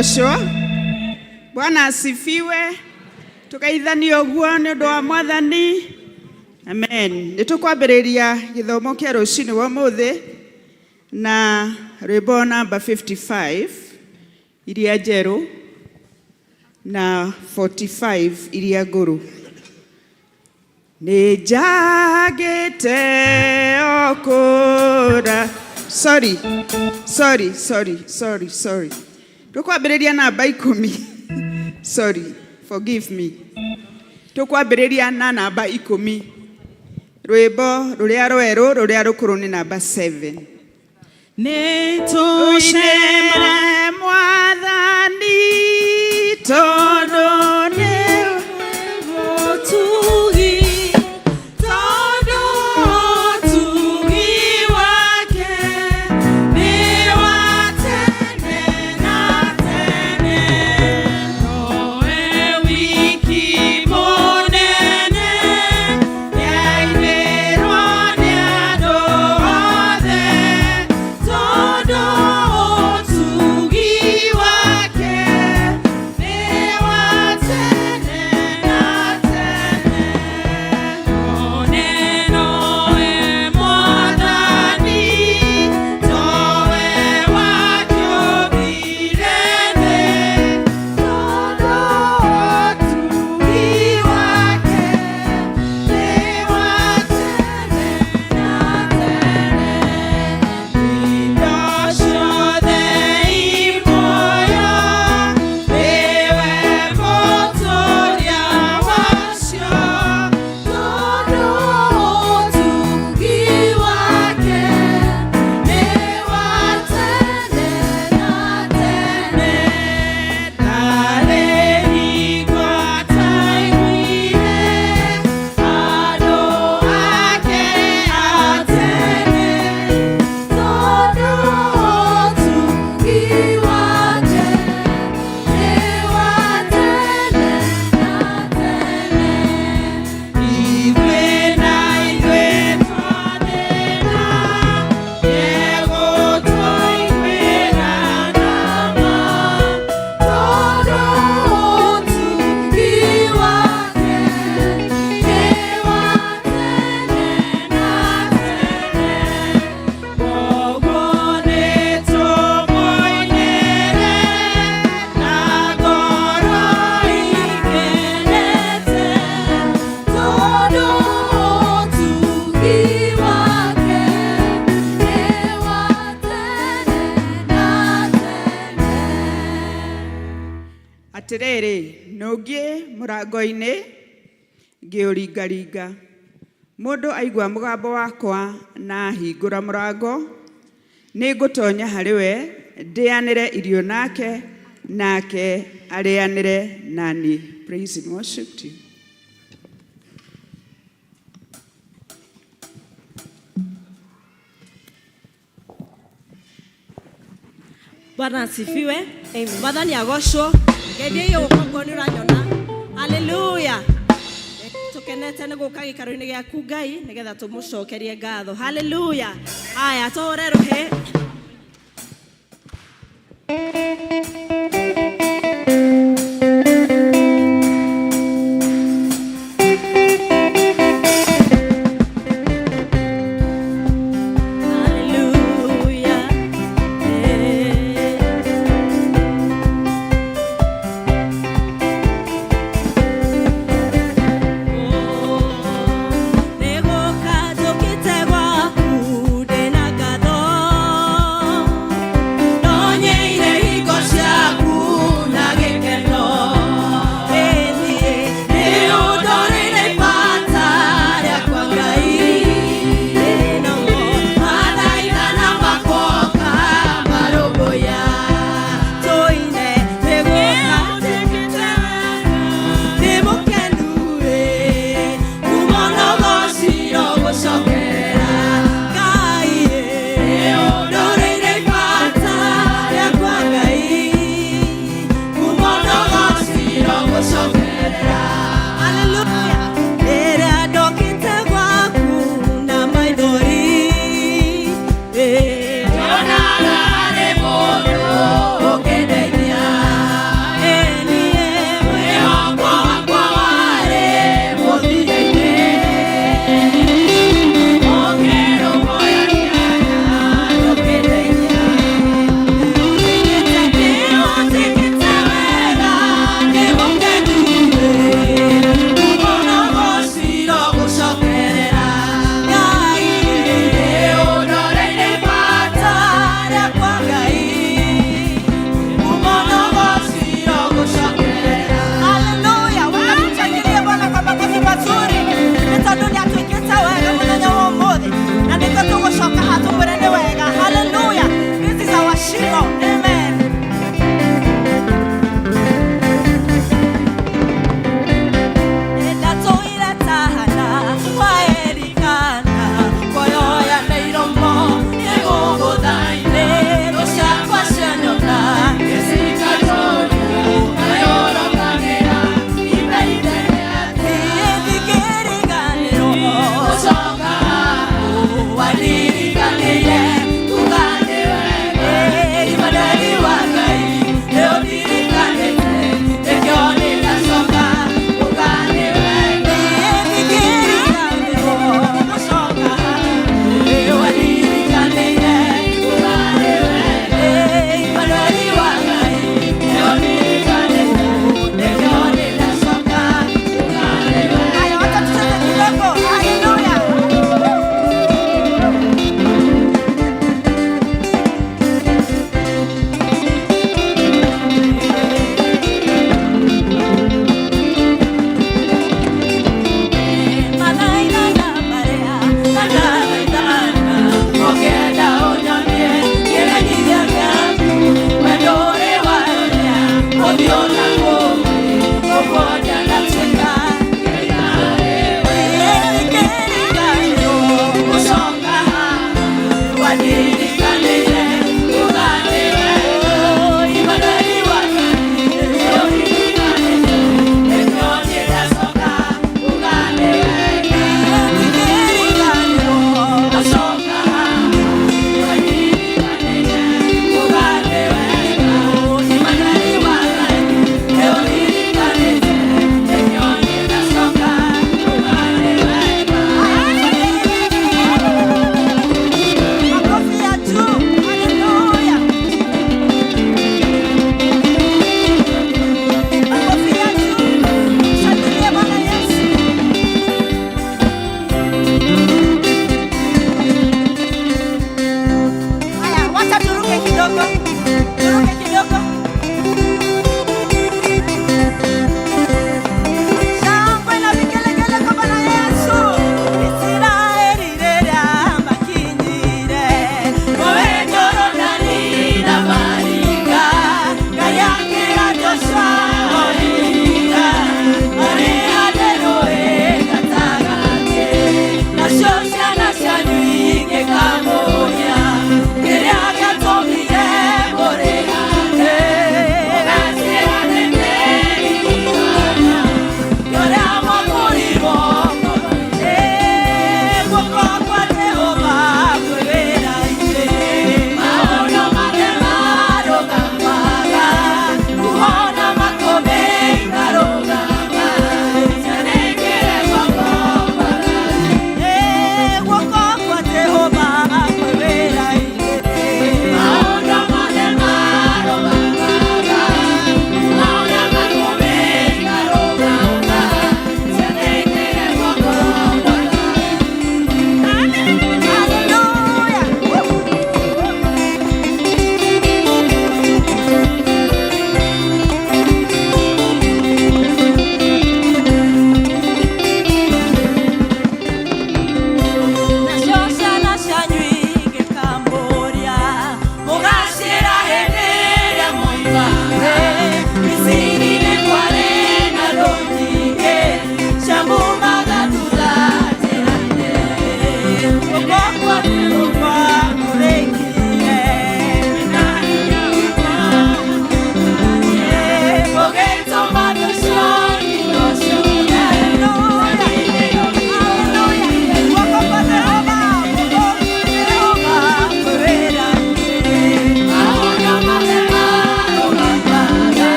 Agocwo. Bwana asifiwe. Tugeithanie ũguo nĩ ũndũ wa Mwathani. Amen. Nĩ tũkwambĩrĩria gĩthomo kĩa rũcinĩ wa ũmũthĩ na rwĩmbo namba 55 iria njerũ na 45 iria ngũrũ. Nĩ njagĩte o kũra. Sorry, sorry, sorry, sorry, sorry. Tũkwambĩrĩria namba 10. Sorry, forgive me. Tũkwambĩrĩria na namba 10. Rwĩmbo rũrĩa rwerũ rũrĩa rũkũrũ nĩ namba 7. Nĩ tũcemere Mwathani tondũ nĩ mũtugi, tondũ ũtugi wake nĩ wa tene na tene. Nowe wiki mũnene, nĩainĩrwo nĩ andũ othe, tondũ ũtugi wake nĩ wa tene na tene. Nowe Mwathani, towe wakĩũmbire thĩ, tondũ ũtugi wake nĩ wa tene na tene. Indo ciothe i muoyo, nĩwe mũtũũria wacio, tondũ ũtugi wake nĩ wa tene na tene. Ndarĩ hingo ataiguire andũ ake a tene, tondũ ũtugi wake nĩ wa tene na tene. Ithuĩ na ithuĩ twathĩna, nĩegũtũiguĩra tha ma, tondũ ũtugi wake nĩ wa tene na tene. Kwoguo nĩtũmũinĩre na ngoro ikenete, tondũ ũtugi wake nĩ wa tene na tene. Atĩrĩrĩ, nũngiĩ mũrango-inĩ ngĩũringaringa. Mũndũ aigua mũgambo wakwa na ahingũra mũrango, nĩ ngũtonya harĩ we, ndĩanĩre irio nake, nake arĩanĩre na niĩ. Praise and worship team. Bwana asifiwe. Mwathani agocwo. Ngeithia iyo gũkũ nĩ ũranyona. Haleluya. Tũkenete nĩ gũka gĩikaro-inĩ gĩaku Ngai nĩgetha tũmũcokerie ngatho. Haleluya. Haya, tũhũre rũhĩ. Haleluya. Nĩgũka njũkĩte gwaku ndĩna ngatho.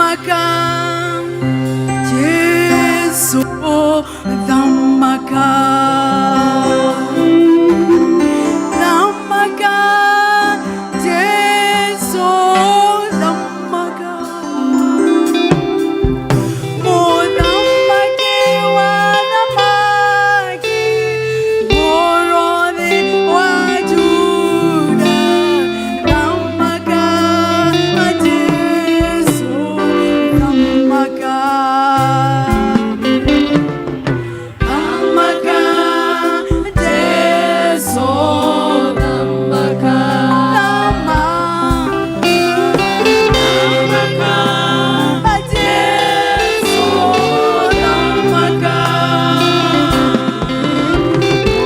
Thamaka Jesu thamaka Thamaka Jesu thamaka Muthamaki wa thamaki Morothi wa Juda Thamaka Jesu thamaka Thamaka Jesu thamaka Thamaka Jesu thamaka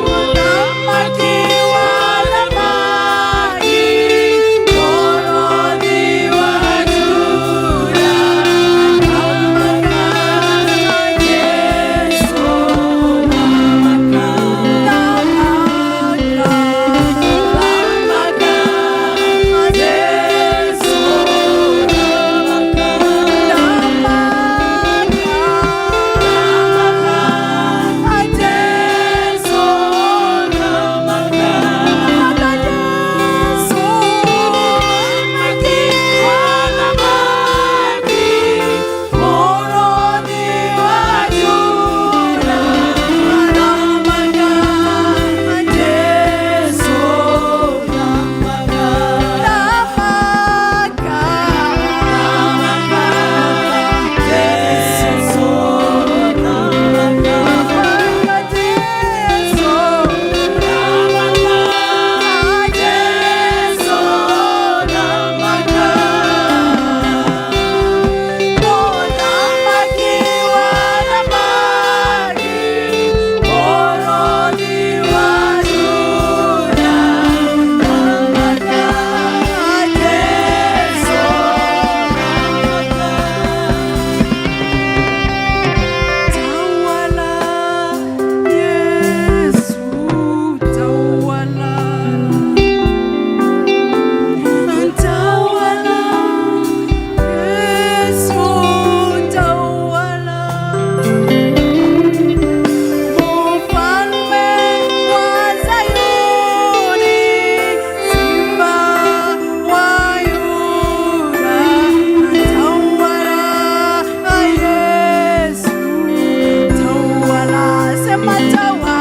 Muthamaki wa thamaki Morothi wa Juda Thamaka Jesu thamaka Thamaka Jesu thamaka Tawala Yesu tawala Tawala Yesu tawala Mfalme wa Zayuni Simba wa Yuda Tawala Yesu tawala sema tawala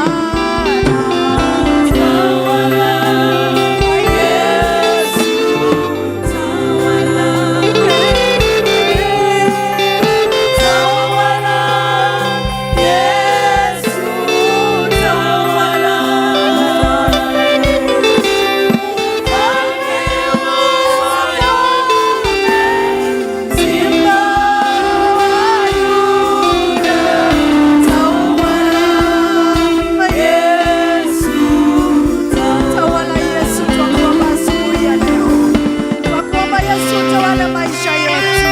Tawala Yesu tawala Tawala Yesu tawala Mfalme wa Sayuni Simba wa Yuda Tawala Yesu tawala Yesu twakuomba asubuhi ya leo twakuomba Yesu tawala maisha yetu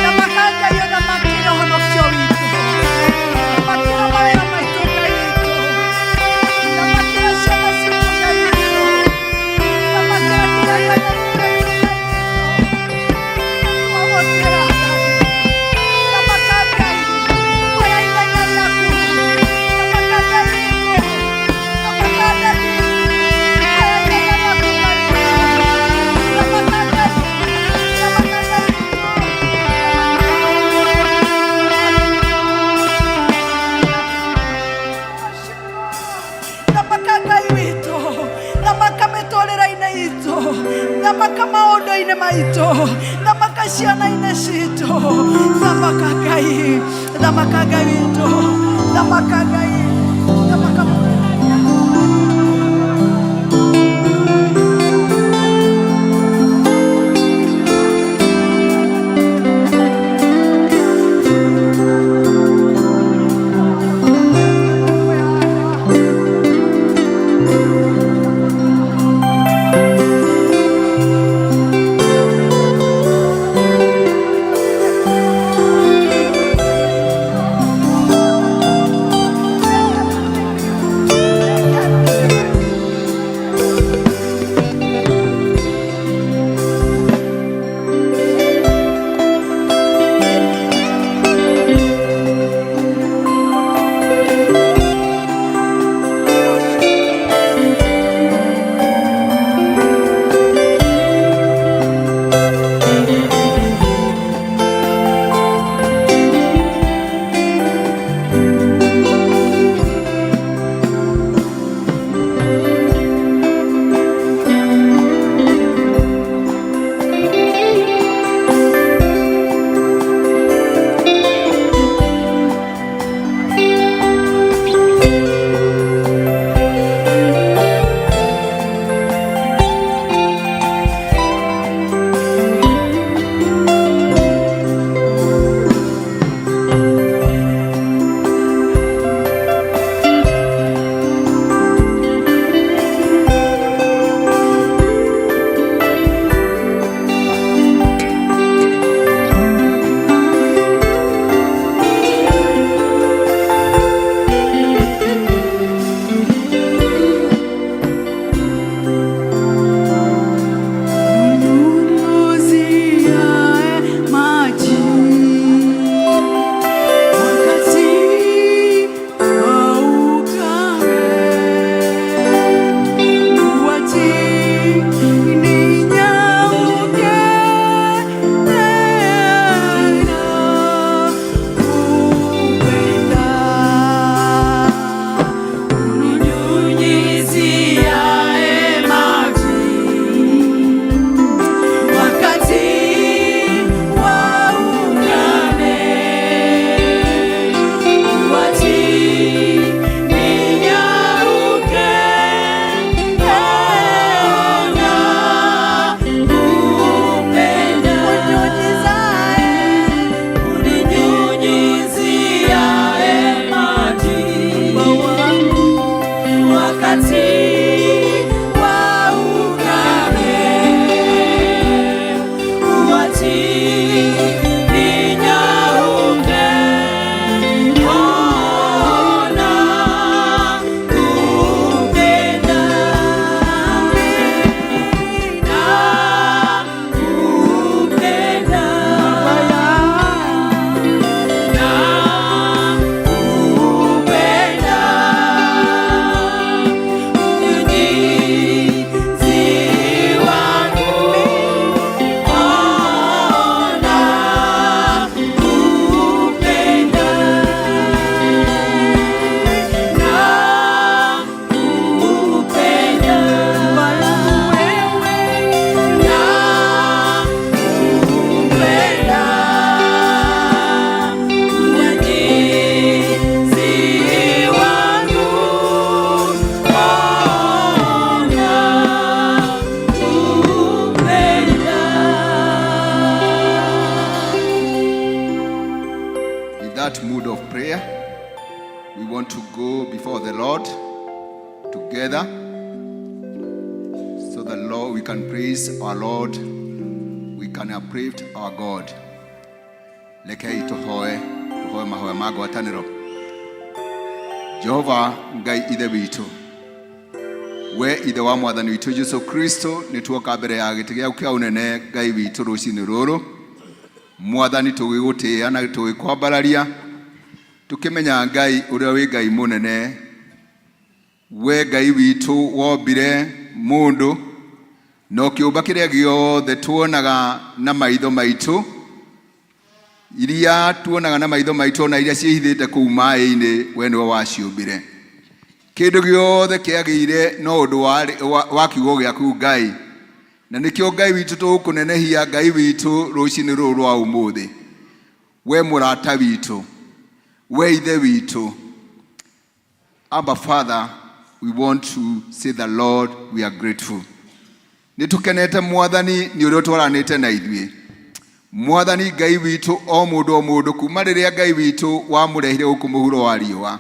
na makanga yo na makira honokio witu na makira mawĩra maitũ Ngai witũ na makira ciana citũ Ngai witũ na makira kĩrĩa Ngai witũ twagũtĩra Thamaka Ngai oya ithenya rĩaku Thamaka Ngai witũ Thamaka Ngai oya ithenya rĩaku Ngai Thamaka Ngai Thamaka Ngai Thamaka Ngai witũ thamaka mĩtũrĩre-inĩ itũ thamaka maũndũ-inĩ maitũ thamaka ciana-inĩ citũ thamaka Ngai thamaka Ngai witũ thamaka Ngai thamaka want to go before the Lord together so that Lord we can praise our Lord, we can uplift our God. Rekei tũhoe, tũhoe mahoya ma ngwatanĩro. Jehova Ngai Ithe witũ, we Ithe wa Mwathani witũ Jesu Kristo, nĩ tuoka mbere ya gĩtĩ gĩaku kĩa ũnene Ngai witũ rũcinĩ rũrũ. Mwathani tũgĩgũtĩĩa na tũgĩkwambararia, tũkĩmenya Ngai ũrĩa wĩ Ngai mũnene, we Ngai witũ wombire mũndũ na ũkĩũmba kĩrĩa gĩothe tuonaga na maitho maitũ, iria tuonaga na maitho maitũ ona iria ciĩhithĩte kũu maĩ-inĩ, we nĩwe waciũmbire. Kĩndũ gĩothe kĩagĩire no ũndũ wa kiugo gĩaku Ngai, na nĩkĩo Ngai witũ tũgũkũnenehia Ngai witũ rũcinĩ rũrũ rwa ũmũthĩ. We mũrata witũ, we Ithe witũ, Abba Father, we want to say the Lord, we are grateful. Nĩ tũkenete Mwathani nĩ ũrĩa ũtwaranĩte na ithuĩ. Mwathani Ngai witũ, o mũndũ o mũndũ kuma rĩrĩa Ngai witũ wamũrehire gũkũ mũhuro wa riũa.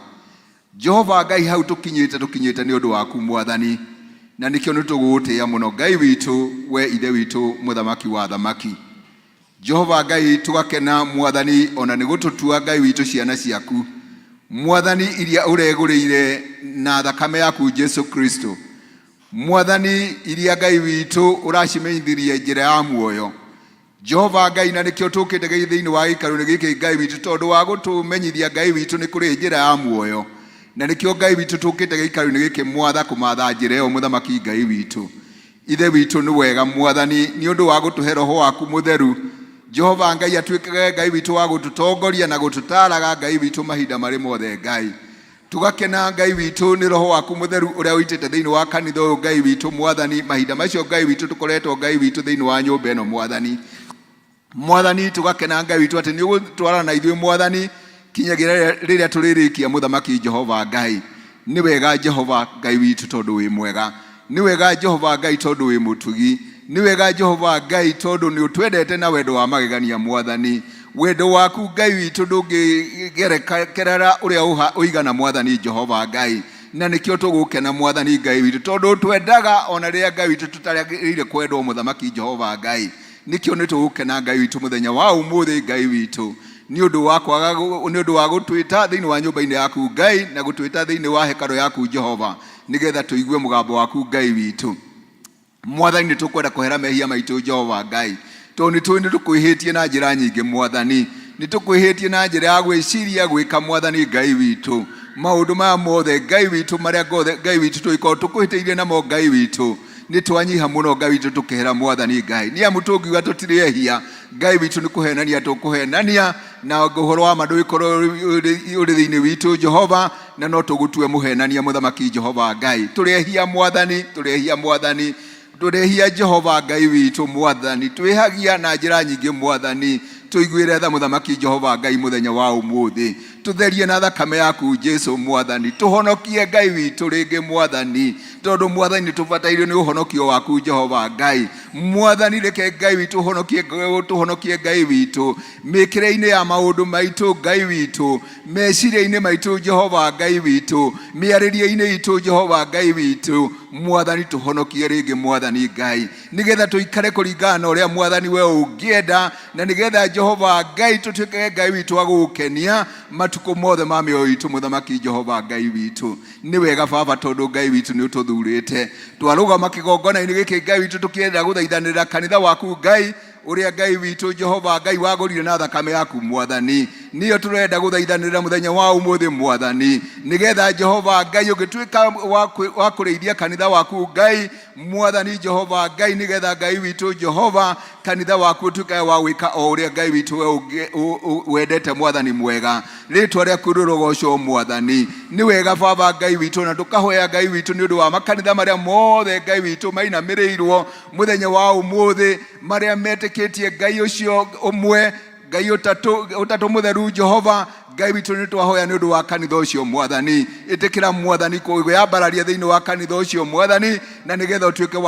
Jehova Ngai, hau tũkinyĩte tũkinyĩte nĩ ũndũ waku Mwathani, na nĩkĩo nĩ tũgũgũtĩĩa mũno Ngai witũ, we Ithe witũ, mũthamaki wa thamaki. Jehova Ngai, tũgakena Mwathani ona nĩ gũtũtua Ngai witũ ciana ciaku. Mwathani iria ũregũrĩire na thakame yaku Jesu Kristo. Mwathani iria Ngai witũ ũracimenyithirie njĩra ya muoyo. Jehova Ngai, na nĩkĩo tũkĩte thĩinĩ wa gĩikaro-inĩ gĩkĩ Ngai witũ, tondũ wa gũtũmenyithia Ngai witũ nĩ kũrĩ njĩra ya muoyo. Na nĩkĩo Ngai witũ tũkĩte gĩikaro-inĩ gĩkĩ mwatha kũmatha njĩra ĩyo mũthamaki Ngai witũ. Ithe witũ nĩ wega Mwathani nĩ ũndũ wa gũtũhe roho waku mũtheru. Jehova Ngai atuĩkage Ngai witũ wa gũtũtongoria na gũtũtaaraga Ngai witũ mahinda marĩ mothe Ngai. Tũgakena Ngai witũ nĩ roho waku mũtheru ũrĩa ũitĩte thĩinĩ wa kanitha ũyũ Ngai witũ Mwathani, mahinda macio Ngai witũ tũkoretwo Ngai witũ thĩinĩ wa nyũmba ĩno Mwathani. Mwathani tũgakena Ngai witũ atĩ nĩ ũgũtwarana na ithuĩ Mwathani kinyagia rĩrĩa tũrĩrĩkia mũthamaki Jehova Ngai. Nĩ wega Jehova Ngai witũ tondũ wĩ mwega. Nĩ wega Jehova Ngai tondũ wĩ mũtugi. Nĩ wega Jehova Ngai tondũ nĩ ũtwendete na wendo wa magegania Mwathani. Wendo waku Ngai witũ ndũngĩgerekerera ũrĩa ũigana Mwathani Jehova Ngai. Na nĩkĩo tũgũkena Mwathani Ngai witũ tondũ ũtwendaga ona rĩrĩa Ngai witũ tũtaragĩrĩire kwendwo mũthamaki Jehova Ngai. Nĩkĩo nĩ tũgũkena Ngai witũ mũthenya wa ũmũthĩ Ngai witũ nĩ ũndũ wa kwaga nĩ ũndũ wa gũtwĩta thĩinĩ wa nyũmba-inĩ yaku Ngai na gũtwĩta thĩinĩ wa hekarũ yaku Jehova nĩgetha tũigue mũgambo waku Ngai witũ. Mwathani nĩ tũkwenda kũhera mehia maitũ Jehova Ngai tondũ nĩ tũĩ nĩ tũkwĩhĩtie na njĩra nyingĩ Mwathani, nĩ tũkwĩhĩtie na njĩra ya gwĩciria gwĩka Mwathani Ngai witũ maũndũ maya mothe Ngai witũ marĩa Ngai witũ tũgĩkorwo tũkwĩhĩtĩirie namo Ngai witũ nĩ twanyiha mũno Ngai witũ tũkĩhera Mwathani Ngai nĩ amu tũngiuga tũtirĩ ehia Ngai witũ nĩ kũhenania tũkũhenania na ũhoro wa ma ndũgĩkorwo ũrĩ thĩinĩ witũ Jehova na no tũgũtue mũhenania mũthamaki Jehova Ngai. Tũrĩ ehia Mwathani, tũrĩ ehia Mwathani, tũrĩ ehia Jehova Ngai witũ Mwathani, twĩhagia na njĩra nyingĩ Mwathani, tũiguĩre tha mũthamaki Jehova Ngai mũthenya wa ũmũthĩ, tũtherie na thakame yaku Jesu Mwathani, tũhonokie Ngai witũ rĩngĩ Mwathani, tondũ Mwathani nĩ tũbatairio nĩ ũhonokio waku Jehova Ngai. Mwathani reke Ngai witũ ũhonokie, tũhonokie Ngai witũ mĩkĩre-inĩ ya maũndũ maitũ Ngai witũ, meciria-inĩ maitũ Jehova Ngai witũ, mĩarĩrie-inĩ itũ Jehova Ngai witũ. Mwathani tũhonokie rĩngĩ Mwathani Ngai nĩgetha tũikare kũringana na ũrĩa Mwathani we ũngĩenda, na nĩgetha Jehova Ngai tũtuĩkage Ngai witũ agũgũkenia matukũ mothe ma mĩoyo itũ mũthamaki Jehova Ngai witũ. Nĩ wega Baba tondũ Ngai witũ nĩ ũtũthurĩte twarũgama kĩgongona-inĩ gĩkĩ Ngai witũ tũkĩenda gũthaithanĩrĩra kanitha waku Ngai ũrĩa Ngai witũ Jehova Ngai wagũrire na thakame yaku Mwathani. Nĩyo tũrenda gũthaithanĩrĩra mũthenya wa ũmũthĩ Mwathani, nĩgetha Jehova Ngai ũngĩtuĩka wa kũrĩithia kanitha waku Ngai Mwathani Jehova Ngai, nĩgetha Ngai witũ Jehova kanitha waku ũtuĩke wa gwĩka o ũrĩa Ngai witũ we wendete Mwathani mwega. Rĩtwa rĩaku rĩrogocwo Mwathani. Nĩ wega Baba Ngai witũ, na tũkahoya Ngai witũ nĩ ũndũ wa makanitha marĩa mothe Ngai witũ mainamĩrĩirwo mũthenya wa ũmũthĩ, marĩa metĩkĩtie Ngai ũcio ũmwe, Ngai ũtatũ, ũtatũ mũtheru Jehova Ngai witũ, nĩ twahoya nĩ ũndũ wa kanitha ũcio Mwathani. Ĩtĩkĩra Mwathani kwĩyambararia thĩinĩ wa kanitha ũcio Mwathani, na nĩgetha ũtuĩke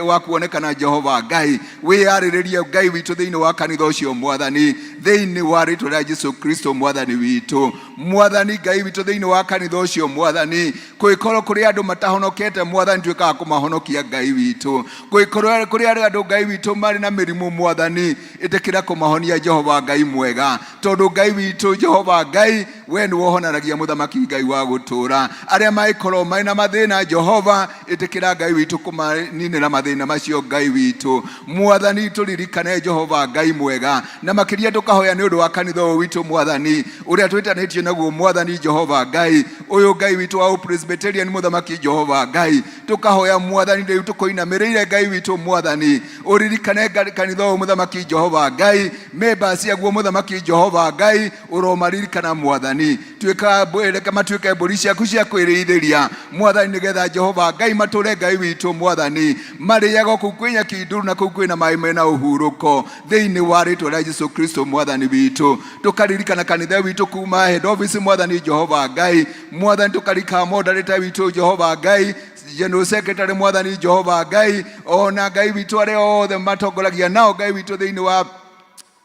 wa kuonekana Jehova Ngai. Wĩyarĩrĩrie Ngai witũ thĩinĩ wa kanitha ũcio Mwathani. Thĩinĩ wa rĩtwa rĩa Jesu Kristo Mwathani witũ. Mwathani Ngai witũ, thĩinĩ wa kanitha ũcio Mwathani, kũngĩkorwo kũrĩ andũ matahonokete Mwathani, tuĩka wa kũmahonokia Ngai witũ. Kũngĩkorwo kũrĩ andũ Ngai witũ marĩ na mĩrimũ Mwathani, ĩtĩkĩra kũmahonia Jehova Ngai mwega, tondũ Ngai witũ Jehova Ngai, we nĩwe ũhonanagia mũthamaki Ngai wa gũtũũra. Arĩa mangĩkorwo marĩ na mathĩna Jehova, ĩtĩkĩra Ngai witũ kũmaninĩra mathĩna macio Ngai witũ. Mwathani, tũririkane Jehova Ngai mwega, na makĩria tũkahoya nĩ ũndũ wa kanitha ũyũ witũ Mwathani, ũrĩa twĩtanĩtio naguo Mwathani Jehova Ngai, ũyũ Ngai witũ wa Presbyterian mũthamaki Jehova Ngai. Tũkahoya Mwathani rĩu tũkũinamĩrĩire Ngai witũ Mwathani, ũririkane kanitha ũyũ mũthamaki Jehova Ngai, members aguo mũthamaki Jehova Ngai, ũromaririkana Mwathani. Tuĩka reke matuĩke mbũri ciaku cia kwĩrĩithĩria Mwathani, nĩgetha Jehova Ngai matũre Ngai witũ Mwathani, marĩaga kũu kwĩ nyeki nduru na kũu kwĩna maĩ mena ũhurũko, thĩinĩ wa rĩtwa rĩa Jesu Kristo Mwathani witũ. Tũkaririkana kanitha witũ kuma head office Mwathani Jehova Ngai, Mwathani tũkaririkana moderator witũ Jehova Ngai, General Secretary Mwathani Jehova Ngai, ona Ngai witũ arĩa othe matongoragia nao Ngai witũ thĩinĩ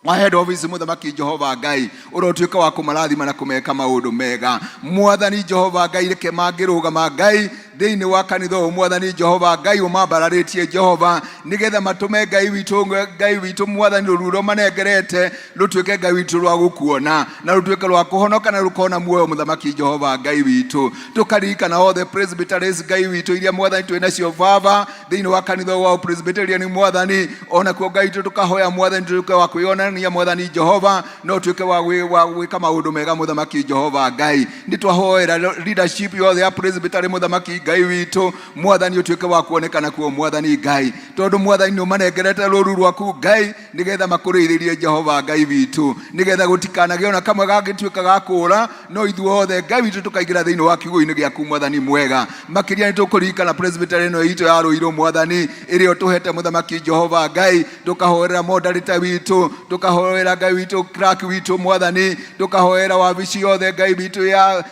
wa head office mũthamaki Jehova Ngai, ũrotuĩka wa kũmarathima na kũmeka maũndũ mega Mwathani Jehova Ngai. Reke mangĩrũgama Ngai thĩinĩ wa kanitha ũyũ Mwathani Jehova Ngai, ũmambararĩtie Jehova, nĩgetha matũme Ngai witũ, Ngai witũ Mwathani, rũruo manengerete rũtuĩke Ngai witũ rwa gũkuona na rũtuĩke rwa kũhonoka na rũkona muoyo mũthamaki Jehova Ngai witũ. Tũkaririkana othe presbyteries Ngai witũ iria Mwathani twĩ nacio baba thĩinĩ wa kanitha wa Presbyterian Mwathani, onakuo Ngai witũ tũkahoya Mwathani tuĩke wa kwĩyonania Mwathani Jehova, no tuĩke wa gwĩka maũndũ mega mũthamaki Jehova Ngai. Nĩ twahoera leadership yothe ya presbytery mũthamaki Ngai witũ Mwathani, ũtuĩke wa kuonekana kuo Mwathani Ngai, tondũ Mwathani nĩ ũmanengerete rũru rwaku Ngai, nĩgetha makũrĩithĩrie Jehova Ngai witũ, nĩgetha gũtikanagĩe ona kamwe gangĩtuĩka ga kũũra, no ithuothe Ngai witũ tũkaingĩra thĩinĩ wa kiugo-inĩ gĩaku Mwathani mwega. Makĩria nĩ tũkũririkana presbytery ĩno itũ ya Rũirũ Mwathani, ĩrĩa ũtũhete mũthamaki Jehova Ngai. Tũkahoera moderator witũ, tũkahoera Ngai witũ clerk witũ Mwathani, tũkahoera wabici yothe Ngai witũ ya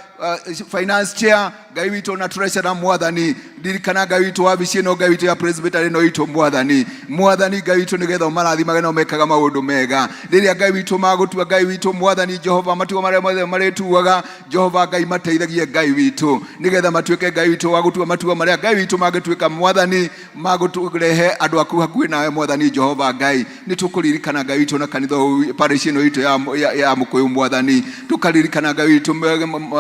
finance chair Ngai witũ na treasurer Mwathani. Ririkana Ngai witũ wabici ĩno Ngai witũ ya presbytery ĩno itũ Mwathani, Mwathani Ngai witũ, nĩgetha ũmarathimage na ũmekaga maũndũ mega rĩrĩa Ngai witũ magũtua Ngai witũ Mwathani Jehova matua marĩa mothe marĩtuaga Jehova Ngai, mateithagie Ngai witũ, nĩgetha matuĩke Ngai witũ wa gũtua matua marĩa Ngai witũ mangĩtuĩka Mwathani magũtũrehe andũ aku hakuhĩ nawe Mwathani Jehova Ngai. Nĩ tũkũririkana Ngai witũ na kanitha ũyũ, parish ĩno itũ ya Mũkũyũ Mwathani. Tũkaririkana Ngai witũ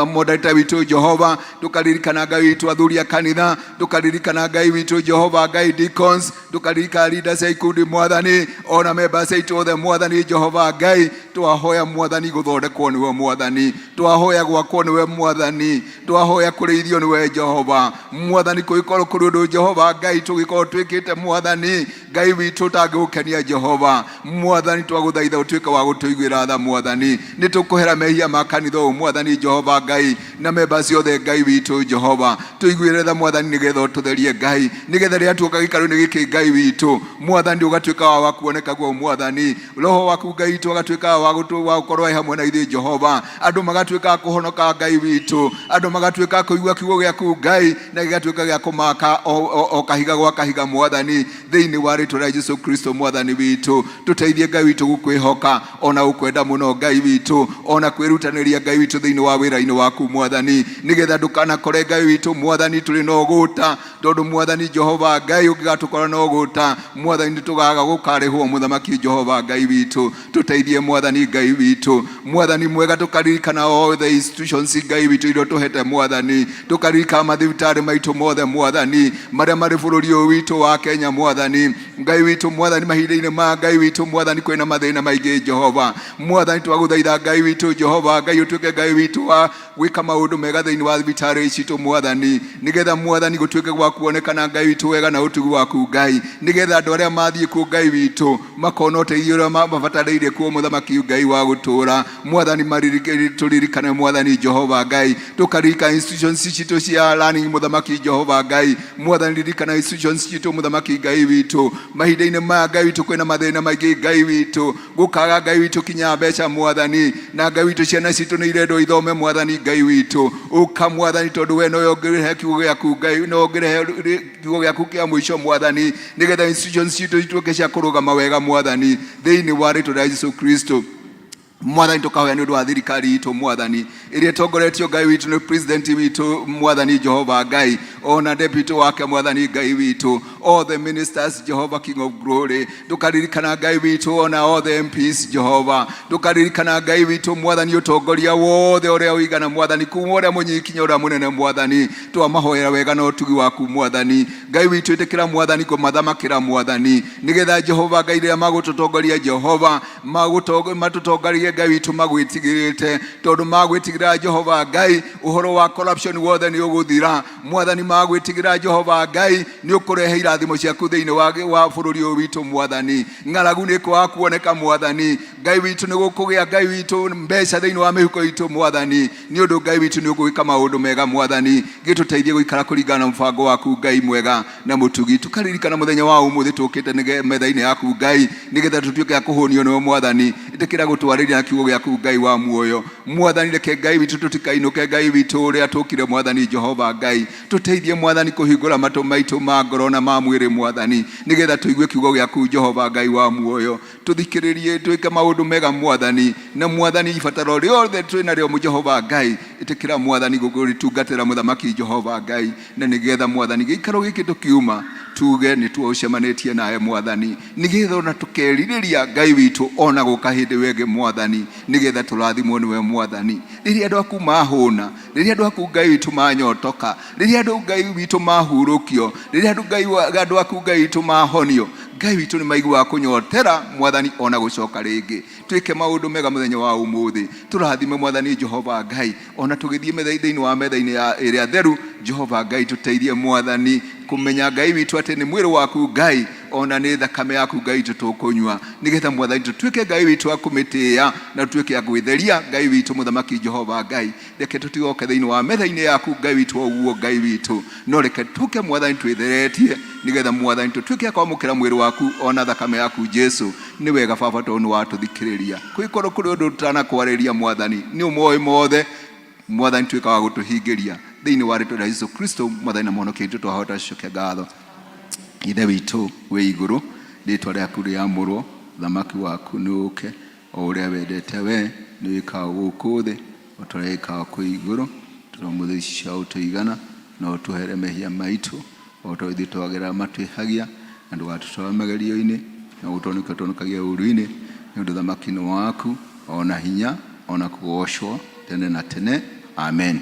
moderator witũ Jehova, tũkaririkana Ngai witũ athuri a kanitha, tũkaririkana Ngai witũ Jehova Ngai deacons, tũkaririkana leaders a ikundi Mwathani, ona members aitũ othe Mwathani Jehova Ngai. Twahoya Mwathani gũthondekwo nĩwe Mwathani, twahoya gwakwo nĩwe Mwathani, twahoya kũrĩithio nĩwe Jehova Mwathani. Kũngĩkorwo kũrĩ ũndũ Jehova Ngai tũgĩkorwo twĩkĩte Mwathani Ngai witũ ũtangĩgũkenia Jehova Mwathani, twagũthaitha ũtuĩke wa gũtũiguĩra tha Mwathani. Nĩ tũkũhera mehia ma kanitha ũyũ Mwathani Jehova Ngai na members othe Ngai witũ Jehova, tũiguĩre tha Mwathani, nĩgetha ũtũtherie Ngai, nĩgetha rĩrĩa tuoka gĩikaro-inĩ gĩkĩ Ngai witũ Mwathani, ũgatuĩka wa kuoneka guo Mwathani, roho waku Ngai witũ agatuĩka wa gũkorwo e hamwe na ithuĩ Jehova, andũ magatuĩka a kũhonoka Ngai witũ, andũ magatuĩka a kũigua kiugo gĩaku Ngai na gĩgatuĩka gĩa kũmaka o kahiga gwa kahiga Mwathani, thĩinĩ wa rĩtwa rĩa Jesu Kristo Mwathani witũ. Tũteithie Ngai witũ gũkwĩhoka ona gũkwenda mũno Ngai witũ, ona kwĩrutanĩria Ngai witũ thĩinĩ wa wĩra-inĩ waku Mwathani, nĩgetha ndũkanakore Ngai witũ Mwathani tũrĩ na ũgũta, tondũ Mwathani Jehova Ngai ũngĩgatũkora na ũgũta Mwathani, nĩtũgaga gũkarĩhwo mũthamaki Jehova Ngai witũ. Tũteithie Mwathani Ngai witũ Mwathani mwega. Tũkaririkana all the institutions Ngai witũ iria ũtũhete Mwathani, tũkaririkana mathibitarĩ maitũ mothe Mwathani marĩa marĩ bũrũri ũyũ witũ wa Kenya Mwathani Ngai witũ Mwathani. Mahinda-inĩ ma Ngai witũ Mwathani kwĩna mathĩna maingĩ Jehova Mwathani, twagũthaitha Ngai witũ Jehova Ngai ũtuĩke Ngai witũ wa gwĩka maũndũ mega thĩinĩ wa thibitarĩ citũ Mwathani, nĩgetha Mwathani gũtuĩke gwa kuonekana Ngai witũ wega na ũtugi waku Ngai, nĩgetha andũ arĩa mathiĩ kuo Ngai witũ makona ũteithio ũrĩa mabatarĩire kuo mũthamaki Ngai wa gũtũũra Mwathani. Tũririkane Mwathani Jehova Ngai, tũkaririkana institutions citũ cia learning mũthamaki Jehova Ngai Mwathani, ririkana institutions citũ mũthamaki Ngai witũ. Mahinda-inĩ maya Ngai witũ kwĩna mathĩna maingĩ Ngai witũ, gũkaga Ngai witũ kinya mbeca Mwathani, na Ngai witũ ciana citũ nĩ irendwo ithome Mwathani Ngai witũ. Ũka Mwathani, tondũ we nowe ũngĩrehe kiugo gĩaku Ngai, no ũngĩrehe kiugo gĩaku kĩa mũico Mwathani, nĩgetha institutions citũ ituĩke cia kũrũgama wega Mwathani, thĩinĩ wa rĩtwa rĩa Jesu Kristo. Mwathani tukahoya nĩ ũndũ wa thirikari itũ Mwathani ĩrĩa ĩtongoretio Ngai witũ nĩ president witũ Mwathani Jehova Ngai, ona deputy wake Mwathani Ngai witũ, all the ministers Jehova King of Glory, tukaririkana Ngai witũ ona all the MPs Jehova, tukaririkana Ngai witũ Mwathani ũtongoria wothe ũrĩa ũigana Mwathani, kuma ũrĩa mũnyinyi kinya ũrĩa mũnene Mwathani, twamahoera wega na ũtugi waku Mwathani Ngai witũ, ĩtĩkĩra Mwathani kũmathamakĩra Mwathani, nĩgetha Jehova Ngai rĩrĩa magũtũtongoria Jehova matũtongorie Ngai witũ magwĩtigĩrĩte, tondũ magwĩtigĩra Jehova Ngai ũhoro wa corruption wothe nĩ ũgũthira Mwathani, magwĩtigĩra Jehova Ngai nĩ ũkũrehe irathimo ciaku thĩinĩ wa bũrũri ũyũ witũ Mwathani, ng'aragu nĩ kwaga kuoneka Mwathani Ngai witũ, nĩ gũkũgĩa Ngai witũ mbeca thĩinĩ wa mĩhuko itũ Mwathani, nĩ ũndũ Ngai witũ nĩ ũgwĩka maũndũ mega Mwathani, gĩtũteithie gũikara kũringana na mũbango waku Ngai mwega na mũtugi, tukaririkana mũthenya wa ũmũthĩ tũkĩte metha-inĩ yaku Ngai, nĩgetha tũtuĩke a kũhũnio nĩwe Mwathani, ĩtĩkĩra gũtwarĩria na kiugo gĩaku Ngai wa muoyo Mwathani, reke Ngai witũ tũtikainũke Ngai witũ ũrĩa tũkire Mwathani Jehova Ngai, tũteithie Mwathani kũhingũra matũ maitũ ma ngoro na ma mwĩrĩ Mwathani, nĩgetha tũigue kiugo gĩaku Jehova Ngai wa muoyo, tũthikĩrĩrie twĩke maũndũ mega Mwathani, na Mwathani ibataro rĩothe twĩ narĩo Jehova Ngai, ĩtĩkĩra Mwathani gũgũrĩtungatĩra mũthamaki Jehova Ngai, na nĩgetha Mwathani gĩikaro gĩkĩ tũkiuma tuge nĩ tuocemanĩtie nawe Mwathani, nĩgetha ona tũkerirĩria Ngai witũ ona gũka hĩndĩ wege Mwathani, nĩgetha tũrathimwo nĩwe Mwathani, rĩrĩa andũ aku mahũna, rĩrĩa andũ aku Ngai witũ manyotoka, rĩrĩa andũ Ngai witũ mahurũkio, rĩrĩa andũ aku Ngai witũ mahonio, Ngai witũ nĩ maiguaga kũnyotera Mwathani ona gũcoka rĩngĩ, twĩke maũndũ mega mũthenya wa ũmũthĩ, tũrathime Mwathani Jehova Ngai, ona tũgĩthiĩ thĩinĩ wa metha-inĩ ya ĩrĩa theru Jehova Ngai, tũteithie Mwathani kũmenya Ngai witũ atĩ nĩ mwĩrĩ waku Ngai ona nĩ thakame yaku Ngai witũ tũkũnyua, nĩgetha Mwathani tũtuĩke Ngai witũ a kũmĩtĩĩa na tũtuĩke a gwĩtheria Ngai witũ mũthamaki Jehova Ngai, reke tũtigoke thĩinĩ wa metha-inĩ yaku Ngai witũ o ũguo Ngai witũ, no reke tũke Mwathani twĩtheretie, nĩgetha Mwathani tũtuĩke a kwamũkĩra mwĩrĩ waku ona thakame yaku Jesu. Nĩ wega baba tondũ nĩ watũthikĩrĩria, kũngĩkorwo kũrĩ ũndũ tũtanakwarĩria Mwathani nĩ ũmoĩ mothe Mwathani, tuĩka wa gũtũhingĩria thĩinĩ wa rĩtwa rĩa Jesu Kristo Mwathani na Mũhonokia witũ, twahota cokia ngatho. Ithe witũ wĩ igũrũ, rĩtwa rĩaku rĩamũrwo, thamaki waku nĩ ũke, o ũrĩa wendete we nĩ wĩkaga gũkũ thĩ o ta ũrĩa wĩkaga kũu igũrũ, tũromũthĩ ici cia ũtũigana, na ũtũhere mehia maitũ o ta ithuĩ twagĩra matwĩhagia, na ndũgatũtware magerio-inĩ, na gũtũhonokia ũtũhonokagie ũũru-inĩ, nĩ ũndũ thamaki nĩ waku ona hinya ona kũgoocwo tene na tene. Amen.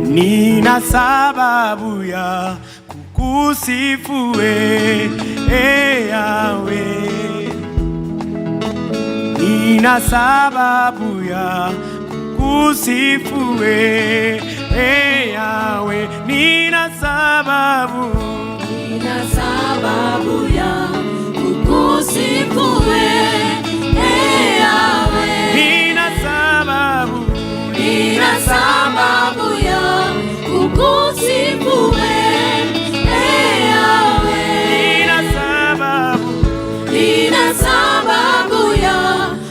Nina sababu ya kukusifu we, Yahweh. Nina sababu ya kukusifu we, Yahweh. Nina sababu, Nina sababu ya kukusifu we, Yahweh. Nina sababu, Nina sababu ya kukusifu we, Yahweh. Nina sababu, Nina sababu ya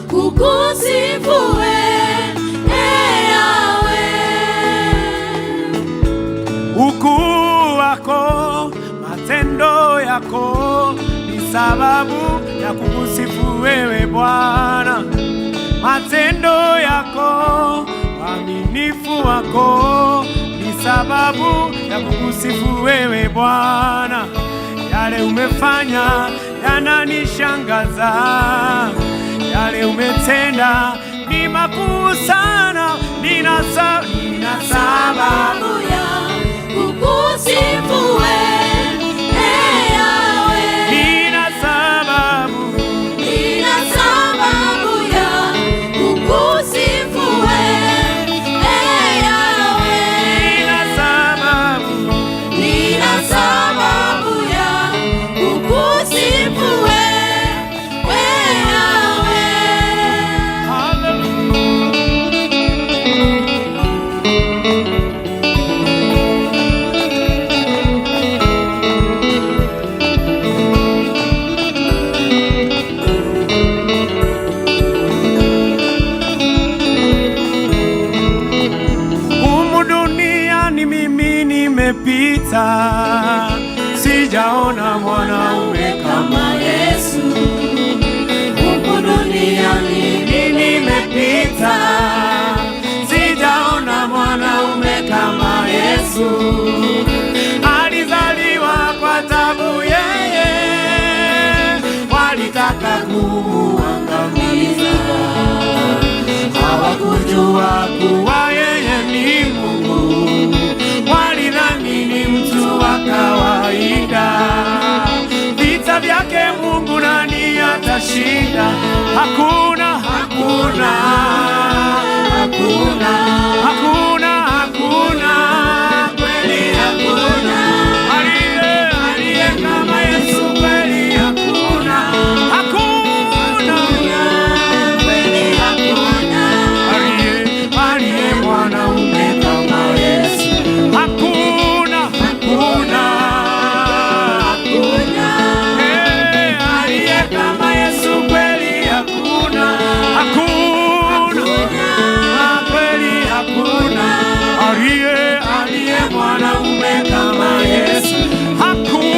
kukusifu we, Yahweh. Ukuu wako, matendo yako ni sababu ya kukusifu wewe Bwana. Matendo yako, uaminifu wako ni sababu ya kukusifu wewe Bwana. Yale umefanya yananishangaza, yale umetenda ni makuu sana. Nina sababu Sababu ya kukusifu we, Yahweh. Nina sababu Sijaona mwanaume kama Yesu. Huku duniani nimepita, sijaona mwanaume kama Yesu. Alizaliwa kwa tabu yeye, walitaka kumuangamiza, hawakujua kuwa yeye ni Mungu, walidhani ni mtu wa kawaida. Vita vyake Mungu nani atashinda? Hakuna, hakuna, hakuna, hakuna, hakuna, kweli hakuna aliye aliye kama Yesu, kweli hakuna, hakuna, kweli hakuna aliye aliye mwanaume kama Yesu, hakuna, hakuna, hakuna. Hey, aliye kama Yesu kweli hakuna, hakuna, kweli hakuna aliye aliye mwanaume kama Yesu, hakuna,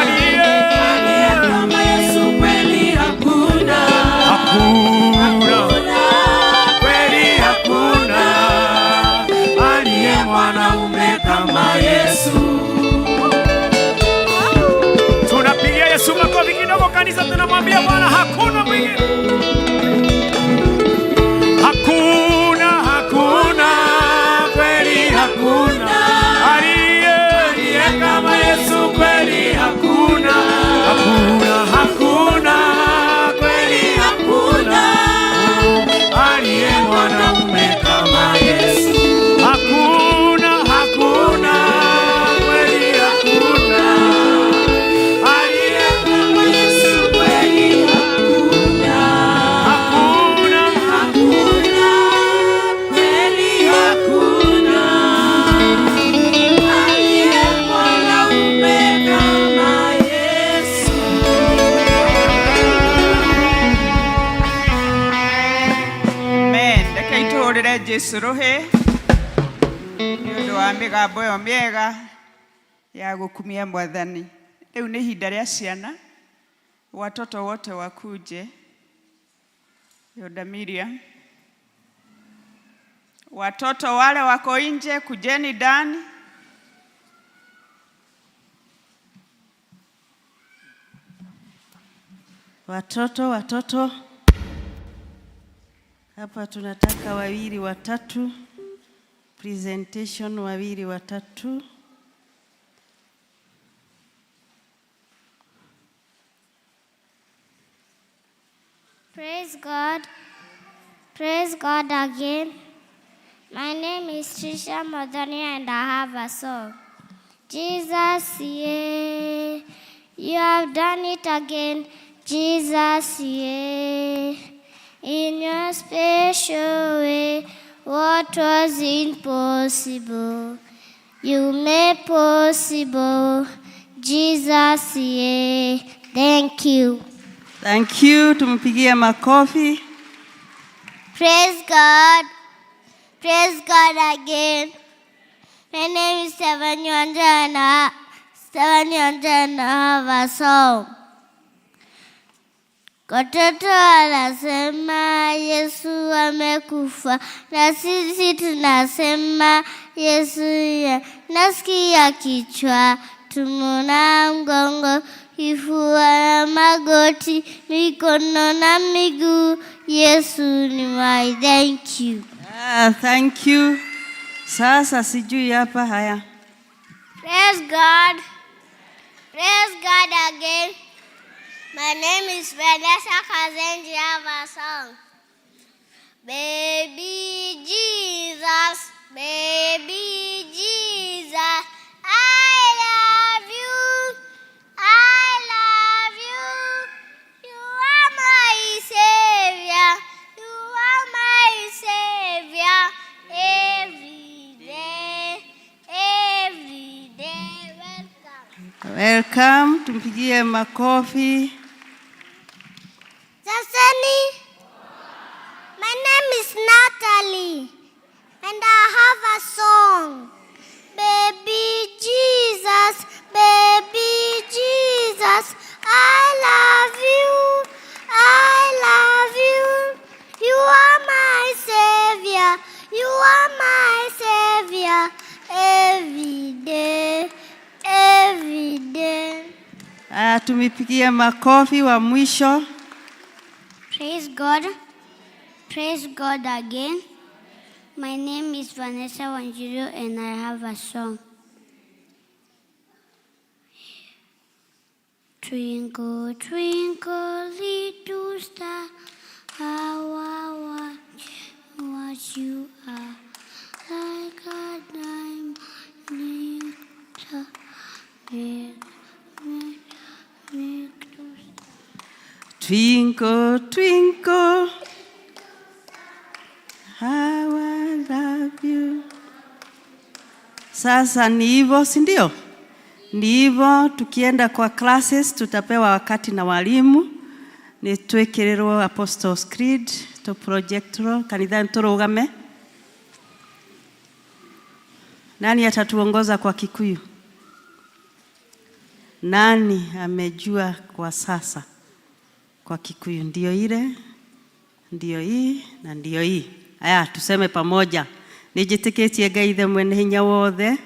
aliye kama Yesu kweli hakuna. Hakuna, kweli hakuna aliye mwanaume kama Yesu. Tunapigia Yesu makofi kidogo kanisa, tunamwambia Bwana hakuna mwingine. Hakuna, hakuna, kweli hakuna aliye aliye kama Yesu, kweli hakuna, hakuna, hakuna, kweli hakuna aliye mwanaume kama Yesu. Hakuna, hakuna, kweli hakuna aliye kama Yesu, kweli hakuna, hakuna, Hakuna, kweli hakuna aliye mwanaume kama Yesu. Amen. Reke itũhũrĩre Jesu rũhĩ nĩ ũndũ wa mĩgambo ĩyo mĩega ya gũkumia Mwathani. Rĩu nĩ ihinda rĩa ciana, watoto wote wakuje. Yoda Miriam. Watoto wale wako nje, kujeni ndani. Watoto, watoto hapa tunataka wawili watatu, presentation wawili watatu. Praise God. Praise God again. My name is Trisha Modoni and I have a song. Jesus, yeah, you have done it again. Jesus, yeah, in your special way, what was impossible, you made possible. Jesus, yeah, thank you. Thank you, tumpigie makofi. Praise God. Praise God again. My name is Seven Yonjana. Seven Yonjana have a song. Watoto wanasema Yesu amekufa, na sisi tunasema Yesu ya. Nasikia kichwa, tumbo na mgongo, kifua na magoti, mikono na miguu. Yesu ni my thank you. Ah, thank you. Sasa sijui hapa haya. Praise God. Praise God again. My name is Vanessa Kazenji. I have a song. Baby Jesus, baby Jesus, I love you. I love you. You are my savior. You are my savior. Every day, every day. Welcome. Welcome, tumpigie makofi. Saseni, my name is Natalie, and I have a song. Aya, tumipigie makofi wa mwisho. Praise God. Praise God again. My name is Vanessa Wanjiru and I have a song. Twinkle, twinkle, little star, how I watch what you are. Like a diamond in the make, make, make those. Twinkle, twinkle, how I love you. Sasa ni hivyo, si ndio? Ni hivyo, tukienda kwa classes tutapewa wakati na walimu nĩ twĩkĩrĩrwo Apostles Creed tũ projectro kanitha tũrũgame. Nani atatuongoza kwa Kikuyu? Nani amejua kwa sasa kwa Kikuyu? Ndio ile, ndio hii na ndio hii. Aya, tuseme pamoja. Nĩnjĩtĩkĩtie Ngai Ithe mwene hinya wothe.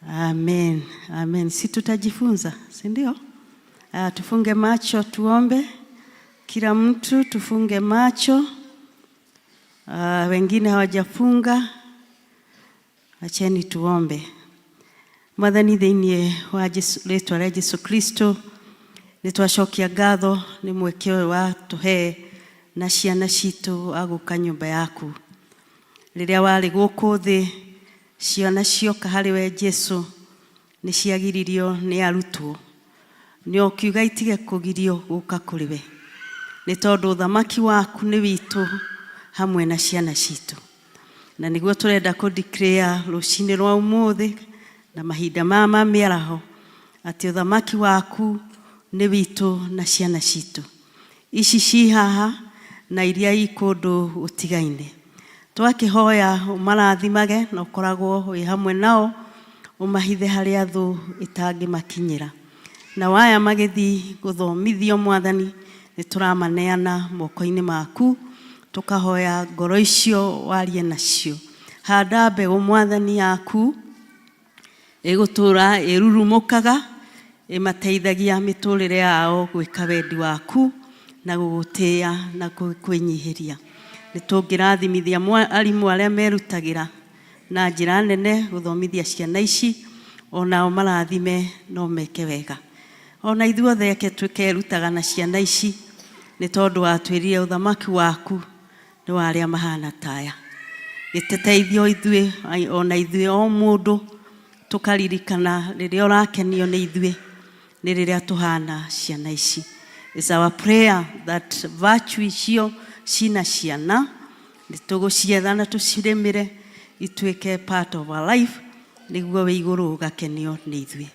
Amen. Amen. Si tutajifunza, si ndio? Ah, tufunge macho tuombe. Kila mtu tufunge macho. Ah, wengine hawajafunga. Acheni tuombe. Mwathani thĩinĩ wa Jesu rĩtwa rĩa Jesu Kristo nĩ twacokia ngatho nĩ mweke ũyũ watũhe na ciana citũ wa gũka nyũmba yaku. Rĩrĩa warĩ gũkũ thĩ ciana cioka harĩ we Jesu nĩ ciagiririo nĩ arutwo nĩ ũkiuga itige kũgirio gũka kũrĩ we nĩ tondũ ũthamaki waku nĩ witũ hamwe na ciana citũ na nĩguo tũrenda kũ declare rũcinĩ rwa ũmũthĩ na mahinda maya ma mĩaraho atĩ ũthamaki waku nĩ witũ na ciana citũ ici ci haha na iria i kũndũ gũtigaine. Twakĩhoya ũmarathimage na ũkoragwo wĩ hamwe nao ũmahithe harĩa thũ ĩtangĩmakinyĩra. Na waya magĩthiĩ gũthomithio Mwathani nĩ tũramaneana moko-inĩ maku tũkahoya ngoro icio warie nacio. Handa mbegũ Mwathani yaku ĩgũtũra ĩrurumũkaga ĩmateithagia mĩtũrĩre yao gwĩka wendi waku na gũgũtĩĩa na kwĩnyihĩria. Nĩ tũngĩrathimithia arimũ arĩa merutagĩra na njĩra nene gũthomithia ciana ici onao marathime no meke wega. Ona ithuothe reke tũkerutaga na ciana ici nĩ tondũ watwĩrire ũthamaki waku nĩ wa arĩa mahana taya. Gĩtũteithio ithuĩ ona ithuĩ o mũndũ tũkaririkana rĩrĩa ũrakenio nĩ ithuĩ nĩ rĩrĩa tũhana ciana ici. It's our prayer that virtue icio cina ciana nĩ tũgũcietha na tũcirĩmĩre ituĩke part of our life nĩguo wĩ igũrũ ũgakenio nĩ ithuĩ.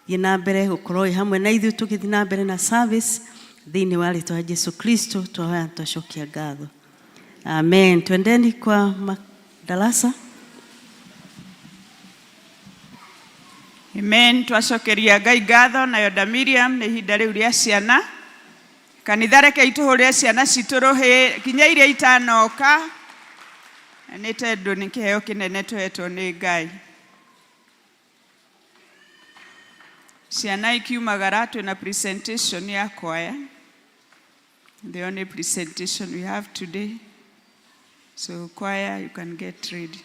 Thiĩ na mbere gũkorwo wĩ hamwe na ithuĩ tũgĩthiĩ na mbere na service thĩinĩ wa rĩtwa rĩa Jesu Kristo twahoya na twacokia ngatho. Amen. Twendeni kwa madarasa. Amen. Twacokeria Ngai ngatho nayo da Miriam nĩ ihinda rĩu rĩa ciana. Kanitha reke itũhũrĩre ciana citũ rũhĩ kinya iria itanoka nĩ tondũ nĩ kĩheo kĩnene tũhetwo nĩ Ngai. Ciana ikiumagara twĩna presentation ya choir. The only presentation we have today. So choir, you can get ready.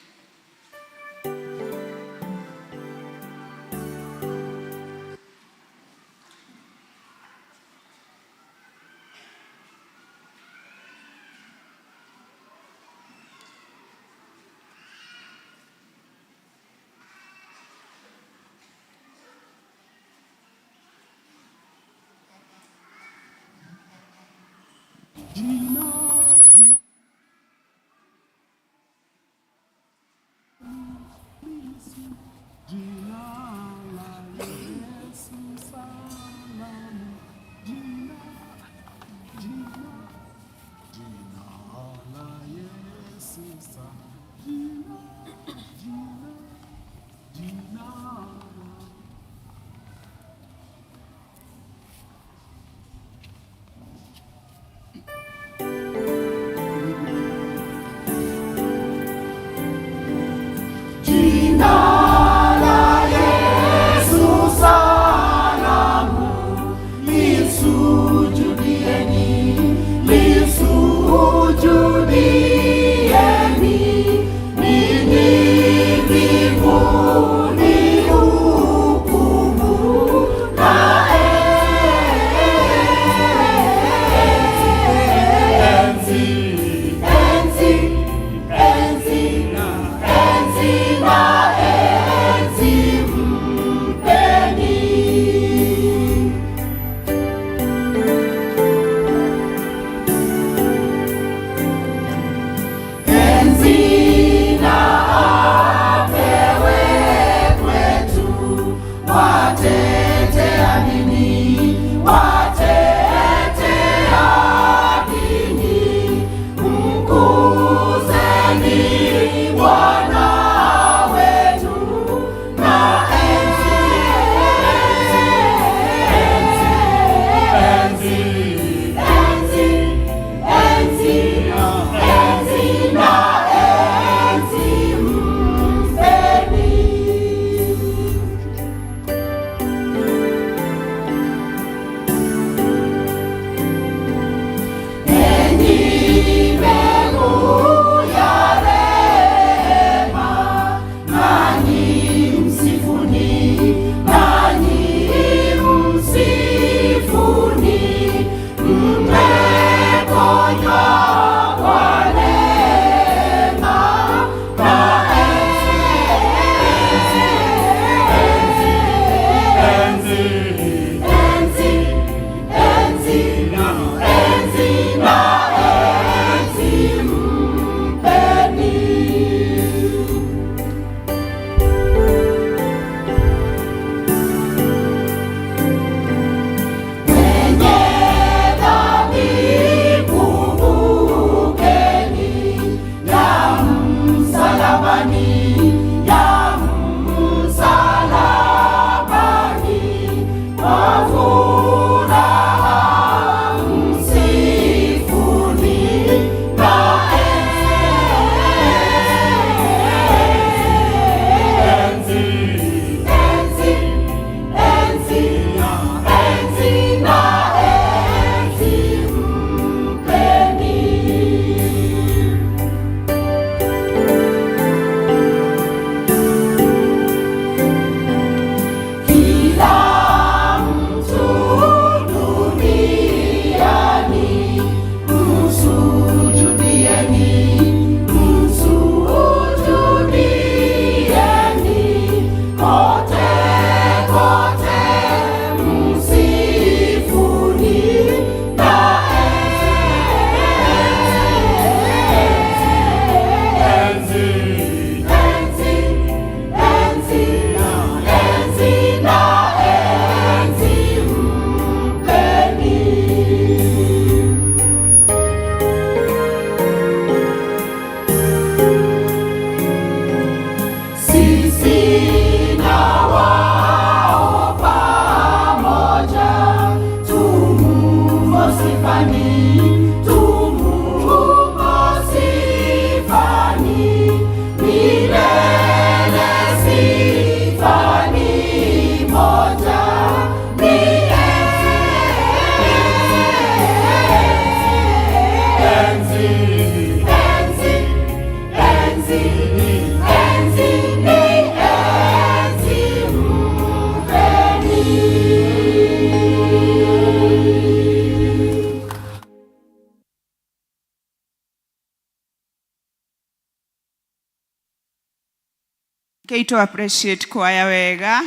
Rekei tũ appreciate kwaya wega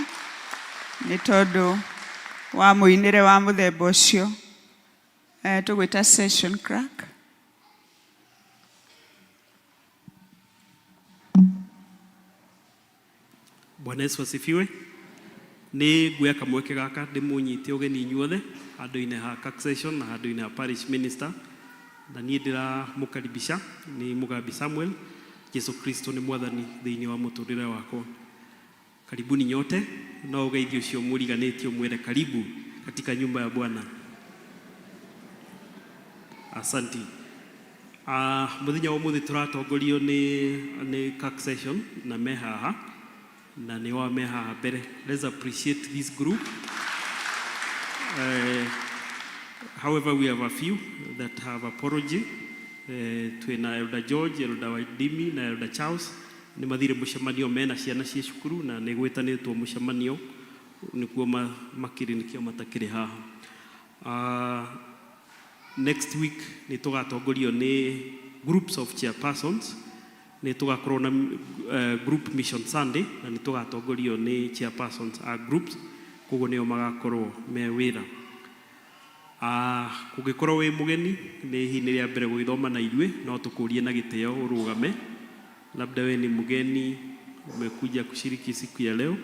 nĩ tondũ wa mũinĩre wa mũthemba ũcio. Eh, tũgwĩta session clerk. Bwana Yesu asifiwe. Nĩ nguoya kamweke gaka ndĩmũnyite ũgeni inyuothe handũ-inĩ ha Session na handũ-inĩ ha parish minister, na niĩ ndĩramũkaribisha nĩ Mũgambi Samuel. Jesu Kristo nĩ mwathani thĩinĩ wa mũtũrĩre wakwa. Karibuni nyote, no ũgeithio ũcio mũriganĩtio mwĩre karibu katika nyumba ya Bwana. Asanti. Mũthenya wa ũmũthĩ tũratongorio nĩ session na me haha na nĩ wa me haha mbere. Let's appreciate this group. However, we have a few that have apology. Twina Elder George, Elder Waidimi na Elder Charles nĩ mathire mũcemanio mena ciana cia cukuru na nĩ gwĩtanĩtwo mũcemanio nĩkuo makĩrĩ nĩkĩo matakĩrĩ haha. Next week nĩ tũgatongorio nĩ groups of chairpersons, nĩ tũgakorwo na group mission Sunday na nĩ tũgatongorio nĩ chairpersons a groups, koguo nĩo magakorwo me wĩra. Kũngĩkorwo wĩ mũgeni nĩ hihi nĩ rĩa mbere gũgĩthoma na ithuĩ, no tũkũrie na gĩtĩo ũrũgame. Labda we ni mgeni umekuja kushiriki siku ya leo,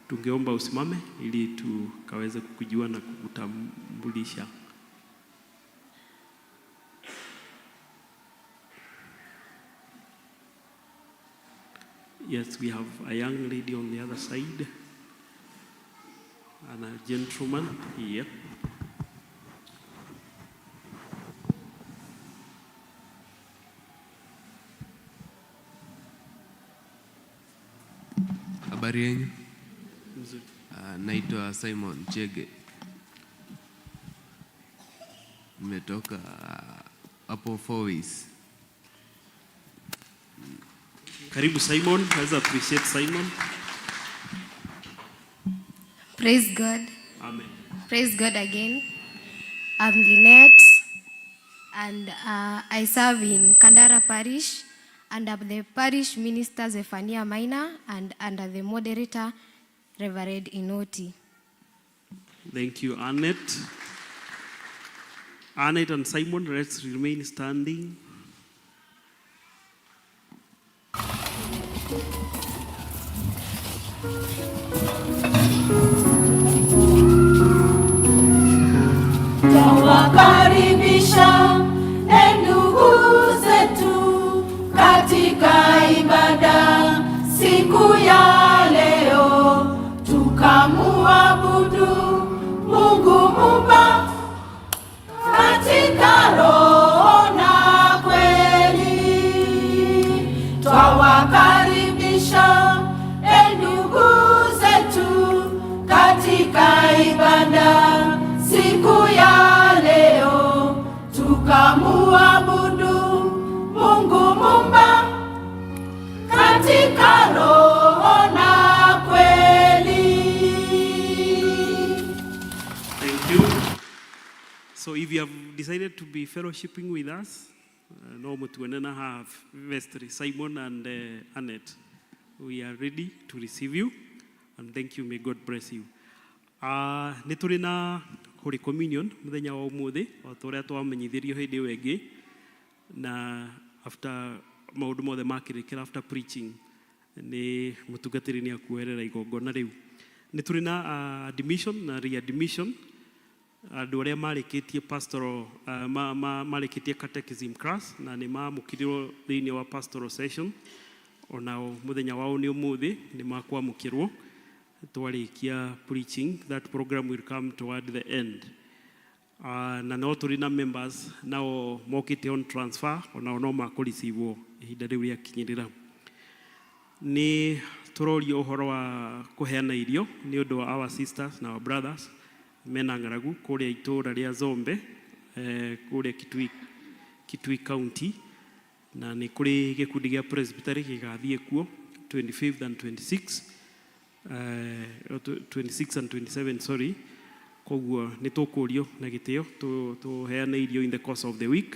tungeomba usimame ili tukaweze kukujua na kukutambulisha. Yes, we have a young lady on the other side and a gentleman here. Habari yenu? Mzuri. Naitwa Simon Chege. Nimetoka hapo Four Ways. Karibu Simon, let's appreciate Simon. Praise God. Amen. Praise God again. I'm Lynette, and I serve in Kandara Parish under the parish minister Zephania Maina and under the moderator Reverend Inoti. Thank you, Annette. Annette and Simon, let's remain standing. Twawakaribisha ndugu zetu katika ibada siku ya leo, tukamuabudu Mungu Muumba katika roho na kweli. Twawakaribisha ndugu zetu katika ibada siku ya leo, tukamuabudu Mungu Muumba katika roho na kweli. Thank you. So if you have decided to be fellowshipping with us, no mutuonena have vestry, Simon and Annette. We are ready to receive you, and thank you. May God bless you. Nĩ tũrĩ na Holy Communion mũthenya wa ũmũthĩ o ta ũrĩa twamenyithirio hĩndĩ ĩyo ĩngĩ, na after maũndũ mothe makĩrĩkĩra, after preaching, nĩ mũtungatĩri nĩ akuoerera igongona rĩu. Nĩ tũrĩ na admission na readmission, andũ arĩa marĩkĩtie pastoral marĩkĩtie catechism class na nĩ mamũkĩrirwo thĩinĩ wa pastoral session, onao mũthenya wao nĩ ũmũthĩ, nĩ makwamũkĩrwo twarĩkia preaching. That program will come toward the end. Na no tũrĩ na members nao mokĩte on transfer, onao no makũricivwo ihinda rĩu rĩakinyĩrĩra. Nĩ tũrorio ũhoro wa kũheana irio nĩ ũndũ wa our sisters na our brothers mena ng'aragu kũrĩa itũũra rĩa Zombe, kũrĩa Kitui County, na nĩ kũrĩ gĩkundi gĩa presbytery gĩgathiĩ kuo 25th and 26, 26 and 27, sorry. Koguo nĩ tũkũrio na gĩtĩo tũheane irio in the course of the week,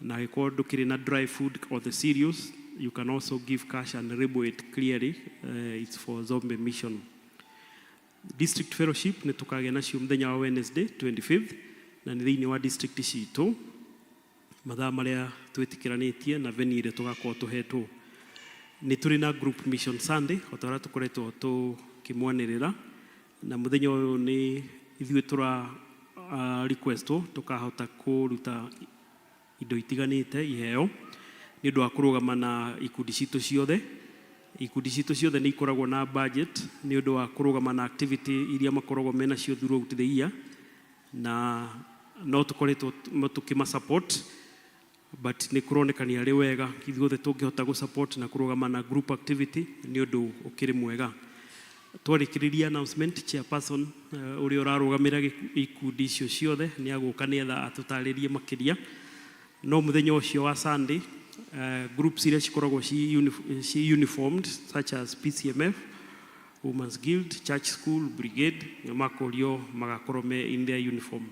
na angĩkorwo ndũkĩrĩ na dry food or the cereals, You can also give cash and label it clearly. It's for Zombe Mission. District Fellowship nĩ tũkagĩa nacio mũthenya wa Wednesday 25th, na nĩ thĩinĩ wa district citũ, mathaa marĩa twĩtĩkĩranĩtie na venue ĩrĩa tũgakorwo tũhetwo. Nĩ tũrĩ na Group Mission Sunday o ta ũrĩa tũkoretwo tũkĩmwanĩrĩra, na mũthenya ũyũ nĩ ithuĩ tũra requestwo tũkahota kũruta indo itiganĩte, iheo, nĩ ũndũ wa kũrũgama na ikundi citũ ciothe. Ikundi citũ ciothe nĩ ikoragwo na budget nĩ ũndũ wa kũrũgama na activity iria makoragwo menacio throughout the year, na no tũkoretwo tũkĩma support, but nĩ kũronekania arĩ wega ithuothe tũngĩhota gũ support na kũrũgama na group activity, nĩ ũndũ ũkĩrĩ mwega. Twarĩkĩrĩria announcement, chairperson ũrĩa ũrarũgamĩra ikundi icio ciothe nĩ agũka nĩgetha atũtarĩrie makĩria. No mũthenya ũcio wa Sunday, groups iria cikoragwo ci uniformed, such as PCMF, Women's Guild, Church School Brigade, nĩ makorio magakorwo me in their uniform.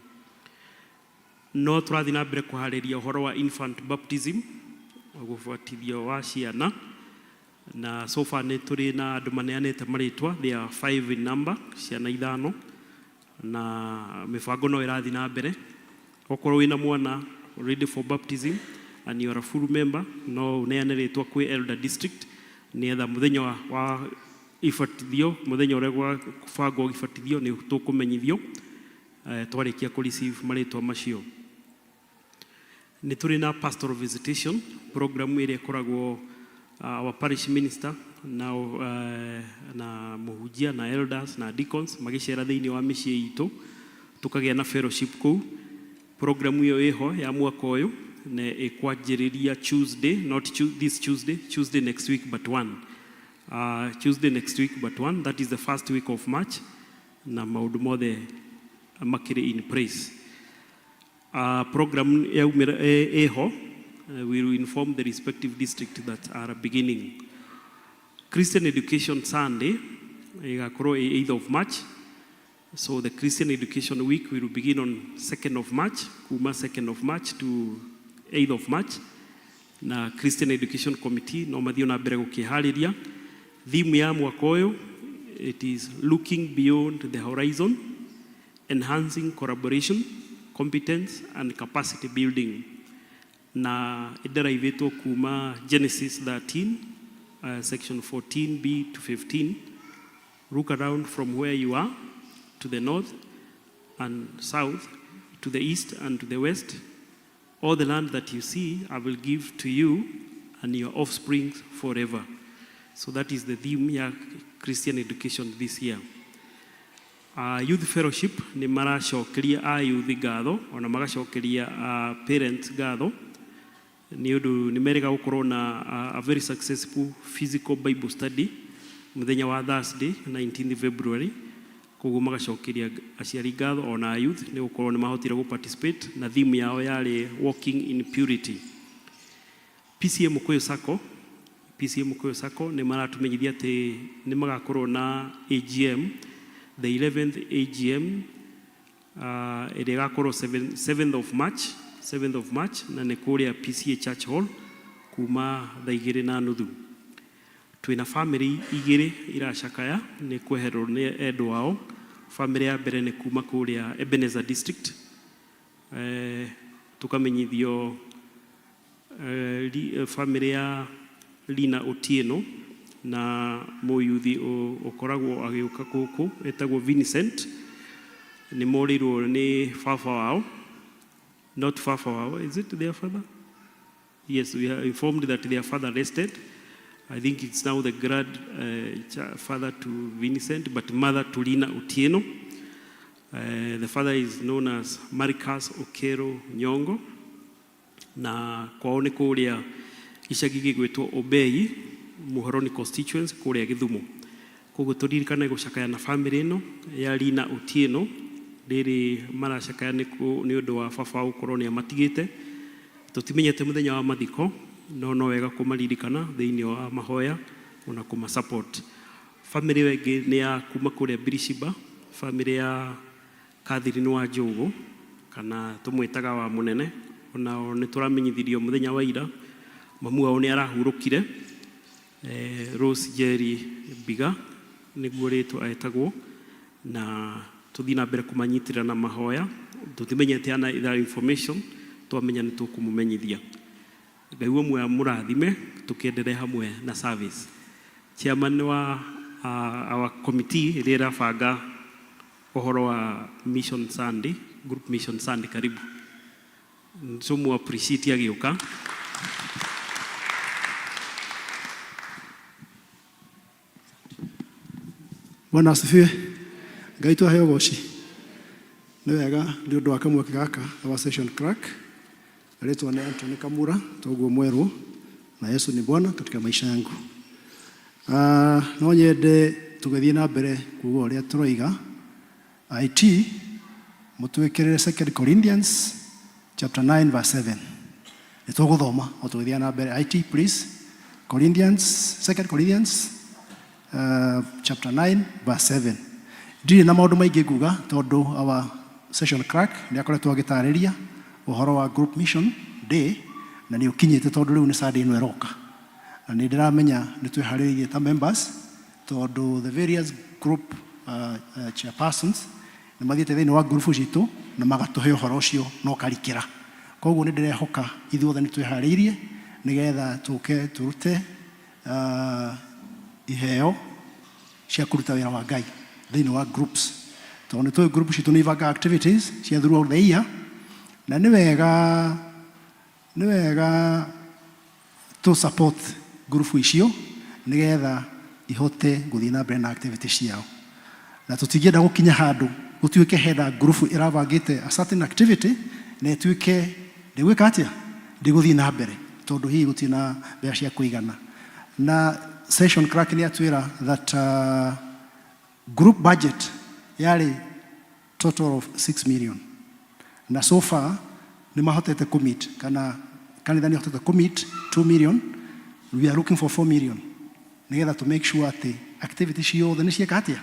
No tũrathiĩ na mbere kũharĩria ũhoro wa infant baptism, gũbatithio wa ciana, na so far nĩ tũrĩ na andũ maneanĩte marĩtwa. They are five in number, ciana ithano, na mĩbango no ĩrathiĩ na mbere. Okorwo wĩna mwana ready for baptism and you are a full member, no ũneane rĩtwa kwĩ elder district nĩgetha mũthenya wa ibatithio, mũthenya ũrĩa gwabangwo ibatithio, nĩ tũkũmenyithio twarĩkia kũ receive marĩtwa macio. Nĩ tũrĩ na pastoral visitation program ĩrĩa ĩkoragwo our parish minister na mũhunjia na elders na deacons magĩcera thĩinĩ wa mĩciĩ itũ, tũkagĩa na fellowship kũu. Program ĩyo ĩho ya mwaka ũyũ na ĩkwanjĩrĩria Tuesday, not this Tuesday, Tuesday next week but one, Tuesday next week but one, that is the first week of March, na maũndũ mothe makĩrĩ in place. Program yaumĩra ĩho, we will inform the respective district that are beginning. Christian Education Sunday ĩgakorwo ĩ 8th of March. So the Christian Education Week will begin on 2nd of March, kuma 2nd of March to 8th of March, na Christian Education Committee no mathiĩ na mbere gũkĩharĩria. Theme ya mwaka ũyũ, it is "Looking Beyond the Horizon, Enhancing Collaboration, Competence and Capacity Building", na ĩnderaivĩtwo kuma Genesis 13 section 14b to 15. "Look around from where you are, to the north and south, to the east and to the west. All the land that you see, I will give to you and your offspring forever." So that is the theme ya Christian education this year. Youth fellowship nĩ maracokeria a youth ngatho, ona magacokeria parents ngatho, nĩ ũndũ nĩ merĩga gũkorwo na a very successful physical Bible study mũthenya wa Thursday 19th February. Koguo magacokeria aciari ngatho ona a youth nĩ gũkorwo nĩ mahotire gũ participate, na theme yao yarĩ "Walking in Purity". PCM Mukuyu Sacco, PCM Mukuyu Sacco nĩ maratumenyithia atĩ nĩ magakorwo na AGM, the 11th AGM, ĩrĩa ĩgakorwo 7th of March, 7th of March, na nĩ kũrĩa PCA Church Hall kuma thaa 2:30. Twĩna family igĩrĩ iracakaya nĩ kweherwo nĩ endwa ao. Family ya mbere nĩ kuma kũrĩa Ebenezer District, tukamenyithio family ya Lina Otieno na mũyuthi ũkoragwo agĩũka gũkũ etagwo Vincent, nĩ morĩirwo nĩ baba wao. Not baba wao, is it their father? Yes, we are informed that their father rested. I think it's now the grand father to Vincent, but mother to Lina Otieno. The father is known as Marcus Okero Nyongo, na kwao nĩ kũrĩa gĩcagi gĩgwĩtwo Obei, Muhoroni constituency, kũrĩa Gĩthumo. Koguo tũririkane gũcakaya na family ĩno ya Lina Otieno rĩrĩ maracakaya nĩ ũndũ wa baba wao gũkorwo nĩ amatigĩte. Tũtimenyete mũthenya wa mathiko, no no wega kũmaririkana thĩinĩ wa mahoya ona kũma support. Family ĩyo ĩngĩ nĩ ya kuma kũrĩa Birishiba, family ya Catherine wa Njũgũ, kana tũmwĩtaga wa mũnene. Onao nĩ tũramenyithirio mũthenya wa ira Mamu wao nĩ arahurũkire, Rose Njeri Mbiga nĩguo rĩtwa etagwo, na tũthiĩ na mbere kũmanyitĩrĩra na mahoya. Tũtimenyete ana other information, twamenya nĩ tũkũmũmenyithia. Ngai we muoyo amũrathime, tũkĩendelee hamwe na service. Chairman wa our committee ĩrĩa ĩrabanga ũhoro wa Mission Sunday, Group Mission Sunday, karibu. Tũmũ appreciate agĩũka. Bwana asifiwe. Ngai twaheo goci. Nĩ wega nĩ ũndũ wa kamweke gaka our session clerk. Rĩtwa nĩ Anthony Kamura, toguo mwerũ, na Yesu ni Bwana katika maisha yangu. No nyende tũgĩthiĩ na mbere kuuga ũrĩa tũroiga. IT mũtwĩkĩrĩre 2 Corinthians chapter 9 verse 7. Nĩ tũgũthoma o tũgĩthiĩ na mbere. IT please. Corinthians, 2 Corinthians chapter 9 verse 7. Ndirĩ na maũndũ maingĩ nguga tondũ our session clerk nĩ akoretwo agĩtarĩria ũhoro wa group mission day na nĩ ũkinyĩte tondũ rĩu nĩ Sunday ĩno ĩroka. Na nĩ ndĩramenya nĩ twĩharĩrĩirie ta members tondũ the various group chairpersons nĩ mathiĩte thĩinĩ wa ngurubu citũ na magatũhe ũhoro ũcio na ũkarikĩra. Koguo nĩ ndĩrehoka ithuothe nĩ twĩharĩirie nĩgetha tũke tũrute iheo cia kũruta wĩra wa Ngai thĩinĩ wa groups. Tondũ nĩ tũĩ group citũ nĩ ibangaga activities cia throughout the year, na nĩ wega nĩ wega tũ support group icio nĩgetha ihote gũthiĩ na mbere na activity ciao. Na tũtingĩenda gũkinya handũ gũtuĩke hena group ĩrabangĩte a certain activity na ĩtuĩke ndĩgwĩka atĩa, ndĩgũthiĩ na mbere tondũ hihi gũtirĩ na mbeca cia kũigana. Na session clerk nĩ atwĩra that group budget yarĩ total of 6 million. Na so far nĩ mahotete kũ meet, kana kanitha nĩ hotete kũ meet 2 million. We are looking for 4 million nĩgetha to make sure atĩ activity ciothe nĩ cieka atĩa,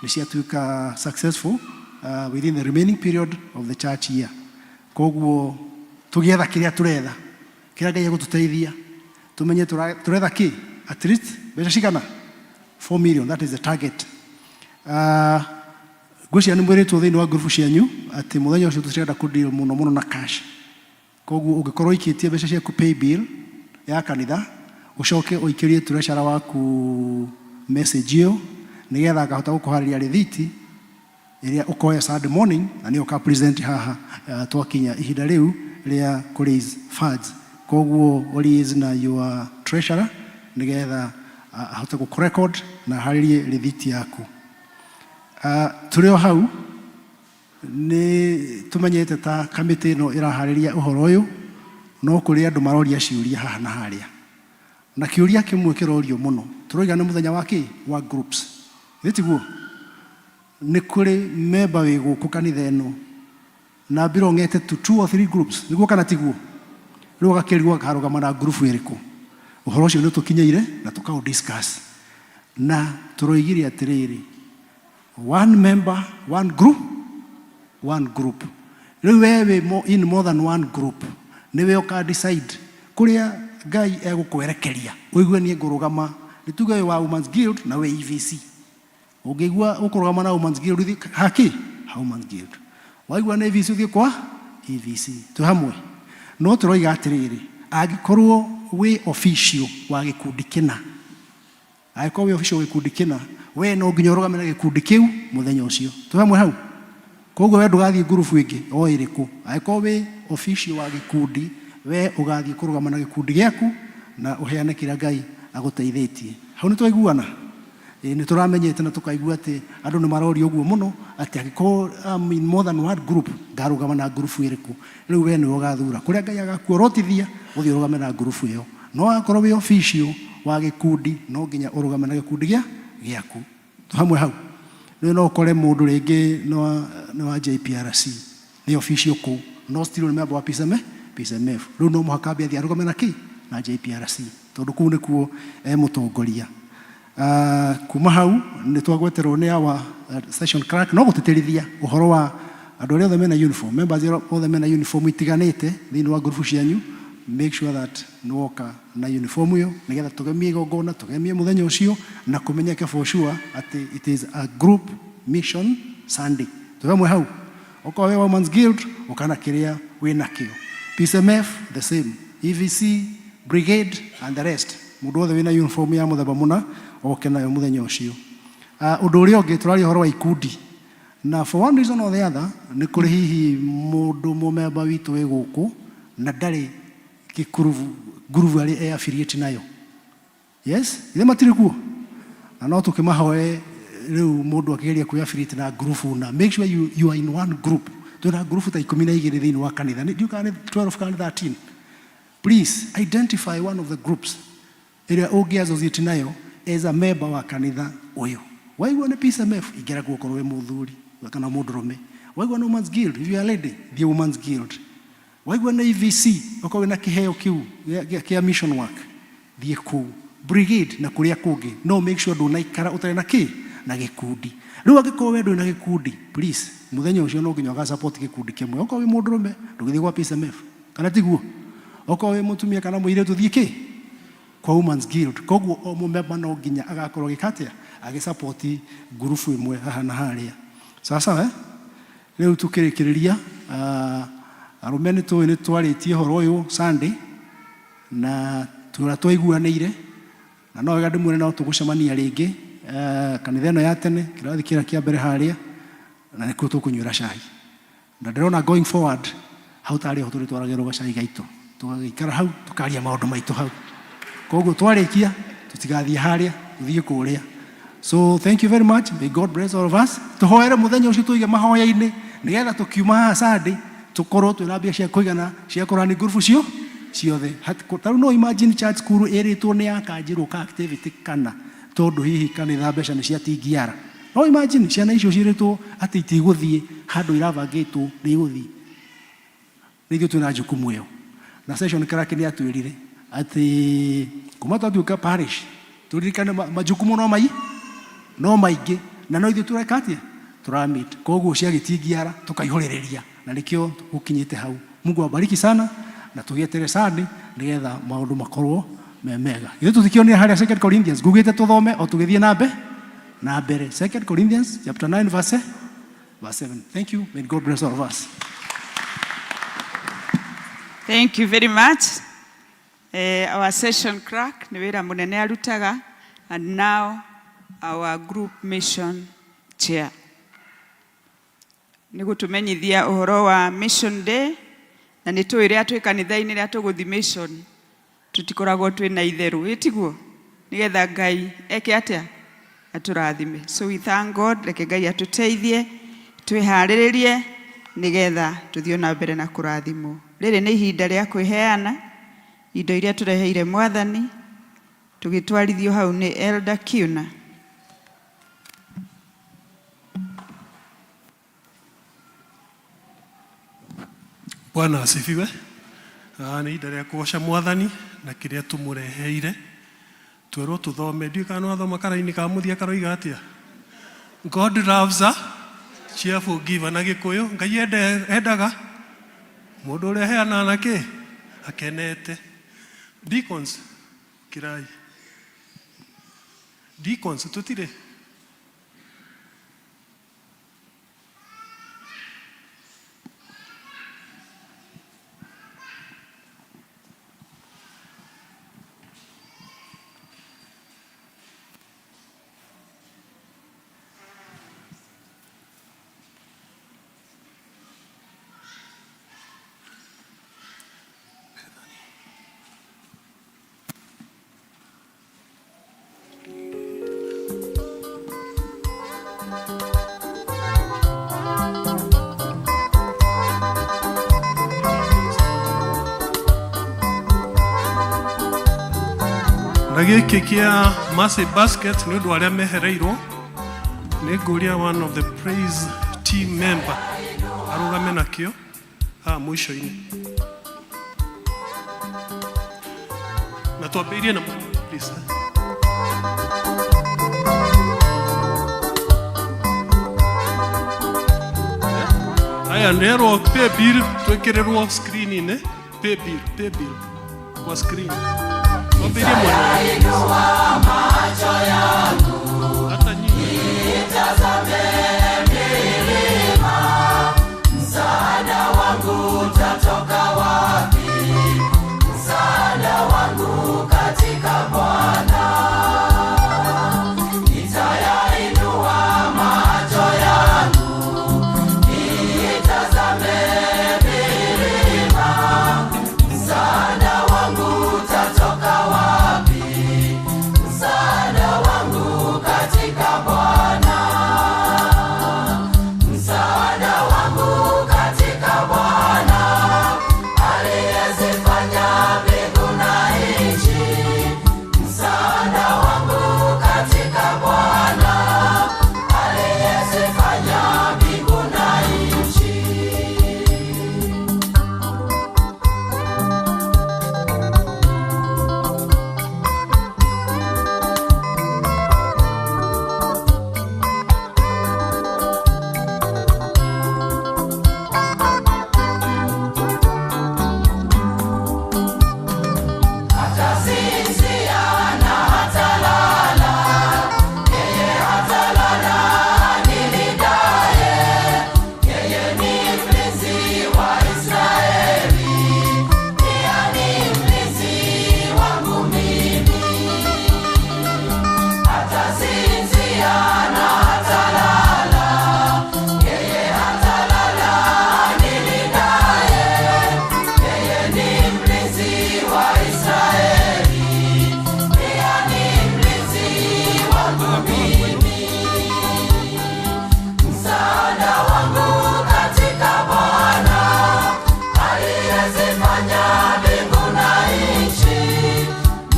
nĩ ciatuĩka successful within the remaining period of the church year. Koguo tũgĩetha kĩrĩa tũretha, kĩrĩa Ngai egũtũteithia tũmenye tũretha kĩ, at least mbeca cigana 4 million, that is the target. Ngwĩciria nĩ mwĩrĩtwo thĩinĩ wa ngurubu cianyu atĩ mũthenya ũcio tũtirenda kũ deal mũno mũno na cash. Koguo ũngĩkorwo ũikĩtie mbeca ciaku pay bill ya kanitha, ũcoke ũikĩrie treasurer waku message ĩyo nĩgetha akahota gũkũharĩria rĩthiti ĩrĩa ũkoya Sunday morning na nĩyo ũka present haha twakinya ihinda rĩu rĩa kũ raise funds. Koguo liaise na your treasurer nĩgetha ahote gũkũ record na aharĩrie rĩthiti yaku. Tũrĩ o hau nĩ tũmenyete ta kamĩtĩ ĩno ĩraharĩria ũhoro ũyũ, no kũrĩ andũ maroria ciũria haha na harĩa. Na kĩũria kĩmwe kĩrorio mũno, tũroiga nĩ mũthenya wa kĩ? Wa groups. Githĩ tiguo? Nĩ kũrĩ member wĩ gũkũ kanitha ĩno na belongete to 2 or 3 groups, nĩguo kana tiguo? Rĩu agakĩrigwo akarũgama na group ĩrĩkũ. Ũhoro ũcio nĩ ũtũkinyĩire na tũkaũ discuss. Na tũroigire atĩrĩrĩ, one member, one group, one group. Rĩu we wĩ in more than one group, nĩwe ũka decide kũrĩa Ngai egũkwerekeria. Ũigue niĩ ngũrũgama, nĩ tuge wĩ wa Women's Guild na wĩ EVC. Ũngĩigua ũkũrũgama na Women's Guild ũthiĩ haki? Ha Women's Guild. Waigua nĩ EVC ũthiĩ kwa EVC. Twĩ hamwe. No tũroiga atĩrĩrĩ, angĩkorwo wĩ official wa gĩkundi kĩna, angĩkorwo wĩ official wa gĩkundi kĩna, we no nginya ũrũgame na gĩkundi kĩu mũthenya ũcio. Twĩ hamwe hau? Koguo we ndũgathiĩ ngurubu ĩngĩ o ĩrĩkũ. Angĩkorwo wĩ official wa gĩkundi, we ũgathiĩ kũrũgama na gĩkundi gĩaku na ũheane kĩrĩa Ngai agũteithĩtie. Hau nĩ twaiguana? Nĩ tũramenyete na tũkaigua atĩ andũ nĩ maroria ũguo mũno atĩ angĩkorwo I'm in more than one group, ngarũgama na ngurubu ĩrĩkũ? Rĩu we nĩwe ũgathura kũrĩa Ngai agakuorotithia ũthiĩ ũrũgame na ngurubu ĩyo. No akorwo wĩ official wa gĩkundi, no nginya ũrũgame na gĩkundi gĩaku. Twĩ hamwe hau? Rĩu no ũkore mũndũ rĩngĩ nĩ wa JPRC, nĩ official kũu, no still nĩ member wa PCMF. Rĩu no mũhaka ambe athiĩ arũgame na kĩ? Na JPRC, tondũ kũu nĩkuo e mũtongoria. Kuma hau nĩ twagweterwo nĩ our session clerk no gũtĩtĩrithia ũhoro wa andũ arĩa othe mena uniform, members arĩa othe mena uniform itiganĩte thĩinĩ wa ngurubu cianyu, Make sure that nĩ woka na uniform ĩyo nĩgetha tũgemie igongona, tũgemie mũthenya ũcio na kũmenyeke for sure atĩ it is a group mission Sunday. Twĩ hamwe hau? Okorwo wĩ Women's Guild, ũka na kĩrĩa wĩ nakĩo. PCMF the same, EVC, Brigade and the rest. Mũndũ wothe wĩna uniform ya mũthemba mũna oke nayo mũthenya ũcio. Ũndũ ũrĩa ũngĩ tũraria ũhoro wa ikundi. Na for one reason or the other nĩ kũrĩ hihi mũndũ mũmemba witũ wĩ gũkũ na ndarĩ gĩkurubu ngurubu arĩ e affiliate nayo. Yes, ithe matirĩ kuo? Na no tũkĩmahoe rĩu mũndũ akĩgeria kwĩ affiliate na ngurubu na make sure you are in one group. Twĩna ngurubu ta 12 thĩinĩ wa kanitha. Ndiũĩ kana nĩ 12 kana nĩ 13. Please identify one of the groups ĩrĩa ũngĩ associate nayo as a member wa kanitha ũyũ. Waigua nĩ PCMF, ingĩra kuo okorwo wĩ mũthuri kana mũndũrũme. Waigua nĩ Women's Guild, if you are a lady, thiĩ Women's Guild. Waigua nĩ EVC, okorwo wĩna kĩheo kĩu kĩa mission work, thiĩ kũu. Brigade na kũrĩa kũngĩ, no make sure ndũnaikara ũtarĩ na kĩ? Na gĩkundi. Rĩu angĩkorwo we ndũrĩ na gĩkundi, please, mũthenya ũcio no nginya ũga support gĩkundi kĩmwe. Okorwo wĩ mũndũrũme, ndũgĩthiĩ gwa PCMF. Kana tiguo? Okorwo wĩ mũtumia kana mũirĩtu, thiĩ kĩ? Kwa Women's Guild. Koguo o mũmemba no nginya agakorwo agĩka atĩa? Agĩsupport ngurubu ĩmwe haha na harĩa. Sawa sawa eh? Rĩu tũkĩrĩkĩrĩria, arũme nĩ tũĩ nĩ twarĩtie ũhoro ũyũ Sunday, na tũrĩa twaiguanĩire, na no wega ndĩmwĩre no tũgũcemania rĩngĩ kanitha ĩno ya tene, kĩrathi kĩrĩa kĩa mbere harĩa, na nĩkuo tũkũnyuĩra cai. Na ndĩrona going forward, hau tarĩ ho tũrĩtwaragĩrwo gacai gaitũ. Tũgagĩikara hau, tũkaria maũndũ maitũ hau. Koguo twarĩkia, tũtigathiĩ harĩa, tũthiĩ kũrĩa. So thank you very much. May God bless all of us. Tũhoere mũthenya ũcio tũige mahoya-inĩ, nĩgetha tũkiuma haha Sunday, tũkorwo twĩna mbia cia kũigana cia kũrani ngurubu cio ciothe. Ta rĩu no imagine church school ĩrĩtwo nĩ yakanjĩrwo ka activity kana tondũ hihi kanitha mbeca nĩ ciatingiara. No imagine ciana icio ciĩrĩtwo atĩ itigũthiĩ handũ irabangĩtwo nĩ igũthiĩ. Nĩ ithuĩ twĩna jukumu ĩyo. Na session clerk nĩ atwĩrire atĩ kuma twatuĩka parish tũririkane majukumu no mai no maingĩ na no ithuĩ tũreka atĩa tũra meet. Koguo ciagĩtingiara tũkaihũrĩrĩria na nĩkĩo gũkinyĩte hau. Mungu awabariki sana na tũgĩetere Sunday nĩgetha maũndũ makorwo me mega. Ithuĩ tũtikĩonire harĩa 2 Corinthians ngugĩte tũthome o tũgĩthiĩ na mbe na mbere. 2 Corinthians chapter 9 verse 7. Thank you. May God bless all of us. Thank you very much. Our session clerk nĩ wĩra mũnene arutaga, and now our group mission chair. Nĩ gũtũmenyithia ũhoro wa mission day, na nĩ tũĩ rĩrĩa twĩ kanitha-inĩ rĩrĩa tũgũthiĩ mission tũtikoragwo twĩ na itherũ, ĩ tiguo? Nĩgetha Ngai eke atĩa? Atũrathime. So we thank God, reke Ngai atũteithie twĩharĩrĩrie nĩgetha tũthiĩ na mbere na kũrathimwo. Rĩrĩ nĩ ihinda rĩa kwĩheana indo iria tũreheire Mwathani, tũgĩtwarithio hau nĩ Elder Kiuna. Bwana asifiwe. Nĩ ihinda rĩa kũgoca Mwathani na kĩrĩa tũmũreheire. Twerwo tũthome, ndiũĩ kana nĩwathoma karaini ka mũthia karoiga atĩa? God loves a cheerful giver. Na Gĩkũyũ, Ngai endaga mũndũ ũrĩa aheanaga na kĩ? Akenete. Deacons, kirai. Deacons, tũtirĩ. Na gĩkĩ kĩa Mercy Basket nĩ ũndũ arĩa mehereirwo nĩ ngũria one of the praise team member arũgame nakĩo haha mũico-inĩ na twambĩrĩrie na please. Aya nderwo pay bill twĩkĩrĩrwo screen-inĩ, pay bill, pay bill. Kwa screen. Mwambirie mwana. Nitayainua macho yangu Hata nyinyi. nitazame milima, msaada wangu utatoka wapi? Msaada wangu katika Bwana. Nitayainua macho yangu nitazame milima, msaada wangu utatoka wapi? Msaada wangu katika Bwana. Msaada wangu katika Bwana aliyezifanya mbingu na nchi. Msaada wangu katika Bwana aliyezifanya mbingu na nchi. Hatasinzia na hatalala, yeye hatalala anilindaye. Yeye ni mlinzi wa Israeli, pia ni mlinzi wangu mimi. Hatasinzia na hatalala, yeye hatalala anilindaye. Yeye ni mlinzi wa Israeli, pia ni mlinzi wangu mimi. Msaada wangu katika Bwana aliyezifanya mbingu na nchi.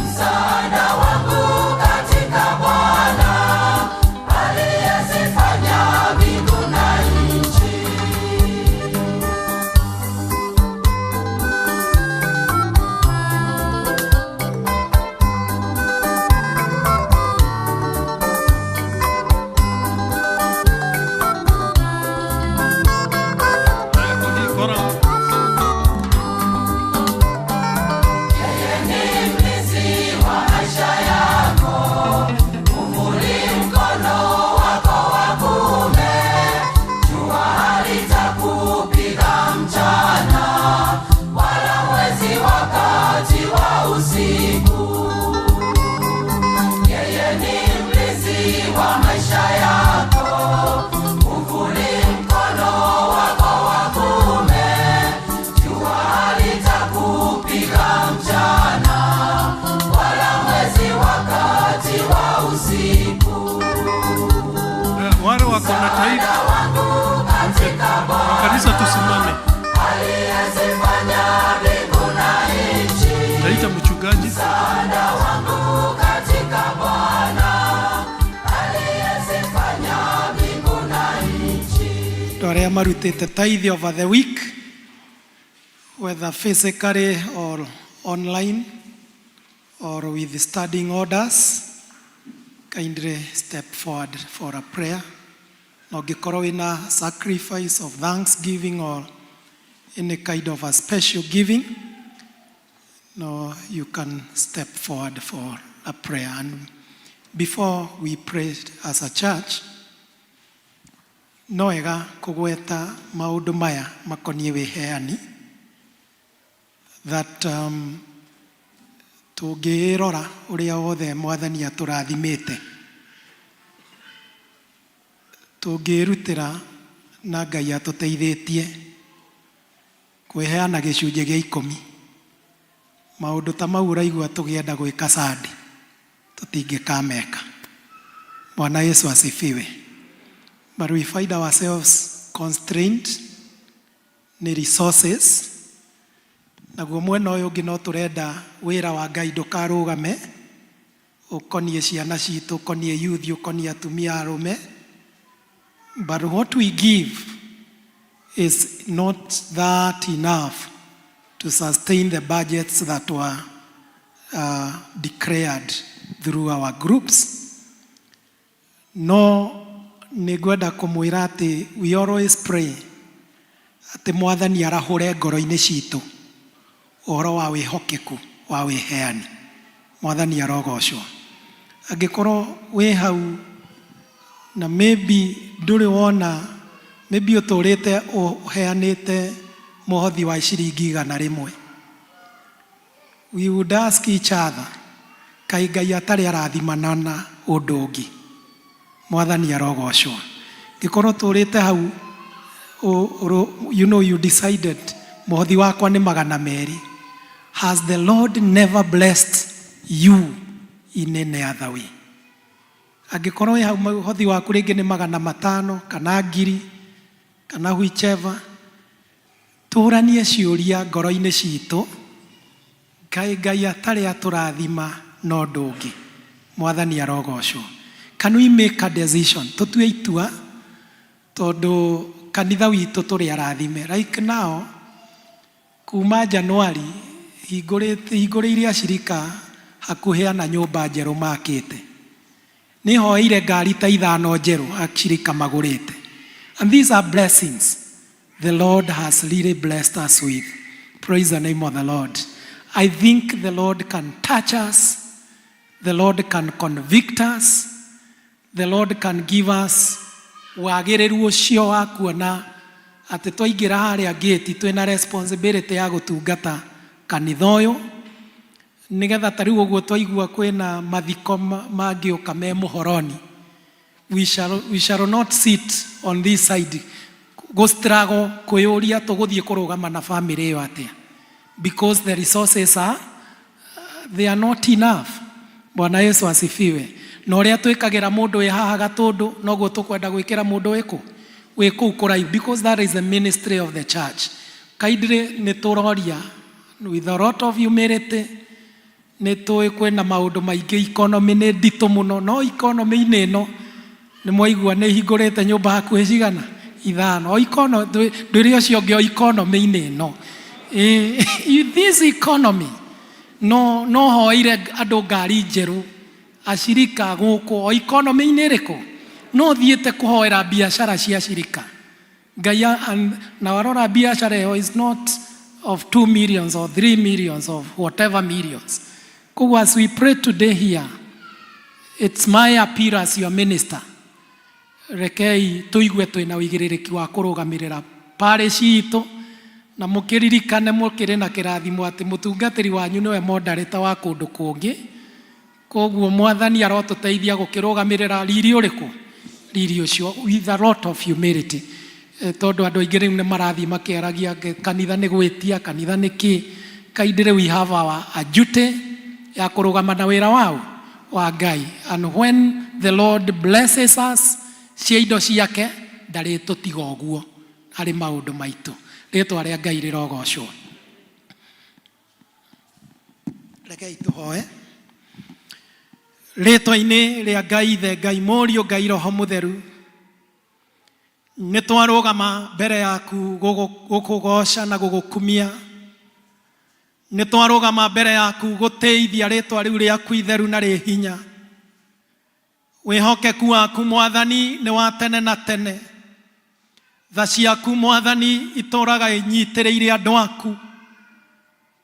Msaada wangu katika Bwana aliyezifanya mbingu na nchi. Yeye ni mlinzi wa maisha yako, uvuli mkono wako wa kuume. Jua halitakupiga mchana, wala mwezi wakati wa usiku. Yeye ni mlinzi wa maisha yako, uvuli mkono wako wa kuume. Jua halitakupiga mchana, wala mwezi wakati wa usiku. Wale wako na taifa kanisa, tusimame. Aliyezifanya mbingu na nchi. Taita mchungaji. Msaada wangu katika Bwana aliyezifanya mbingu na nchi. Andũ arĩa marutĩte tithe over the week whether physically or online or with standing orders kindly step forward for a prayer na ũngĩkorwo wĩna sacrifice of thanksgiving or any kind of a special giving no you can step forward for a prayer and before we pray as a church no wega kũgweta maũndũ maya makoniĩ wĩheani that tũngĩrora ũrĩa wothe mwathani atũrathimĩte tũngĩrutĩra na Ngai atũteithĩtie kwĩheana gĩcunjĩ gĩa ikũmi maũndũ ta mau ũraigua tũgĩenda gwĩka Sunday tũtingĩkameka. Bwana Yesu asifiwe. But we find ourselves constrained nĩ resources naguo mwena ũyũ ũngĩ no tũrenda wĩra wa Ngai ndũkarũgame ũkoniĩ ciana citũ ũkoniĩ youth ũkoniĩ atumia arũme but what we give is not that enough to sustain the budgets that were declared through our groups. No nĩ ngwenda kũmwĩra atĩ we always pray atĩ mwathani arahũre ngoro-inĩ citũ ũhoro wa wĩhokeku wa wĩheani. Mwathani arogocwo. Angĩkorwo wĩ hau na maybe ndũrĩ wona, maybe ũtũrĩte ũheanĩte mũhothi wa ciringi 100. We would ask each other, kaĩ Ngai atarĩ arathimana na ũndũ ũngĩ? Mwathani arogocwo. Ngĩkorwo ũtũrĩte hau, you know you decided mũhothi wakwa nĩ 200. Has the Lord never blessed you in any other way? Angĩkorwo wĩ hau mũhothi waku rĩngĩ nĩ 500 kana 1000 kana whichever, tũranie ciũria ngoro-inĩ citũ, kaĩ Ngai atarĩ atũrathima na ũndũ ũngĩ? Mwathani arogocwo. Can we make a decision? Tũtue itua tondũ kanitha witũ tũrĩ arathime. Like now, kuma January hingũrĩire acirika hakuhĩ ana nyũmba njerũ makĩte. Nĩhoeire ngari ta ithano njerũ acirika magũrĩte. And these are blessings the Lord has really blessed us with. Praise the name of the Lord. I think the Lord can touch us. The Lord can convict us. The Lord can give us wagĩrĩru ũcio wa kuona atĩ twaingĩra harĩa gate twĩna responsibility ya gũtungata kanitha ũyũ, nĩgetha ta rĩu ũguo twaigua kwĩna mathiko mangĩũka me mũhoroni, we shall not sit on this side gũ struggle kwĩyũria tũgũthiĩ kũrũgama na family ĩyo atĩa, because the resources are they are not enough. Bwana Yesu asifiwe. Na ũrĩa twĩkagĩra mũndũ wĩ haha Gatũndũ noguo tũkwenda gwĩkĩra mũndũ wĩkũ wĩ kũu kũraihu, because that is the ministry of the church. Kindly nĩ tũroria with a lot of humility. Nĩ tũĩ kwĩna maũndũ maingĩ, economy nĩ nditũ mũno, no economy-inĩ ĩno nĩ mwaigua nĩ hingũrĩte nyũmba hakuhĩ cigana ithano. O economy ndwĩre ũcio ũngĩ, o economy-inĩ ĩno, this economy, no hoeire andũ ngari njerũ acirika gũkũ o economy-inĩ ĩrĩkũ no thiĩte kũhoera biacara cia cirika Ngai na warora biacara ĩyo is not of 2 millions or 3 millions of whatever millions. Koguo as we pray today here, it's my appeal as your minister, rekei tũigue twĩna ũigĩrĩrĩki wa kũrũgamĩrĩra parish itũ, na mũkĩririkane mũkĩrĩ na kĩrathimo atĩ mũtungatĩri wanyu nĩwe moderator wa kũndũ kũngĩ. Koguo Mwathani arotũteithia gũkĩrũgamĩrĩra riri ũrĩkũ, riri ũcio, with a lot of humility. Tondũ andũ aingĩ rĩu nĩ marathiĩ makĩaragia kanitha nĩ gwĩtia kanitha nĩ kĩ. Kindly, we have our a duty ya kũrũgama na wĩra wao wa Ngai, and when the Lord blesses us cia indo ciake ndarĩtũtiga ũguo harĩ maũndũ maitũ. Rĩtwa rĩa Ngai rĩrogocwo. Rekei tũhoe rĩtwa-inĩ rĩa Ngai Ithe, Ngai Mũriũ, Ngai Roho Mũtheru. Nĩ twarũgama mbere yaku gũkũgoca na gũgũkumia. Nĩ twarũgama mbere yaku gũtĩithia rĩtwa rĩu rĩaku itheru na rĩ hinya. Wĩhokeku waku, Mwathani, nĩ wa tene na tene. Tha ciaku, Mwathani, itũraga inyitĩrĩire andũ aku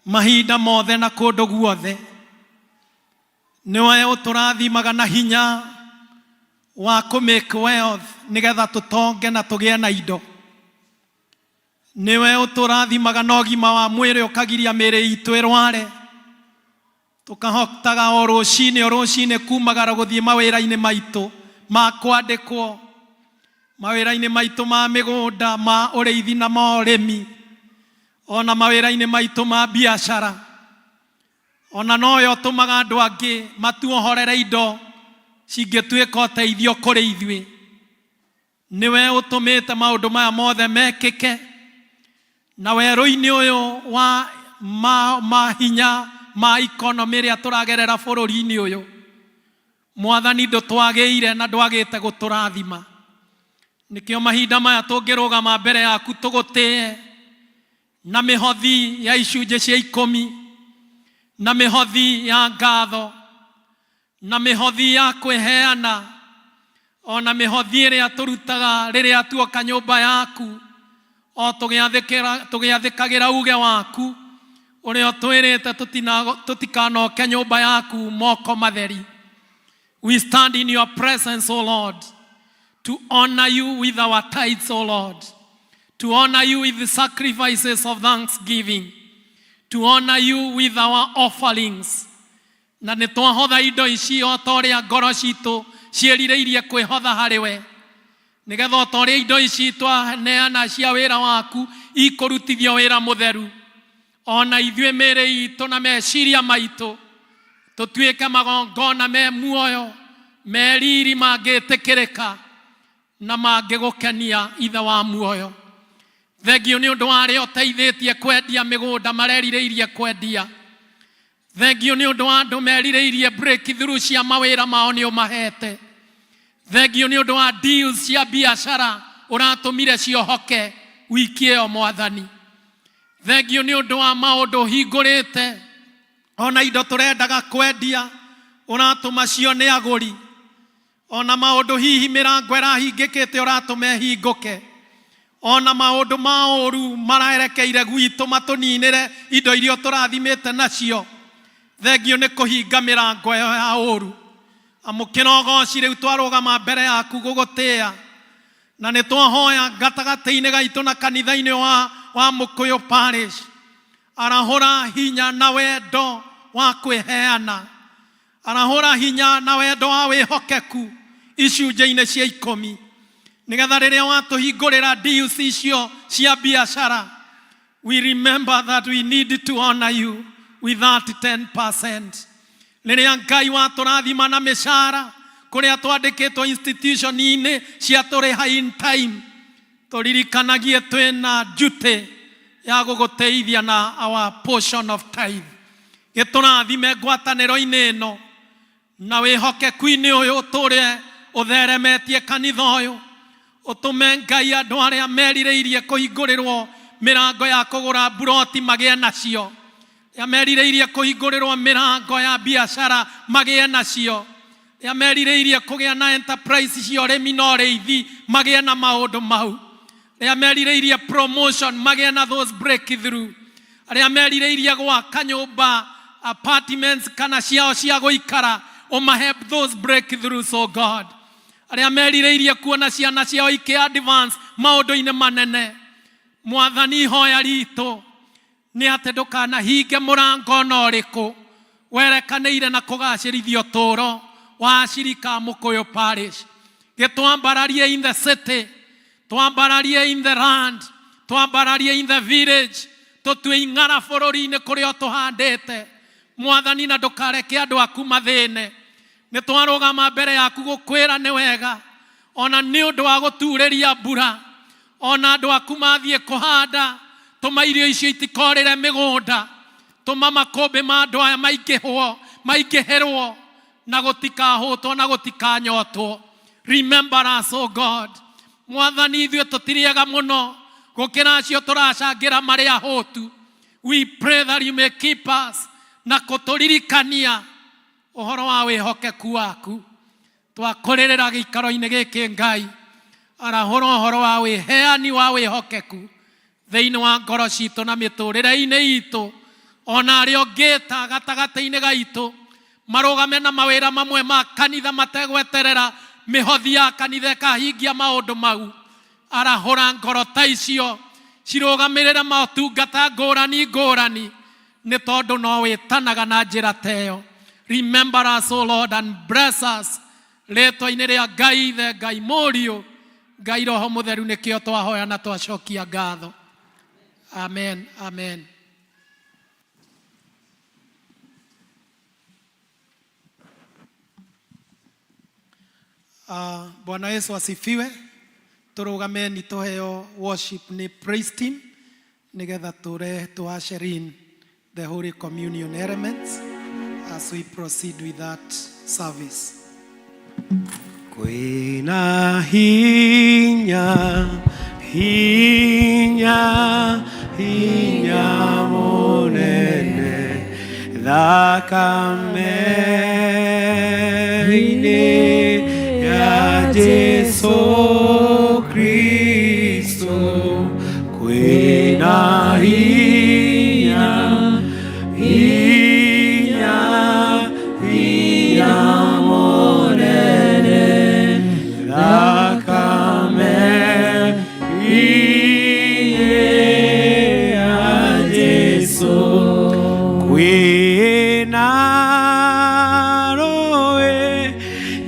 mahinda mothe na kũndũ guothe. Nĩwe ũtũrathimaga na hinya wa kũ make wealth, nĩgetha tũtonge na tũgĩe na indo. Nĩwe ũtũrathimaga na ũgima wa mwĩrĩ, ũkagiria mĩĩrĩ itũ ĩrware, tũkahotaga o rũcinĩ o rũcinĩ kumagara gũthiĩ mawĩra-inĩ maitũ ma kwandĩkwo, mawĩra-inĩ maitũ ma mĩgũnda, ma ũrĩithi na ma ũrĩmi, ona mawĩra-inĩ maitũ ma biacara. Ona noyo ũtũmaga andũ angĩ matuohorere indo cingĩtuĩka ũteithio kũrĩ ithuĩ. Nĩwe ũtũmĩte maũndũ maya mothe mekĩke na werũ-inĩ ũyũ wa mahinya ma economy ĩrĩa tũragerera bũrũri-inĩ ũyũ. Mwathani, ndũtwagĩire na ndwagĩte gũtũrathima. Nĩkĩo mahinda maya tũngĩrũgama mbere yaku tũgũtĩe na mĩhothi ya icunjĩ cia ikũmi, na mĩhothi ya ngatho, na mĩhothi ya kwĩheana, ona mĩhothi ĩrĩa tũrutaga rĩrĩa tuoka nyũmba yaku o tũgĩathĩkagĩra uge waku. Ũrĩa ũtwĩrĩte tũtikanoke nyũmba yaku moko matheri. We stand in your presence, O Lord, to honor you with our tithes, O Lord, to honor you with the sacrifices of thanksgiving, to honor you with our offerings. Na nĩ twahotha indo ici o ta ũrĩa ngoro citũ ciĩrirĩirie kwĩhotha harĩ we, nĩgetha o ta ũrĩa indo ici twaneana cia wĩra waku ikũrutithio wĩra mũtheru, ona ithuĩ mĩĩrĩ itũ na meciria maitũ tũtuĩke magongona me muoyo, me riri, mangĩtĩkĩrĩka na mangĩgũkenia, Ithe wa muoyo. Thengiũ nĩ ũndũ wa arĩa ũteithĩtie kwendia mĩgũnda marerirĩirie kwendia. Thengiũ nĩ ũndũ wa andũ merirĩirie breakthrough cia mawĩra mao, nĩ ũmahete. Thengiũ nĩ ũndũ wa deals cia biacara ũratũmire ciohoke wiki ĩyo, Mwathani. Thengiũ nĩ ũndũ wa maũndũ ũhingũrĩte, ona indo tũrendaga kwendia ũratũma cione agũri, ona maũndũ hihi mĩrango ĩrahingĩkĩte ũratũma ĩhingũke, ona maũndũ ma ũru maraerekeire gwitũ matũninĩre indo iria tũrathimĩte nacio. Thengiũ nĩ kũhinga mĩrango ĩyo ya ũru. Amũkĩra ũgoci rĩu twarũgama mbere yaku gũgũtĩĩa, na nĩ twahoya gatagatĩ-inĩ gaitũ na kanitha-inĩ wa Mũkũyũ Parish, arahũra hinya na wendo wa kwĩheana, arahũra hinya na wendo wa wĩhokeku icunjĩ-inĩ cia ikũmi, nĩgetha rĩrĩa watũhingũrĩra deals icio cia biacara, we remember that we need to honor you with that 10%. Rĩrĩa Ngai watũrathima na mĩcara kũrĩa twandĩkĩtwo institution-inĩ cia tũrĩha in time, tũririkanagie twĩna duty ya gũgũteithia na our portion of tithe. Gĩtũrathime ngwatanĩro-inĩ ĩno na wĩhokeku-inĩ ũyũ ũtũre ũtheremetie kanitha ũyũ. Ũtũme Ngai andũ arĩa merirĩirie kũhingũrĩrwo mĩrango ya kũgũra mburoti magĩe nacio, arĩa merirĩirie kũhingũrĩrwo mĩrango ya biacara magĩe nacio, arĩa merirĩirie kũgĩa na enterprise cia ũrĩmi na ũrĩithi magĩe na maũndũ mau, arĩa merirĩirie promotion magĩe na those breakthrough, arĩa merirĩirie gwaka nyũmba, apartments kana ciao cia gũikara, ũmahe those breakthroughs, oh God. Arĩa merirĩirie kuona ciana ciao ikĩ advance maũndũ-inĩ manene, Mwathani, ihoya ritũ nĩ atĩ ndũkanahinge mũrango ona ũrĩkũ werekanĩire na kũgacĩrithia ũtũũro wa acirika a Mũkũyũ Parish. Gĩtwambararie in the city, twambararie in the land, twambararie in the village, tũtue ing'ara bũrũri-inĩ kũrĩa ũtũhandĩte, Mwathani, na ndũkareke andũ aku mathĩne. Nĩ twarũgama mbere yaku gũkwĩra nĩ wega, ona nĩ ũndũ wa gũturĩria mbura, ona andũ aku mathiĩ kũhanda, tũma irio icio itikorĩre mĩgũnda, tũma makũmbĩ ma andũ aya maingĩhwo, maingĩhĩrwo, na gũtikahũtwo na gũtikanyotwo. Remember us, oh God. Mwathani, ithuĩ tũtirĩega mũno gũkĩra acio tũracangĩra marĩ ahũtu. We pray that you may keep us na kũtũririkania ũhoro wa wĩhokeku waku. Twakũrĩrĩra gĩikaro-inĩ gĩkĩ, Ngai, arahũra ũhoro wa wĩheani wa wĩhokeku thĩinĩ wa ngoro citũ na mĩtũrĩre-inĩ itũ, ona arĩa ũngĩta gatagatĩ-inĩ gaitũ marũgame na mawĩra mamwe ma kanitha mategweterera mĩhothi ya kanitha ĩkahingia maũndũ mau. Arahũra ngoro ta icio cirũgamĩrĩre motungata ngũrani ngũrani, nĩ tondũ no wĩtanaga na njĩra ta ĩyo. Remember us, O Lord, and bless us. Rĩtwa-inĩ rĩa Ngai Ithe, Ngai Mũriũ, Ngai Roho Mũtheru, nĩkĩo twahoya na twacokia ngatho. Amen, amen. Bwana Yesu asifiwe. Tũrũgameni tũheo worship nĩ praise team nĩgetha tũre to usher in the Holy Communion elements as we proceed with that service. Kwĩna hinya, hinya, hinya mũnene thakame-inĩ ya Jesu Kristo. Kwĩna hinya. Wĩna rũĩ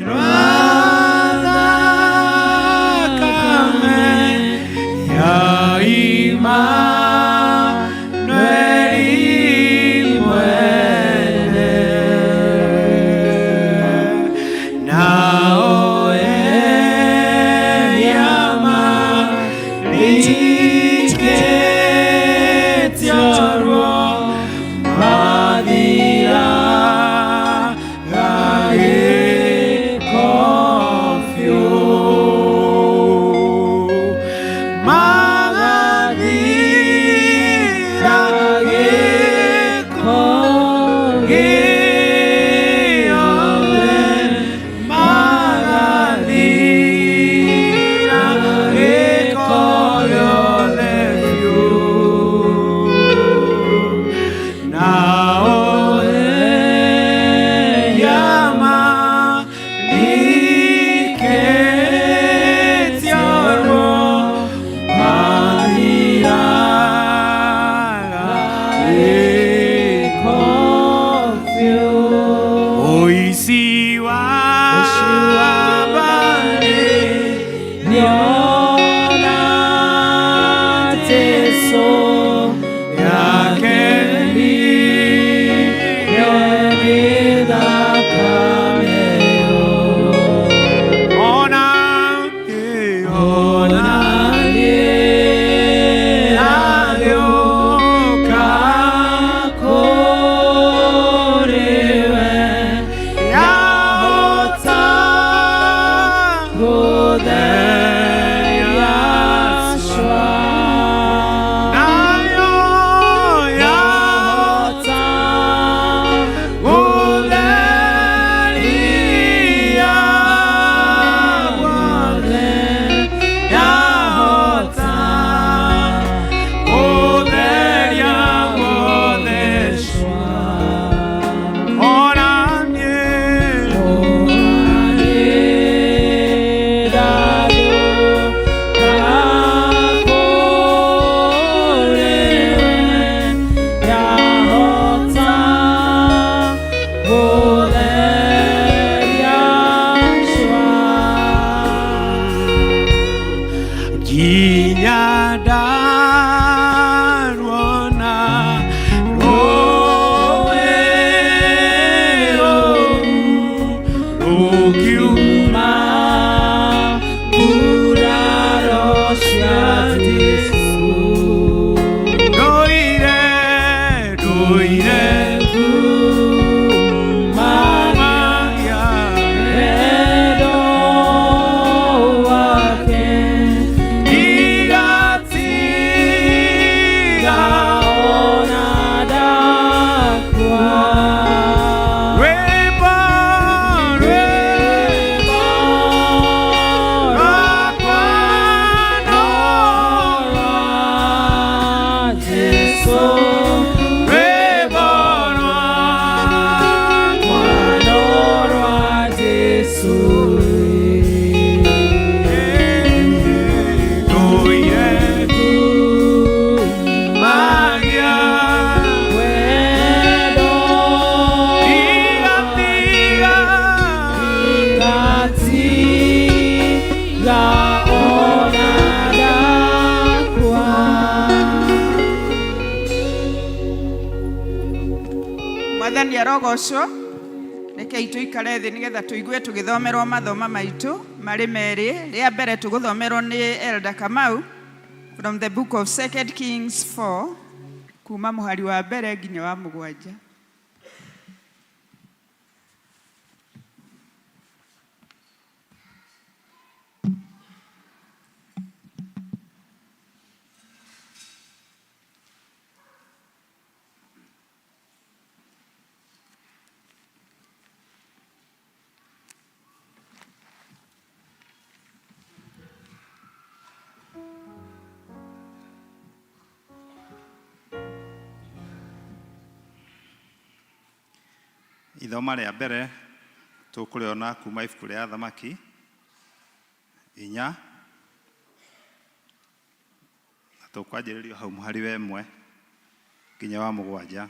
rwa thakame ya Imanueli mwene. Nao enyama liketio ruo mathiraga gĩko biũ. Magathira gĩko gĩothe, magathira gĩko gĩothe biũ. Nao enyama liketio ruo mathiraga gĩko biũ. Ũici wa mbarĩ nĩona Jesũ yakenirio nĩ thakame ĩyo. Ona niĩ ndagĩũka kũrĩ we, yahota gũtheria cua. Nayo yahota gũtheria guothe, yahota gũtheria guothe cua. Ona niĩ ndagĩũka kũrĩ we, yahota gũtheria cua. Nginya ndaruona rũĩ rũu rũkiuma nguraro cia Jesũ. Ndũire, ndũire kumagia wendo wake, ndigatiga ona ndakua. Rwĩmbo, rwĩmbo rwakwa no rwa Jesũ, rwĩmbo rwakwa no rwa Jesũ. Ndũire kumagia wendo, ndigatiga, ndigatiga ona ndakua. Mwathani arogocwo. Rekei tũikare thĩ nĩgetha tũigue tũgĩthomerwo mathoma maitũ marĩ merĩ. Rĩa mbere tũgũthomerwo nĩ Elder Kamau from the book of Second Kings 4 kuma mũhari wa mbere nginya wa mũgwanja. Ithoma rĩa mbere tũkũrĩona kuma ibuku rĩa Athamaki 4, na tũkwanjĩrĩria hau mũhari wa 1 nginya wa 7.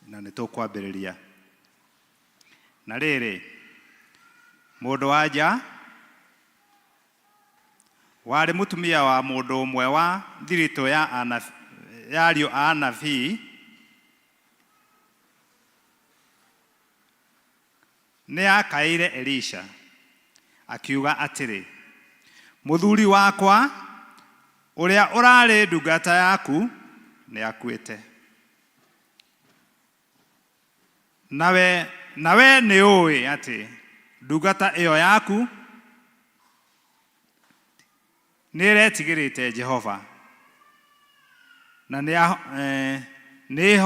Na nĩ tũkwambĩrĩria. Na rĩrĩ, mũndũ wa nja warĩ mũtumia wa mũndũ ũmwe wa thiritũ ya ariũ a anabii, nĩ aakaĩire Elisha, akiuga atĩrĩ, Mũthuri wakwa ũrĩa ũrarĩ ndungata yaku nĩakuĩte. Nawe, na wee nĩũũĩ atĩ ndungata ĩyo yaku nĩĩretigĩrĩte Jehova, na nĩ, eh, nĩ,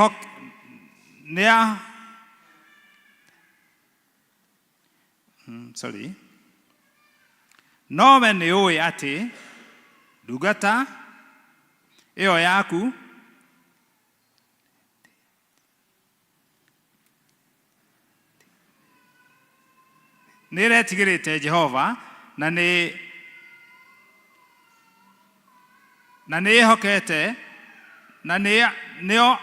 sorry. No we nĩũũĩ atĩ ndungata ĩyo yaku nĩ ĩretigĩrĩte Jehova na nĩ na nĩ ĩhokete na nĩ nĩo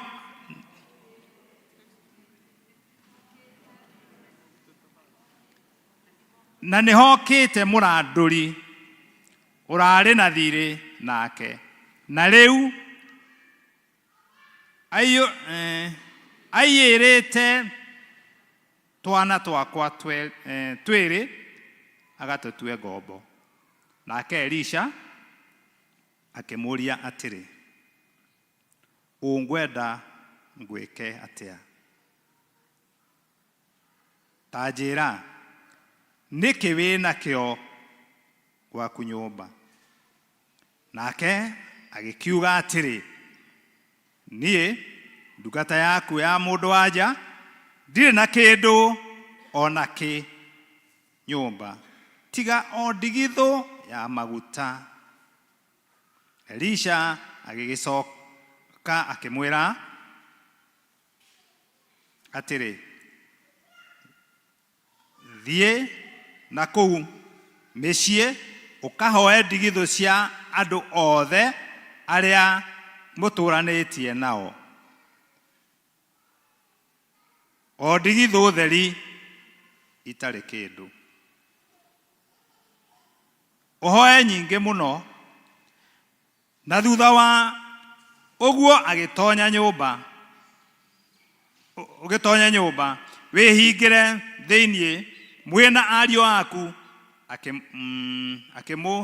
na nĩ hokĩte mũrandũri ũrarĩ na thirĩ nake na rĩu Aiyĩrĩte twana twakwa twĩrĩ agatũtue ngombo. Nake Elisha akĩmũũria atĩrĩ, Ũngwenda ngwĩke atĩa? Ta njĩĩra, nĩkĩ wĩ nakĩo gwaku nyũmba? Nake agĩkiuga atĩrĩ, Niĩ, ndungata yaku ya mũndũ-wa-nja, ndirĩ na kĩndũ o na kĩ nyũmba, tiga o ndigithũ ya maguta. Elisha agĩgĩcoka akĩmwĩra atĩrĩ, Thiĩ na kũu mĩciĩ ũkahoe ndigithũ cia andũ othe arĩa mũtũũranĩtie nao, o ndigithũ theri itarĩ kĩndũ. Ũhoe nyingĩ mũno. Na thutha wa ũguo agĩtonya nyũmba, ũgĩtonya nyũmba wĩhingĩre thĩinĩ mwĩ na ariũ aku, akĩ, akĩmũ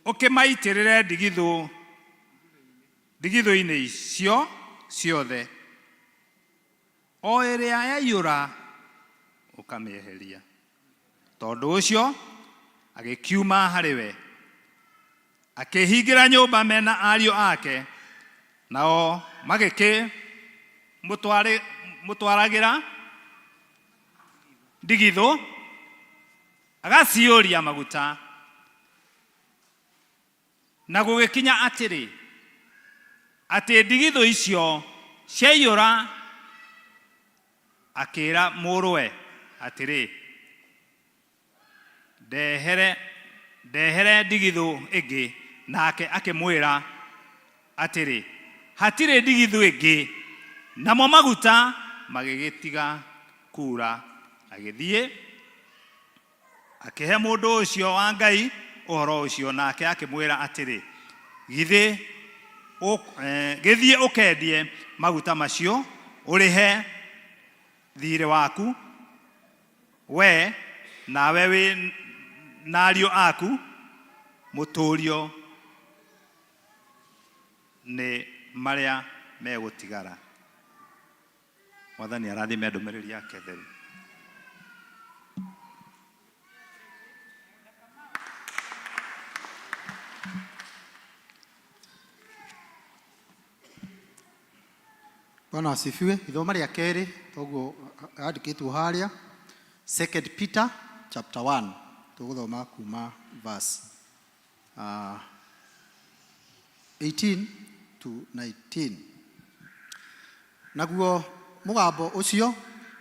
ũkĩmaitĩrĩre ndigithũ ndigithũ-inĩ icio ciothe. O ĩrĩa yaiyũra ũkamĩeheria. Tondũ ũcio agĩkiuma harĩ we, akĩĩhingĩra nyũmba me na ariũ ake, nao magĩkĩmũtwaragĩra ndigithũ, agaciyũria maguta. Na gũgĩkinya atĩrĩ, atĩ ndigithũ icio ciaiyũra, akĩĩra mũrũwe atĩrĩ, Ndehere, ndehere ndigithũ ĩngĩ. Nake akĩmwĩra atĩrĩ, Hatirĩ ndigithũ ĩngĩ. Namo maguta magĩgĩtiga kuura. Agĩthiĩ. Akĩhe mũndũ ũcio wa Ngai ũhoro ũcio, nake akĩmwĩra atĩrĩ, Githĩ, gĩthiĩ ũkendie maguta macio, ũrĩhe thiirĩ waku, wee nawe wĩ na ariũ aku, mũtũũrio nĩ marĩa megũtigara. Mwathani arathime ndũmĩrĩri yake theru. Bwana asifiwe. Ithoma rĩa kerĩ toguo yandĩkĩtwo harĩa Second Peter chapter 1 tũgũthoma kuma verse uh, 18 to 19. Naguo mũgambo ũcio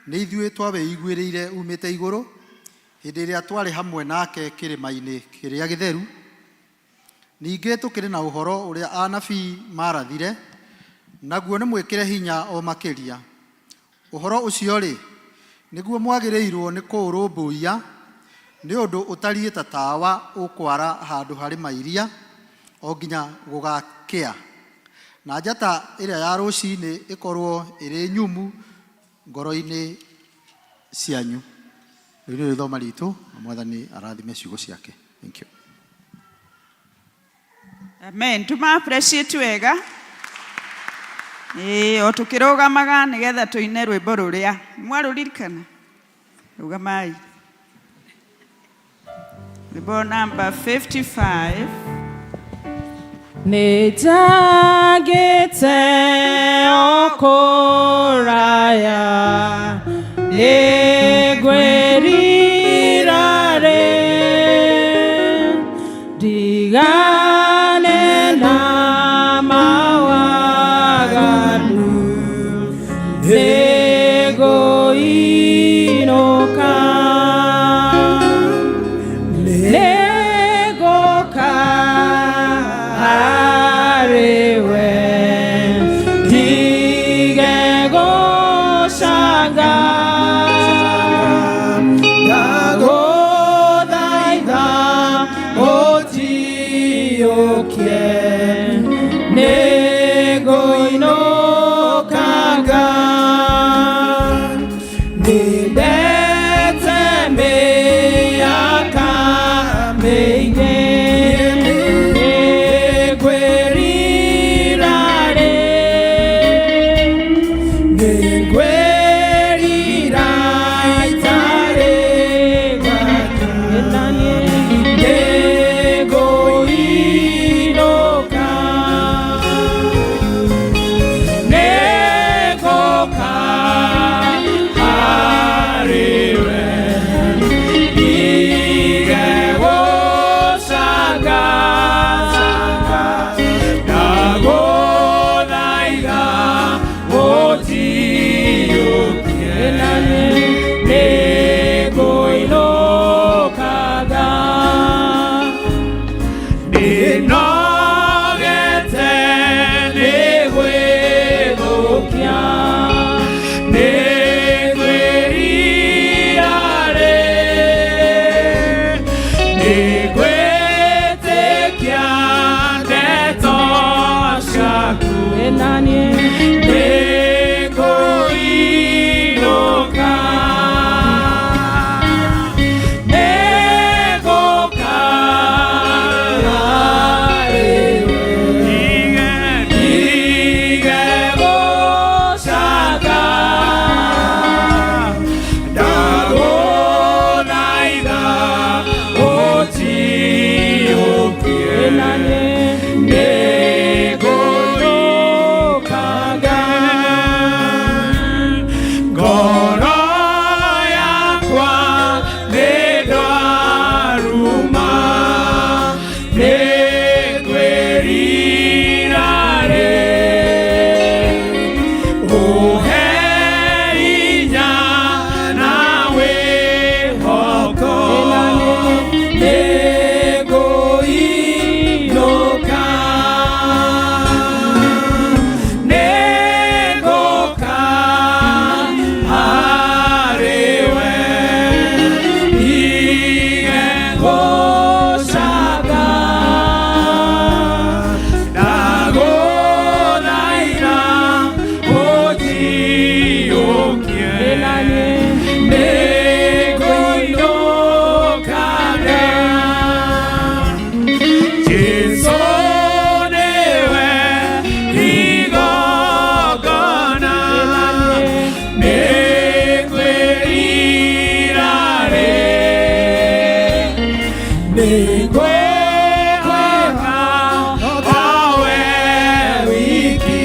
nĩ ithuĩ twawĩiguĩrĩire umĩte igũrũ hĩndĩ ĩrĩa twarĩ hamwe nake kĩrĩma-inĩ kĩrĩa gĩtheru. Ningĩ tũkĩrĩ na ũhoro ũrĩa anabii maarathire, naguo nĩ mwĩkĩre hinya o makĩria. Ũhoro ũcio-rĩ, nĩguo mwagĩrĩirwo nĩ kũũrũmbũiya, nĩ ũndũ ũtariĩ ta tawa ũkwara handũ harĩ mairia o nginya gũgakĩa, na njata ĩrĩa ya rũcinĩ ĩkorwo ĩrĩ nyumu ngoro-inĩ cianyu. Rĩu nĩrĩo ithoma ritũ, na Mwathani arathime ciugo ciake. Thank you. Amen. Tuma appreciate wega. Ĩĩ, o tũkĩrũgamaga nĩgetha tũine rwĩmbo rũrĩa. Mwarũririkana? Rũgamai. Rwĩmbo namba 55. Nĩnjagĩte o kũraya nĩngwĩrira rĩ ndigane na mawaganu nĩngũinũka nĩngũka harĩwe ndige gũcanga ndagũthaitha ũnjiyũkie nĩngũinũkanga nĩndete mĩaka mĩingĩ nĩngwĩrira rĩ nĩngwĩrira itarĩ gwaka nĩngũinũka nĩngũka harĩwe ndige gũcanga ndagũthaitha ũnjiyũkie nĩngũinũkaga ndĩnogete nĩgwĩthũkia nĩngwĩrira rĩ nĩngwĩtĩkia ndeto ciaku nĩngũinũka nĩngũka harĩwe ndige gũcanga ndagũthaitha ũnjiyũkie nĩngũinũkanga ngoro yakwa nĩndwaruma nĩngwĩrira rĩ ũhe hinya na wĩhoko nĩngũinũka nĩngũka harĩwe ndige gũcanga ndagũthaitha ũnjiyũkie nĩngũinũkaga Jesũ nĩwe igongona nĩngwĩrira rĩ nĩngwĩhoka o we wiki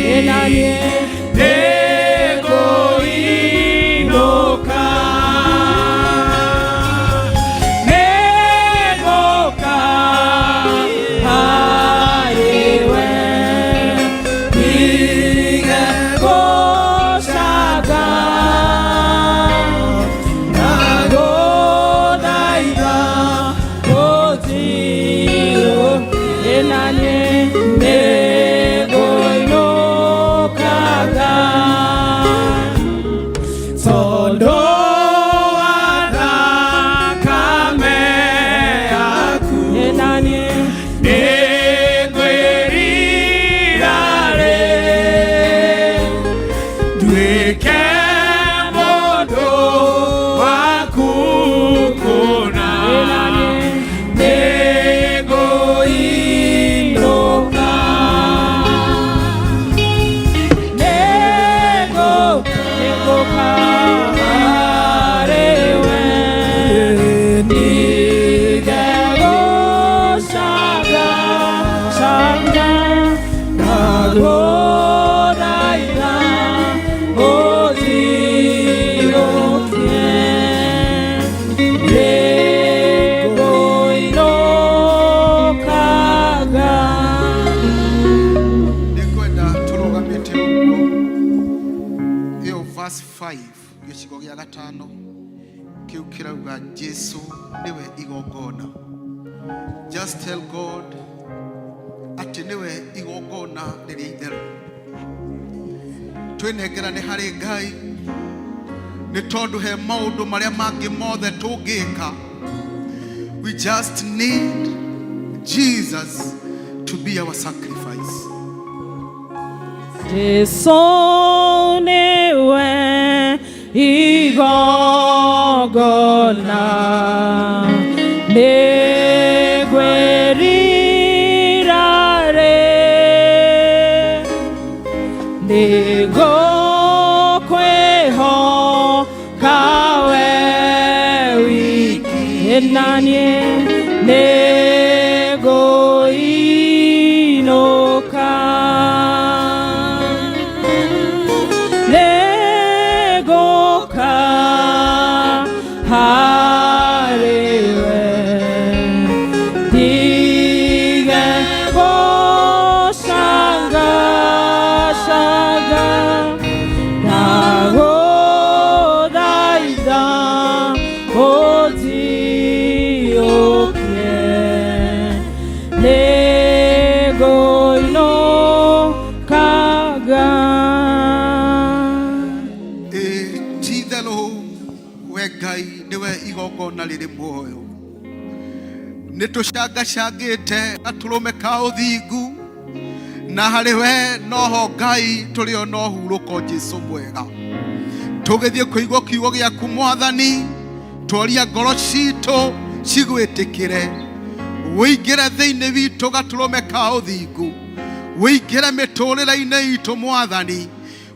nĩngũinũka nĩngũka harĩwe ndige gũcanga Verse 5 gĩcigo gĩa gatano kĩu kĩrauga Jesu nĩwe igongona. Just tell God atĩ nĩwe igongona rĩrĩa itheru. Twĩnengerane harĩ Ngai nĩ tondũ he maũndũ marĩa mangĩ mothe tũngĩka. We just need Jesus to be our sacrifice. Jesu nĩwe igongona nĩngwĩrira rĩ nĩngũkwĩhoka we wiki na niĩ nĩngũinũka nĩngũka harĩ we ndige gũcangacanga ndagũthaitha ũnjiyũkie nĩngũinũkaga. Ĩ ti itherũ we Ngai nĩwe igongona rĩrĩ muoyo. Nĩ tũcangacangĩte gatũrũme ka ũthingu na harĩ we noho Ngai tũrĩ ona ũhurũko Jesu mwega. Tũgĩthiĩ kũigua kiugo gĩaku Mwathani, tworia ngoro citũ cigwĩtĩkĩre, wĩingĩre thĩinĩ witũ gatũrũme ka ũthingu, wĩingĩre mĩtũrĩre-inĩ itũ Mwathani,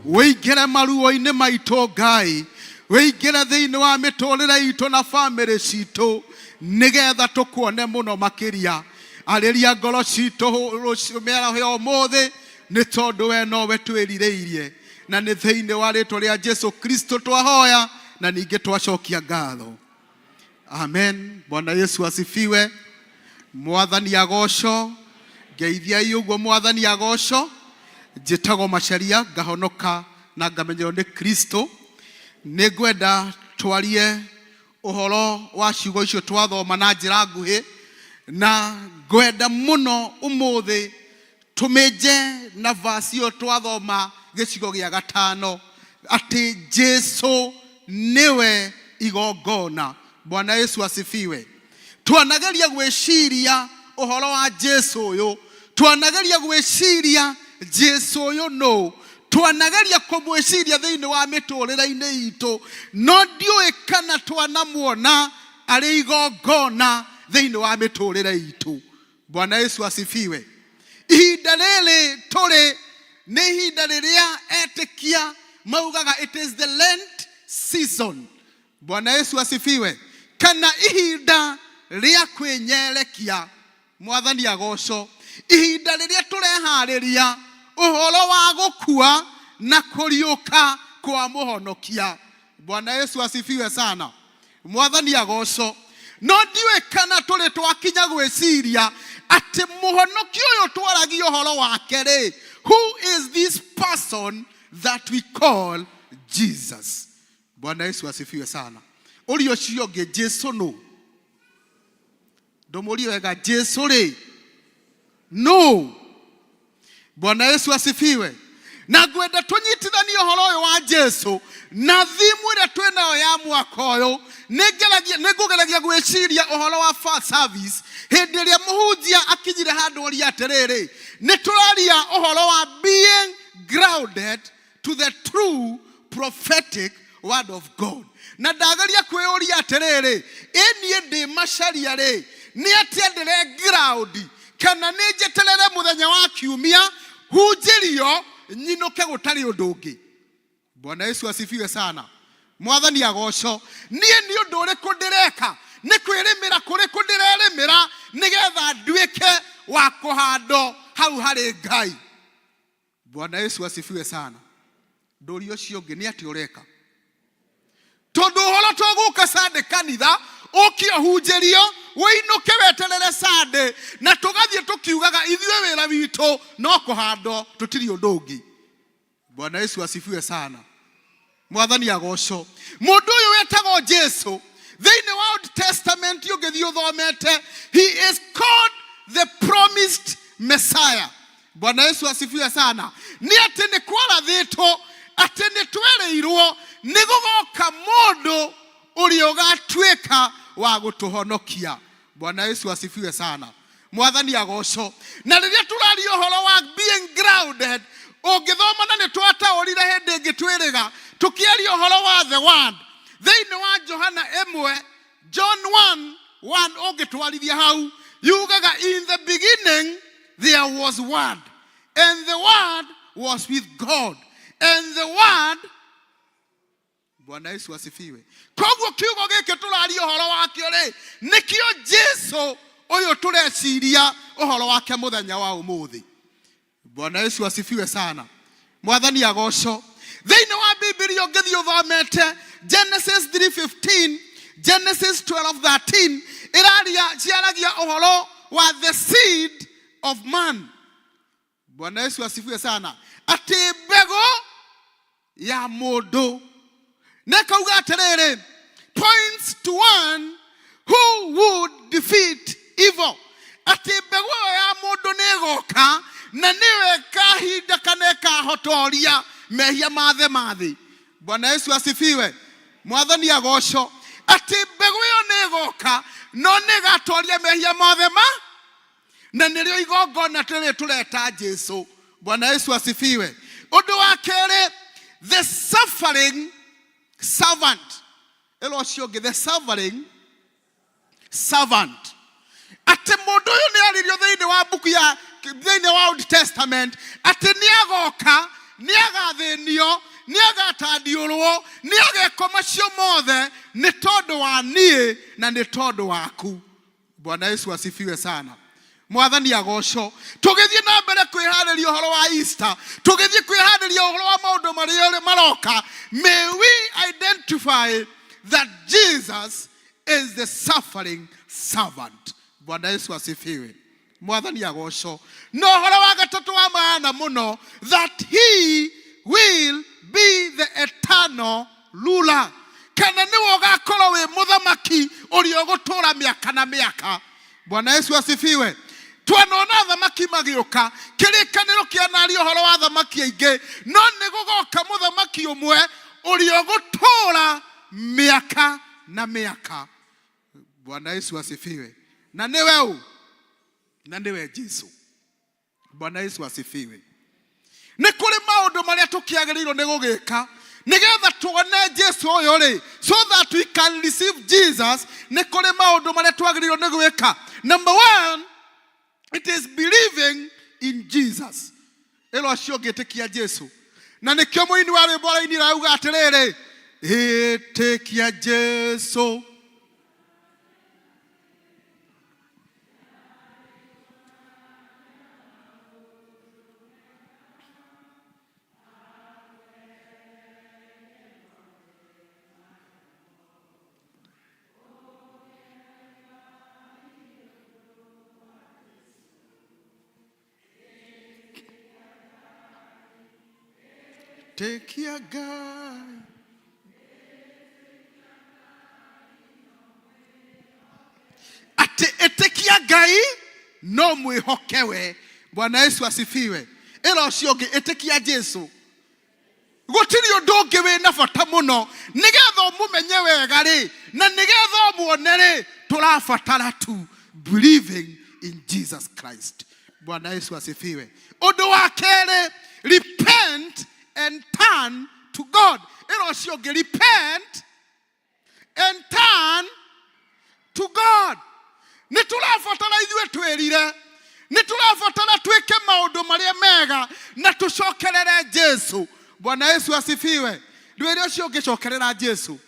wĩingĩre maruo-inĩ maitũ Ngai, wĩingĩre thĩinĩ wa mĩtũrĩre itũ na bamĩrĩ citũ, nĩgetha tũkuone mũno makĩria. Arĩria ngoro citũ rũciũ mĩaraho ya ũmũthĩ, nĩ tondũ we nowe twĩrirĩirie, na nĩ thĩinĩ wa rĩtwa rĩa Jesu Kristo twahoya na ningĩ twacokia ngatho. Amen. Bwana Yesu asifiwe. Mwathani agocwo. Ngeithiai ũguo Mwathani agocwo. Njĩtagwo Macharia, ngahonoka na ngamenyerwo nĩ Kristo. Nĩ ngwenda twarie ũhoro wa ciugo icio twathoma na njĩra nguhĩ, na ngwenda mũno ũmũthĩ tũmĩnje na verse ĩyo twathoma gĩcigo gĩa gatano, atĩ Jesu nĩwe igongona. Bwana Yesu asifiwe. Twanageria gwĩciria ũhoro wa Jesu ũyũ, twanageria gwĩciria Jesu ũyũ nũ, twanageria kũmwĩciria thĩinĩ wa mĩtũrĩre-inĩ itũ, no ndiũĩ kana twanamuona arĩ igongona thĩinĩ wa mĩtũrĩre itũ. Bwana Yesu asifiwe. Ihinda rĩrĩ tũrĩ nĩ ihinda rĩrĩa etĩkia maugaga it is the Lent season. Bwana Yesu asifiwe. Kana ihinda rĩa kwĩnyerekia. Mwathani agocwo. Ihinda rĩrĩa tũreharĩria ũhoro wa gũkua na kũriũka kwa mũhonokia. Bwana Yesu asifiwe sana. Mwathani agocwo. No ndiũĩ kana tũrĩ twakinya gwĩciria atĩ mũhonokia ũyũ twaragia ũhoro wake rĩ, who is this person that we call Jesus? Bwana Yesu asifiwe sana. Ũria ũcio ũngĩ, Jesu nũ? Ndũmũrie wega, Jesu rĩ nũ? Bwana Yesu asifiwe. Na ngwenda tũnyitithanie ũhoro ũyũ wa Jesu na thimu ĩrĩa twĩ nayo ya mwaka ũyũ. Nĩngũgeragia gwĩciria ũhoro wa first service hĩndĩ ĩrĩa mũhunjia akinyire handũ oria atĩrĩrĩ, nĩ tũraria ũhoro wa being grounded to the true prophetic word of God. Na ndageria kwĩyũria atĩrĩrĩ, ĩ niĩ ndĩ Macharia rĩ, nĩ atĩa ndĩre ground, kana nĩ njeterere mũthenya wa kiumia hunjĩrio nyinũke gũtarĩ ũndũ ũngĩ? Bwana Yesu asifiwe sana. Mwathani agocwo. Niĩ nĩ ũndũ ũrĩkũ ndĩreka? Nĩ kwĩrĩmĩra kũrĩkũ ndĩrerĩmĩra nĩgetha nduĩke wa kũhandwo hau harĩ Ngai? Bwana Yesu asifiwe sana. Ndũria ũcio ũngĩ, nĩ atĩa ũreka? Tondũ ũhoro tũgũka Sunday kanitha ũke ũhunjĩrio ũinũke weterere Sunday, na tũgathiĩ tũkiugaga ithuĩ wĩra witũ no kũhandwo, tũtirĩ ũndũ ũngĩ. Bwana Yesu asifiwe sana. Mwathani agocwo. Mũndũ ũyũ wetagwo Jesu thĩinĩ wa Old Testament ũngĩthiĩ ũthomete, he is called the promised Messiah. Bwana Yesu asifiwe sana. Nĩ atĩ nĩ kwarathĩtwo atĩ nĩ twerĩirwo nĩ gũgoka mũndũ ũrĩa ũgatuĩka wa gũtũhonokia. Bwana Yesu asifiwe sana. Mwathani agocwo. Na rĩrĩa tũraria ũhoro wa being grounded, ũngĩthoma na nĩ twataũrire hĩndĩ ĩngĩ twĩrĩga tũkĩaria ũhoro wa the word thĩinĩ wa Johana ĩmwe, John 1:1, ũngĩtwarithia hau yugaga, in the beginning there was word, and the word was with God, and the word. Bwana Yesu asifiwe. Koguo kiugo gĩkĩ tũraria ũhoro wakĩo rĩ, nĩkĩo Jesu ũyũ tũreciria ũhoro wake mũthenya wa ũmũthĩ. Bwana Yesu asifiwe sana. Mwathani agocwo. Thĩinĩ wa Bibilia ũngĩthiĩ ũthomete Genesis 3:15, Genesis 12:13, ĩraria ciaragia ũhoro wa the seed of man. Bwana Yesu asifiwe sana. Atĩ mbegũ ya mũndũ nĩ kauga atĩrĩrĩ, points to one who would defeat evil. Atĩ mbegũ ĩyo ya mũndũ nĩ ĩgoka na nĩyo ĩkahinda kana ĩkahotoria mehia mathe ma thĩ. Bwana Yesu asifiwe. Mwathani agocwo. Atĩ mbegũ ĩyo nĩ ĩgoka no nĩ ĩgatoria mehia mothe ma, na nĩrĩo igongona tũrĩ tũreta Jesu. Bwana Yesu asifiwe. Ũndũ wa kerĩ, the suffering servant. Ĩro ũcio ũngĩ, the suffering servant, atĩ mũndũ ũyũ nĩ aririo thĩinĩ wa mbuku ya thĩinĩ wa Old Testament atĩ nĩ agoka, nĩ agathĩnio, nĩ agatandiũrwo, nĩ agekwo macio mothe nĩ tondũ wa niĩ na nĩ tondũ waku. Bwana Yesu asifiwe sana. Mwathani agocwo. Tũgĩthiĩ na mbere kwĩharĩria ũhoro wa Easter, tũgĩthiĩ kwĩharĩria ũhoro wa maũndũ marĩa maroka, may we identify that Jesus is the suffering servant. Bwana Yesu asifiwe. Mwathani agocwo. Na ũhoro wa gatatũ wa maana mũno, that he will be the eternal ruler, kana nĩwe ũgakorwo wĩ mũthamaki ũrĩa ũgũtũra mĩaka na mĩaka. Bwana Yesu asifiwe. Twanona athamaki magĩũka, kĩrĩkanĩro kĩanaria ũhoro wa athamaki aingĩ, no nĩ gũgoka mũthamaki ũmwe ũrĩa ũgũtũra mĩaka na mĩaka. Bwana Yesu asifiwe. Na nĩwe ũ? Na nĩwe Jesu. Bwana Yesu asifiwe. Nĩ kũrĩ maũndũ marĩa tũkĩagĩrĩirwo nĩ gũgĩka nĩgetha tuone Jesu ũyũ rĩ, so that we can receive Jesus. Nĩ kũrĩ maũndũ marĩa twagĩrĩirwo nĩ gwĩka. Number one, it is believing in Jesus. Ĩro ũcio ũngĩtĩkia Jesu, na nĩkĩo mũini wa rwĩmbo arainire auga atĩrĩrĩ, ĩtĩkia Jesu. Ĩtĩkia Ngai. Atĩ ĩtĩkia Ngai no mwĩhoke we. Bwana Yesu asifiwe. Ĩra ũcio ũngĩ, ĩtĩkia Jesu. Gũtirĩ ũndũ ũngĩ wĩna bata mũno nĩgetha ũmũmenye wega rĩ, na nĩgetha ũmuone rĩ, tũrabatara tu believing in Jesus Christ. Bwana Yesu asifiwe. Ũndũ wa kerĩ, repent and turn to God. Ĩra ũcio ũngĩ, repent and turn to God. Nĩ tũrabatara ithuĩ twĩrire, nĩ tũrabatara twĩke maũndũ marĩa mega na tũcokerere Jesu. Bwana Yesu asifiwe. Ndwĩre ũcio ũngĩ, cokerera Jesu.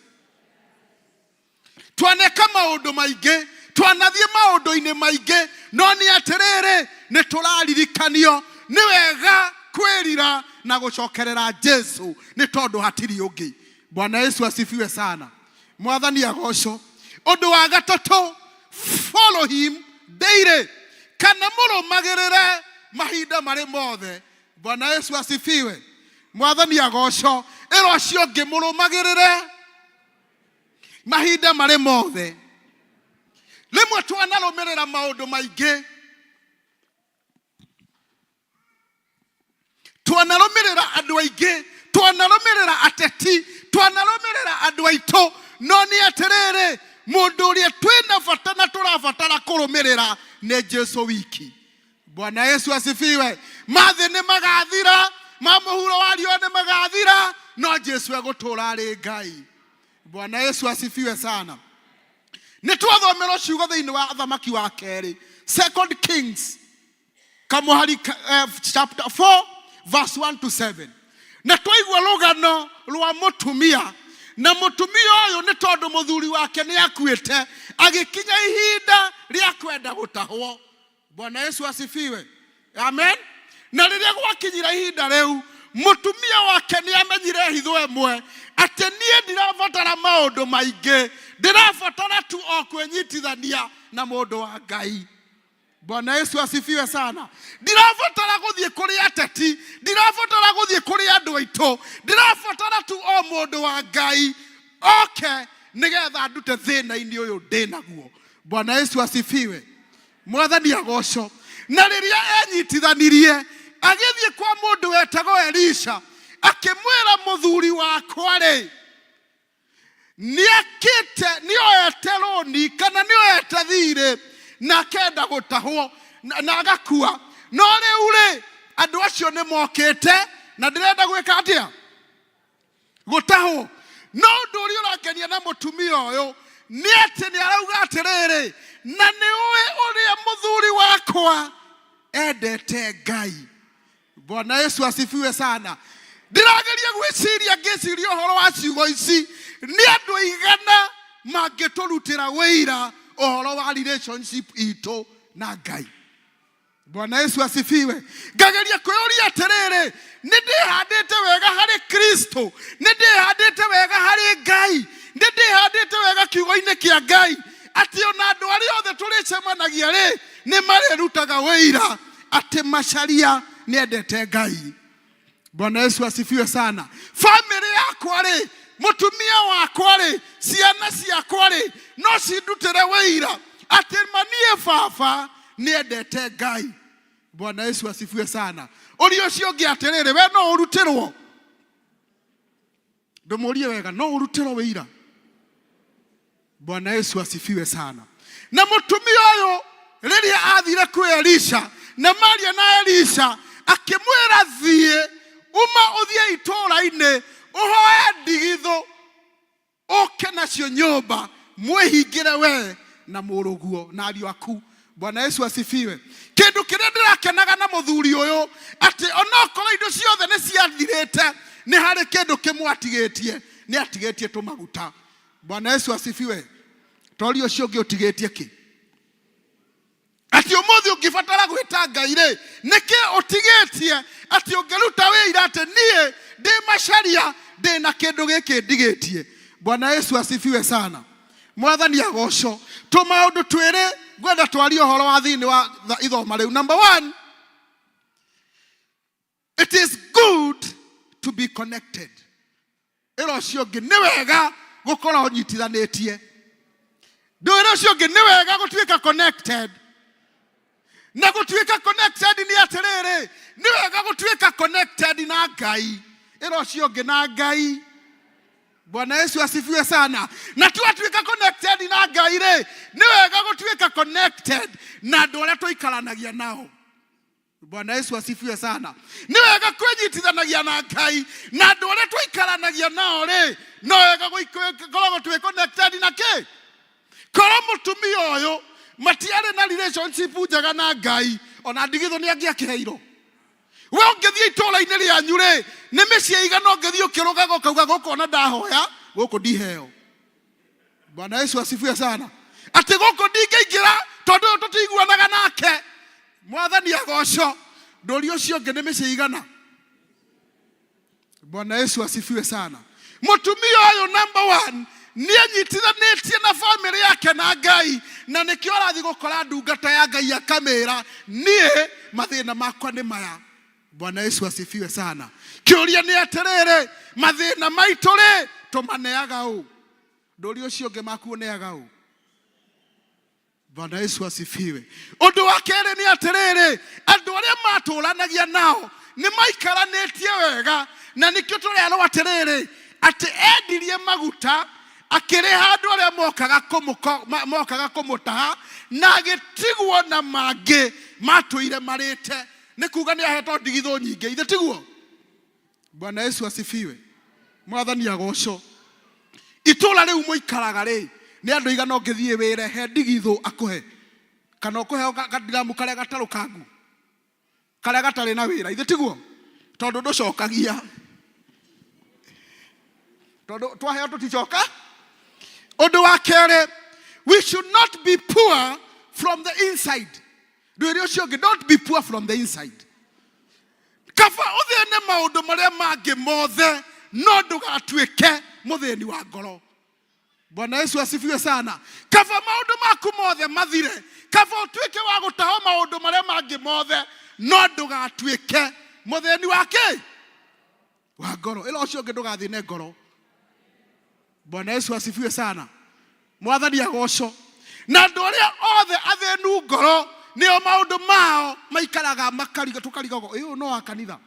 Twaneka maũndũ maingĩ, twanathiĩ maũndũ-inĩ maingĩ, no nĩ atĩrĩrĩ, nĩ tũraririkanio nĩ wega kwĩrira na gũcokerera Jesu, nĩ tondũ hatirĩ ũngĩ. Bwana Yesu asifiwe sana. Mwathani agocwo. Ũndũ wa gatatũ, follow him daily, kana mũrũmagĩrĩre mahinda marĩ mothe. Bwana Yesu asifiwe. Mwathani agocwo. Ĩra ũcio ũngĩ mũrũmagĩrĩre mahinda marĩ mothe. Rĩmwe twanarũmĩrĩra maũndũ maingĩ, twanarũmĩrĩra andũ aingĩ, twanarũmĩrĩra ateti, twanarũmĩrĩra andũ aitũ, no nĩ atĩrĩrĩ, mũndũ ũrĩa twĩna bata na tũrabatara kũrũmĩrĩra nĩ Jesu wiki. Bwana Yesu asifiwe. Mathĩ nĩ magathira, ma mũhuro wa riũa nĩ magathira, no Jesu egũtũũra arĩ Ngai. Bwana Yesu asifiwe sana. Nĩ twathomerwo ciugo thĩinĩ wa Athamaki wa kerĩ, Second Kings kamũhari chapter 4 verse 1 to 7, na twaigua rũgano rwa mũtumia, na mũtumia ũyũ nĩ tondũ mũthuri wake nĩ akuĩte, agĩkinya ihinda rĩa kwenda gũtahwo. Bwana Yesu asifiwe, amen. Na rĩrĩa gwakinyire ihinda rĩu, mũtumia wake nĩ amenyire hitho ĩmwe, atĩ niĩ ndirabatara maũndũ maingĩ, ndĩrabatara tu o kwĩnyitithania na mũndũ wa Ngai. Bwana Yesu asifiwe sana. Ndirabatara gũthiĩ kũrĩ ateti, ndirabatara gũthiĩ kũrĩ andũ aitũ, ndĩrabatara tu o mũndũ wa Ngai oke nĩgetha ndute thĩna-inĩ ũyũ ndĩ naguo. Bwana Yesu asifiwe. Mwathani agocwo. Na rĩrĩa enyitithanirie agĩthiĩ kwa mũndũ wetagwo Elisha, akĩmwĩra, mũthuri wakwa rĩ, nĩakĩte nĩoete rũni kana nĩoete thirĩ na akenda gũtahwo na agakua, no rĩu rĩ, andũ acio nĩ mokĩte na ndĩrenda gwĩka atĩa? Gũtahwo. No ũndũ ũrĩa ũrangenia na mũtumia ũyũ nĩ atĩ nĩ arauga atĩrĩrĩ, na nĩ ũĩ ũrĩa mũthuri wakwa endete Ngai. Bwana Yesu asifiwe sana. Ndĩrageria gwĩciria, ngĩciria ũhoro wa ciugo ici, nĩ andũ aigana mangĩtũrutĩra wĩira ũhoro wa relationship itũ na Ngai? Bwana Yesu asifiwe. Ngageria kwĩyũria atĩrĩrĩ, nĩ ndĩhandĩte wega harĩ Kristo? Nĩ ndĩhandĩte wega harĩ Ngai? Nĩ ndĩhandĩte wega kiugo-inĩ kĩa Ngai, atĩ ona andũ arĩa othe tũrĩcemanagia rĩ, nĩ marĩrutaga wĩira atĩ Macharia nĩ endete Ngai? Bwana Yesu asifiwe sana. Famĩlĩ yakwa rĩ, mũtumia wakwa rĩ, ciana ciakwa rĩ, no cindutĩre wĩira atĩ ma niĩ baba nĩendete Ngai. Bwana Yesu asifiwe sana. Ũria ũcio ũngĩ atĩrĩrĩ, we no ũrutĩrwo? Ndũmũrie wega, no ũrutĩrwo wĩira? Bwana Yesu asifiwe sana. Na mũtumia ũyũ rĩrĩa athire kwĩ Elisha na maria na Elisha, akĩmwĩra, thiĩ uma ũthiĩ itũũra-inĩ ũhoe ndigithũ, ũke nacio nyũmba, mwĩhingĩre we na mũrũguo na ariũ aku. Bwana Yesu asifiwe. Kĩndũ kĩrĩa ndĩrakenaga na mũthuri ũyũ, atĩ onokorwo indo ciothe nĩ ciathirĩte, nĩ harĩ kĩndũ kĩmwe atigĩtie, nĩ atigĩtie tũmaguta. Bwana Yesu asifiwe. Tori ũcio ũngĩ ũtigĩtie kĩ? Atĩ ũmũthĩ ũngĩbatara gwĩta Ngai rĩ, nĩkĩ ũtigĩtie atĩ ũngĩruta wĩira atĩ niĩ ndĩ Macharia ndĩ na kĩndũ gĩkĩ ndigĩtie? Bwana Yesu asifiwe sana. Mwathani agocwo. Tũmaũndũ twĩrĩ ngwenda twarie ũhoro wa thĩinĩ wa ithoma rĩu. Number one, it is good to be connected. Ĩra ũcio ũngĩ, nĩ wega gũkorwo ũnyitithanĩtie. Ndũĩra ũcio ũngĩ, nĩ wega gũtuĩka connected. Na gũtuĩka connected nĩ atĩrĩrĩ, nĩ wega gũtuĩka connected na Ngai. Ĩra ũcio ũngĩ, na Ngai. Bwana Yesu asifiwe sana. Na twatuĩka connected na Ngai rĩ, nĩ wega gũtuĩka connected na andũ arĩa tũikaranagia nao. Bwana Yesu asifiwe sana. Nĩ wega kwĩnyitithanagia na Ngai na andũ arĩa tũikaranagia nao rĩ, no wega gũkoragwo twĩ connected na kĩ? Korwo mũtumia ũyũ matiarĩ na relationship njega na Ngai, ona ndigithũ nĩ angĩakĩheirwo. We ũngĩthiĩ itũũra-inĩ rĩanyu rĩ, nĩ mĩciĩ igana ũngĩthiĩ ũkĩrũgaga ũkauga, gũkũ ona ndahoya, gũkũ ndiheo. Bwana Yesu asifiwe sana. Atĩ gũkũ ndingĩingĩra tondũ ũyũ tũtiguanaga nake. Mwathani agocwo. Ndũri ũcio ũngĩ nĩ mĩciĩ igana. Bwana Yesu asifiwe sana. Mũtumia ũyũ number one nĩ anyitithanĩtie na famĩlĩ yake na Ngai, na nĩkĩo arathiĩ gũkora ndungata ya Ngai akamĩra, niĩ mathĩna makwa nĩ maya. Bwana Yesu asifiwe sana. Kĩũria nĩ atĩrĩrĩ, mathĩna maitũ rĩ tũmaneaga ũ? Ndũri ũcio ũngĩ maku ũneaga ũ? Bwana Yesu asifiwe. Ũndũ wa kerĩ nĩ atĩrĩrĩ, andũ arĩa matũranagia nao nĩ maikaranĩtie wega, na nĩkĩo tũrerwo atĩrĩrĩ, atĩ endirie maguta akĩrĩha andũ arĩa mokaga kũmũko- ma- mokaga kũmũtaha na agĩtigwo na mangĩ matũire marĩte. Nĩ kuga nĩ ahetwo ndigithũ nyingĩ, ithe tiguo? Bwana Yesu asifiwe. Mwathani agocwo. Itũra rĩu mũikaraga rĩ, nĩ andũ aigana ũngĩthiĩ wĩre he ndigithũ akũhe, kana ũkũheo kandiramu karĩa gatarũkangu, karĩa gatarĩ na wĩra, ithe tiguo? Tondũ ndũcokagia, tondũ twaheo tũticoka. Ũndũ wa kerĩ, we should not be poor from the inside. Ndwĩre ũcio ũngĩ, don't be poor from the inside. Kaba ũthĩne maũndũ marĩa mangĩ mothe, no ndũgatuĩke mũthĩni wa ngoro. Bwana Yesu asifiwe sana. Kaba maũndũ maku mothe mathire, kaba ũtuĩke wa gũtaho maũndũ marĩa mangĩ mothe, no ndũgatuĩke mũthĩni wa kĩ? Wa ngoro. Ĩra ũcio ũngĩ ndũgathĩne ngoro. Bwana Yesu asifiwe sana. Mwathani agocwo. Na andũ arĩa othe athĩnu ngoro nĩo maũndũ mao maikaraga makariga, tũkarigagwo ĩ ũyũ no wa kanitha.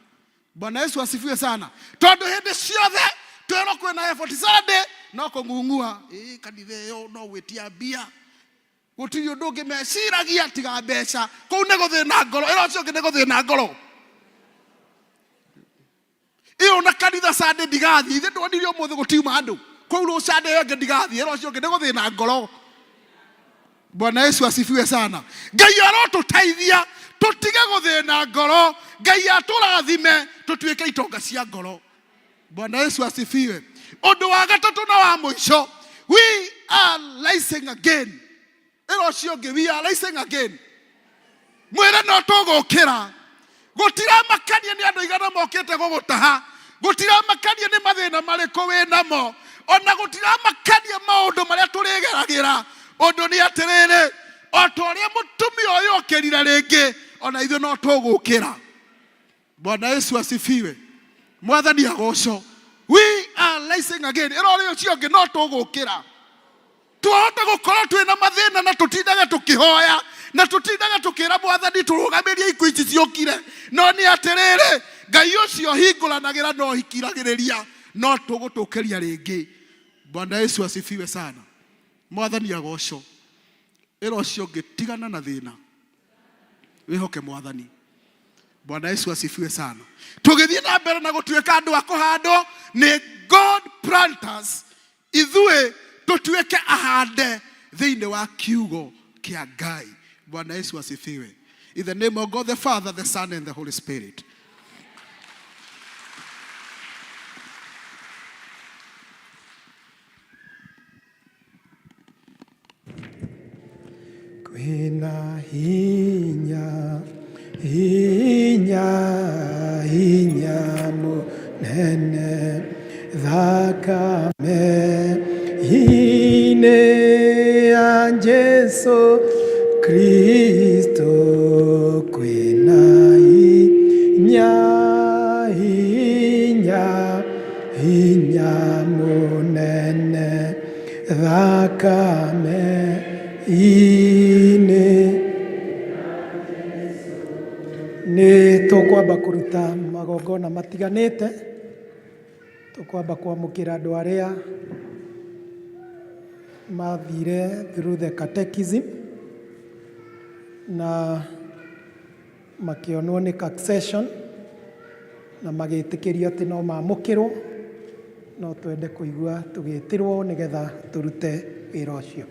Bwana Yesu asifiwe sana. Tondũ hĩndĩ ciothe twĩrwo kwĩna effort Sunday no kũng'ung'ua, ĩ kanitha ĩyo no gwĩtia mbia, gũtirĩ ũndũ ũngĩ meciragia tiga mbeca. Kũu nĩ gũthĩna ngoro. Ĩra ũcio ũngĩ nĩ gũthĩna ngoro. Ĩyo na kanitha Sunday ndigathiĩ, ithe ndwonire ũmũthĩ gũtiuma andũ kũu, rũ Sunday ĩyo ĩngĩ ndigathiĩ. Ĩra ũcio ũngĩ nĩ gũthĩna ngoro. Bwana Yesu asifiwe sana. Ngai arotũteithia tũtige gũthĩna ngoro. Ngai atũrathime tũtuĩke itonga cia ngoro. Bwana Yesu asifiwe. Ũndũ wa gatatũ na wa mũico, we are rising again. Ĩra ũcio ũngĩ, we are rising again. Mwĩre no tũgũkĩra. Gũtiramakania nĩ andũ aigana mokĩte gũgũtaha, gũtiramakania nĩ mathĩna marĩkũ wĩ namo, ona gũtiramakania maũndũ marĩa tũrĩgeragĩra. Ũndũ nĩ atĩrĩrĩ, o ta ũrĩa mũtumia ũyũ okĩrire rĩngĩ, ona ithuĩ no tũgũkĩra. Bwana Yesu asifiwe. Mwathani agocwo. We are rising again. Ĩra ũrĩa ũcio ũngĩ no tũgũkĩra. Twahota gũkorwo twĩna mathĩna na tũtindage tũkĩhoya na tũtindage tũkĩra Mwathani tũrũgamĩrie ikuũ ici ciũkire, no nĩ atĩrĩrĩ, Ngai ũcio hingũranagĩra no hikiragĩrĩria, no tũgũtũkĩria rĩngĩ. Bwana Yesu asifiwe sana. Mwathani agocwo. Ĩra ũcio ũngĩ tigana na thĩna, wĩhoke Mwathani. Bwana Yesu asifiwe sana. Tũgĩthiĩ na mbere na gũtuĩka andũ a kũhandwo nĩ God planters, ithuĩ tũtuĩke ahande thĩinĩ wa kiugo kĩa Ngai. Bwana Yesu asifiwe. In the name of God the Father, the Son and the Holy Spirit. Kwĩna hinya, hinya, hinya mũnene thakame inĩ ya Jesu Kristo. Kwĩna hinya, hinya, hinya mũnene thakame inĩ. Nĩ tũkwamba kũruta magongona matiganĩte, tũkwamba kwamũkĩra andũ arĩa mathire through the catechism na makĩonwo nĩ succession na magĩtĩkĩrio atĩ no mamũkĩrwo. No twende kũigua tũgĩtĩrwo nĩgetha tũrute wĩra ũcio.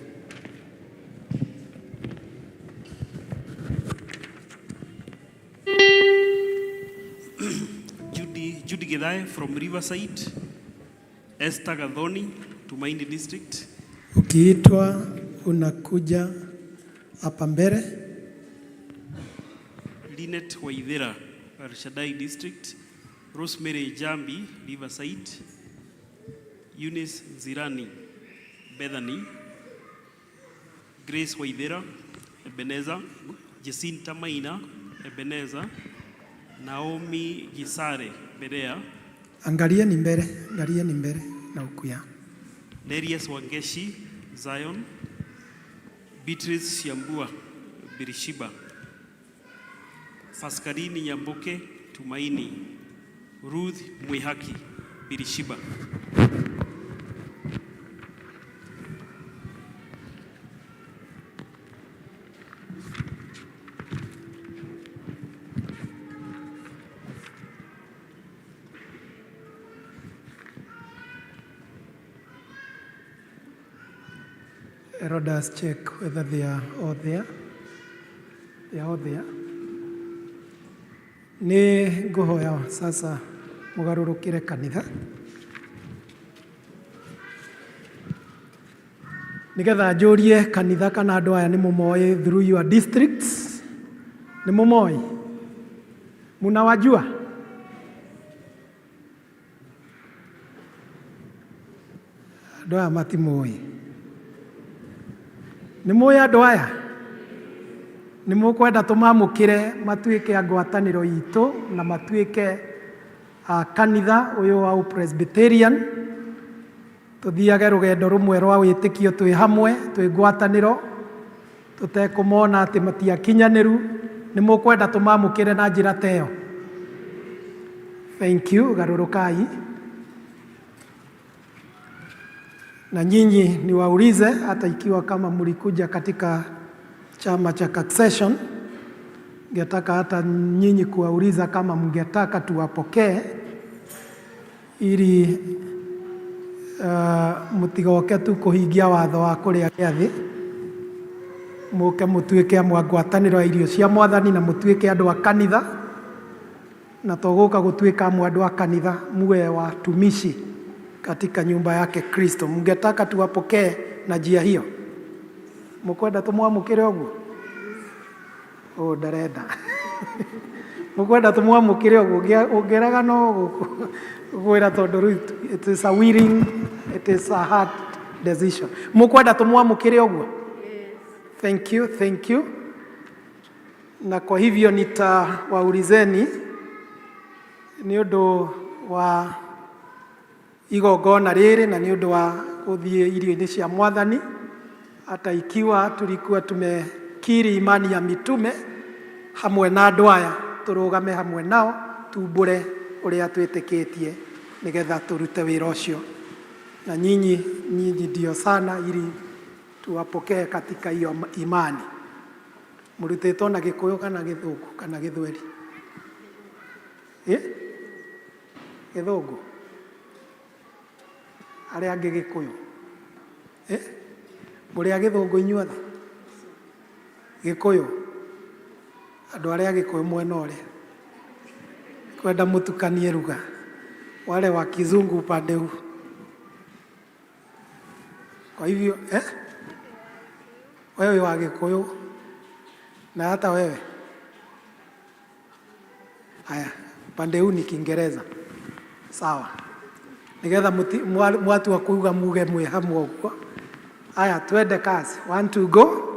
Judy Githae from Riverside, Esther Gathoni, Tumaini District. Ukiitwa unakuja hapa mbele. Linet Waithera, El Shaddai District, Rosemary Jambi, Riverside, Eunice Zirani, Bethany, Grace Waithera, Ebenezer, Jacinta Maina, Ebenezer, Naomi Gisare, Berea. Angalieni mbele, angalieni mbele na huku ya. Nerias Wangeshi, Zion. Beatrice Siambua, Birishiba. Pascaline Nyambuke, Tumaini. Ruth Mwihaki, Birishiba. Elders check whether they are all there. They are all there. Nĩ ngũhoya sasa mũgarũrũkĩre kanitha nĩgetha njũrie kanitha kana andũ aya nĩ mũmoĩ through your districts. Nĩ mũmoĩ? Munawajua? Andũ aya matimũĩ. Nĩ mũĩ andũ aya? Nĩ mũkwenda tũmamũkĩre matuĩke a ngwatanĩro itũ na matuĩke a kanitha ũyũ wa Presbyterian, tũthiage rũgendo rũmwe rwa wĩtĩkio twĩ hamwe twĩ ngwatanĩro tũtekũmona atĩ matiakinyanĩru. Nĩ mũkwenda tũmamũkĩre na njĩra ta ĩyo? Thank you. Garũrũkai. Na nyinyi niwaulize, hata ikiwa kama mlikuja katika chama cha succession, ningetaka hata nyinyi kuwauliza kama mngetaka tuwapokee ili mũtigoke tu kũhingia watho wa kũrĩa gĩathĩ, mũke mũtuĩke amwe a ngwatanĩro ya irio cia mwathani na mũtuĩke andũ a kanitha, na tũgũka gũtuĩka amwe andũ a kanitha, muwe watumishi katika nyumba yake Kristo. Mngetaka tuwapokee na njia hiyo? Mũkwenda tũmwamũkĩre ũguo? Oh, ndarenda. Mũkwenda tũmwamũkĩre ũguo? Ũngĩrega no gũkwĩra tondũ rĩu it is a willing, it is a hard decision. Mũkwenda tũmwamũkĩre ũguo? Thank you, thank you. Na kwa hivyo nitawaulizeni nĩ ũndũ wa igongona rĩrĩ na nĩ ũndũ wa gũthiĩ irio-inĩ cia mwathani, hata ikiwa tulikuwa tumekiri imani ya mitume hamwe na andũ aya, tũrũgame hamwe nao tumbũre ũrĩa twĩtĩkĩtie nĩgetha tũrute wĩra ũcio. Na nyinyi nyinyi ndio sana ili tuwapokee katika hiyo imani. Mũrutĩtwo na Gĩkũyũ kana Gĩthũngũ kana Gĩthweri? Eh? Gĩthũngũ? Arĩa angĩ Gĩkũyũ? Eh? Mũrĩ a Gĩthũngũ inyuothe? Gĩkũyũ? Andũ arĩa a Gĩkũyũ mwena ũrĩa kwenda mũtukanie lugha, wale wa kizungu upande huu. Kwa hivyo eh? Wewe wa Gĩkũyũ na hata wewe. Haya, upande huu ni Kiingereza. Sawa. Nigetha mwatua kuuga muge mwĩ hamwe ũguo. Haya, twende kazi. One, two, go.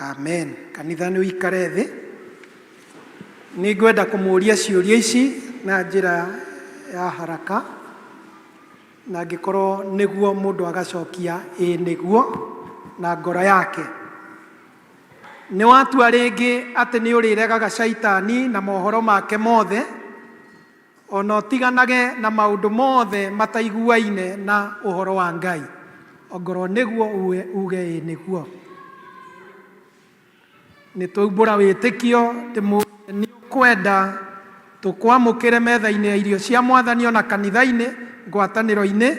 Amen. Kanitha nĩ ũikare thĩ. Nĩ ngwenda kũmũria ciũria ici na njĩra ya haraka, na angĩkorwo nĩguo mũndũ agacokia ĩĩ nĩguo na ngoro yake. Nĩ watua rĩngĩ atĩ nĩ ũrĩregaga caitani na mohoro make mothe, ona ũtiganage na maũndũ mothe mataiguaine na ũhoro wa Ngai. Ongorwo nĩguo uge ĩĩ nĩguo. Nĩ twaumbũra wĩtĩkio, ndĩmũrie nĩ tũkwenda tũkwamũkĩre metha-inĩ ya irio cia mwathani ona kanitha-inĩ ngwatanĩro-inĩ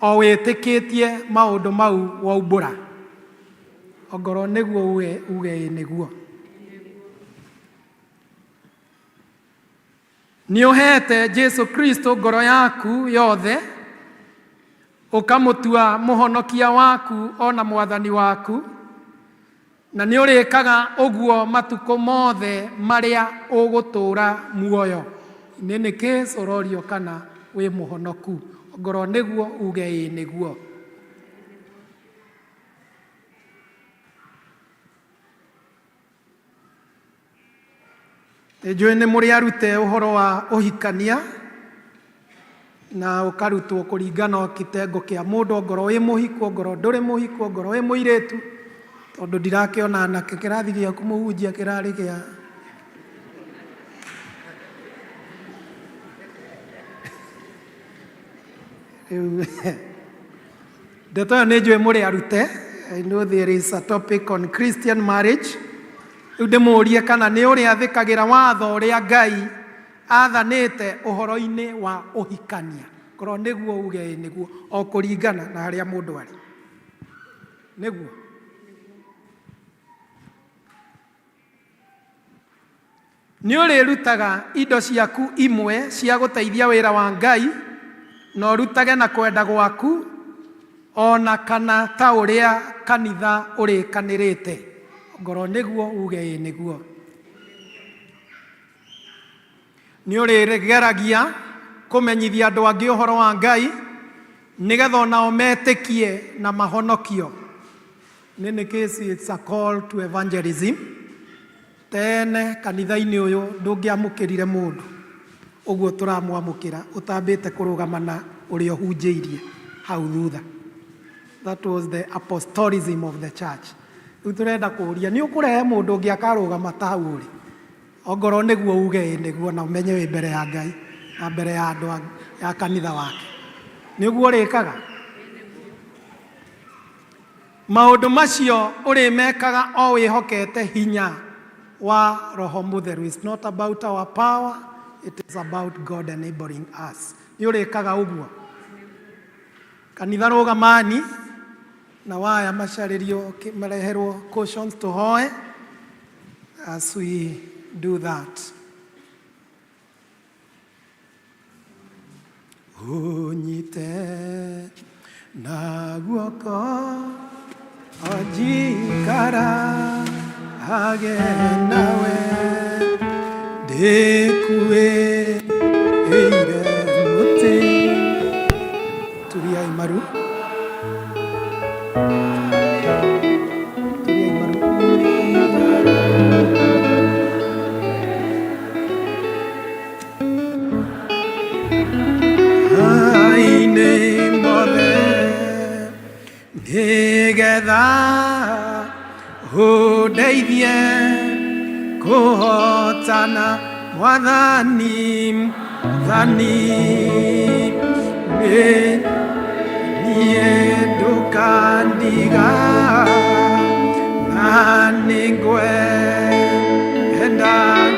o wĩtĩkĩtie maũndũ mau waumbũra. Ongorwo nĩguo uge uge ĩ nĩguo. Nĩ ũheete Jesu Kristo ngoro yaku yothe, ũkamũtua mũhonokia waku o na mwathani waku, na nĩ ũrĩkaga ũguo matukũ mothe marĩa ũgũtũũra muoyo. In any case, ũrorio kana wĩ mũhonoku. Ongorwo nĩguo uge ĩ nĩguo. Nĩnjũĩ nĩ mũrĩ arute ũhoro wa ũhikania na ũkarutwo kũringana o kitengo kĩa mũndũ ongorwo wĩ mũhiku ongorwo ndũrĩ mũhiku ongorwo wĩ mũirĩtu tondũ ndirakĩona anake kĩrathi gĩaku mũhunjia kĩrarĩ gĩa rĩu ndeto ĩyo nĩ njũĩ mũrĩ arute. I know there is a topic on Christian marriage. Rĩu ndĩmũrie kana nĩ ũrĩathĩkagĩra watho ũrĩa Ngai athanĩte ũhoro-inĩ wa ũhikania. Korwo nĩguo uge ĩ nĩguo, o kũringana na harĩa mũndũ arĩ. Nĩguo. Nĩ ũrĩrutaga indo ciaku imwe cia gũteithia wĩra wa Ngai, na ũrutage na kwenda gwaku, o na kana ta ũrĩa kanitha ũrĩkanĩrĩte. Ongorwo nĩguo uge ĩ nĩguo. Nĩ ũrĩgeragia kũmenyithia andũ angĩ ũhoro wa Ngai, nĩgetha o nao metĩkie na mahonokio. In any case, it's a call to evangelism. Tene kanitha-inĩ ũyũ ndũngĩamũkĩrire mũndũ ũguo tũramwamũkĩra ũtambĩte kũrũgama na ũrĩa ũhunjĩirie hau thutha. That was the apostolism of the church. Rĩu tũrenda kũria nĩ ũkũrehe mũndũ ũngĩ akarũgama ta hau ũrĩ? Ongorwo nĩguo uge ĩ nĩguo na ũmenye wĩ mbere ya Ngai na mbere ya andũ ya kanitha wake. Nĩ ũguo ũrĩkaga? Maũndũ macio ũrĩmekaga o wĩhokete hinya wa Roho Mũtheru. It's not about our power, it is about God enabling us. Nĩ ũrĩkaga ũguo? Kanitha rũgamani na waya macarĩrio mareherwo cautions tũhoe as we do that. Ũnyite na guoko njikara hage nawe ndĩkuĩire mũtĩ. Turiai maru. Turiai maru. Aine mothe nĩgetha ũndeithie kũhotana mwathani mwathani nĩ niĩ ndũkandiga na nĩngwenda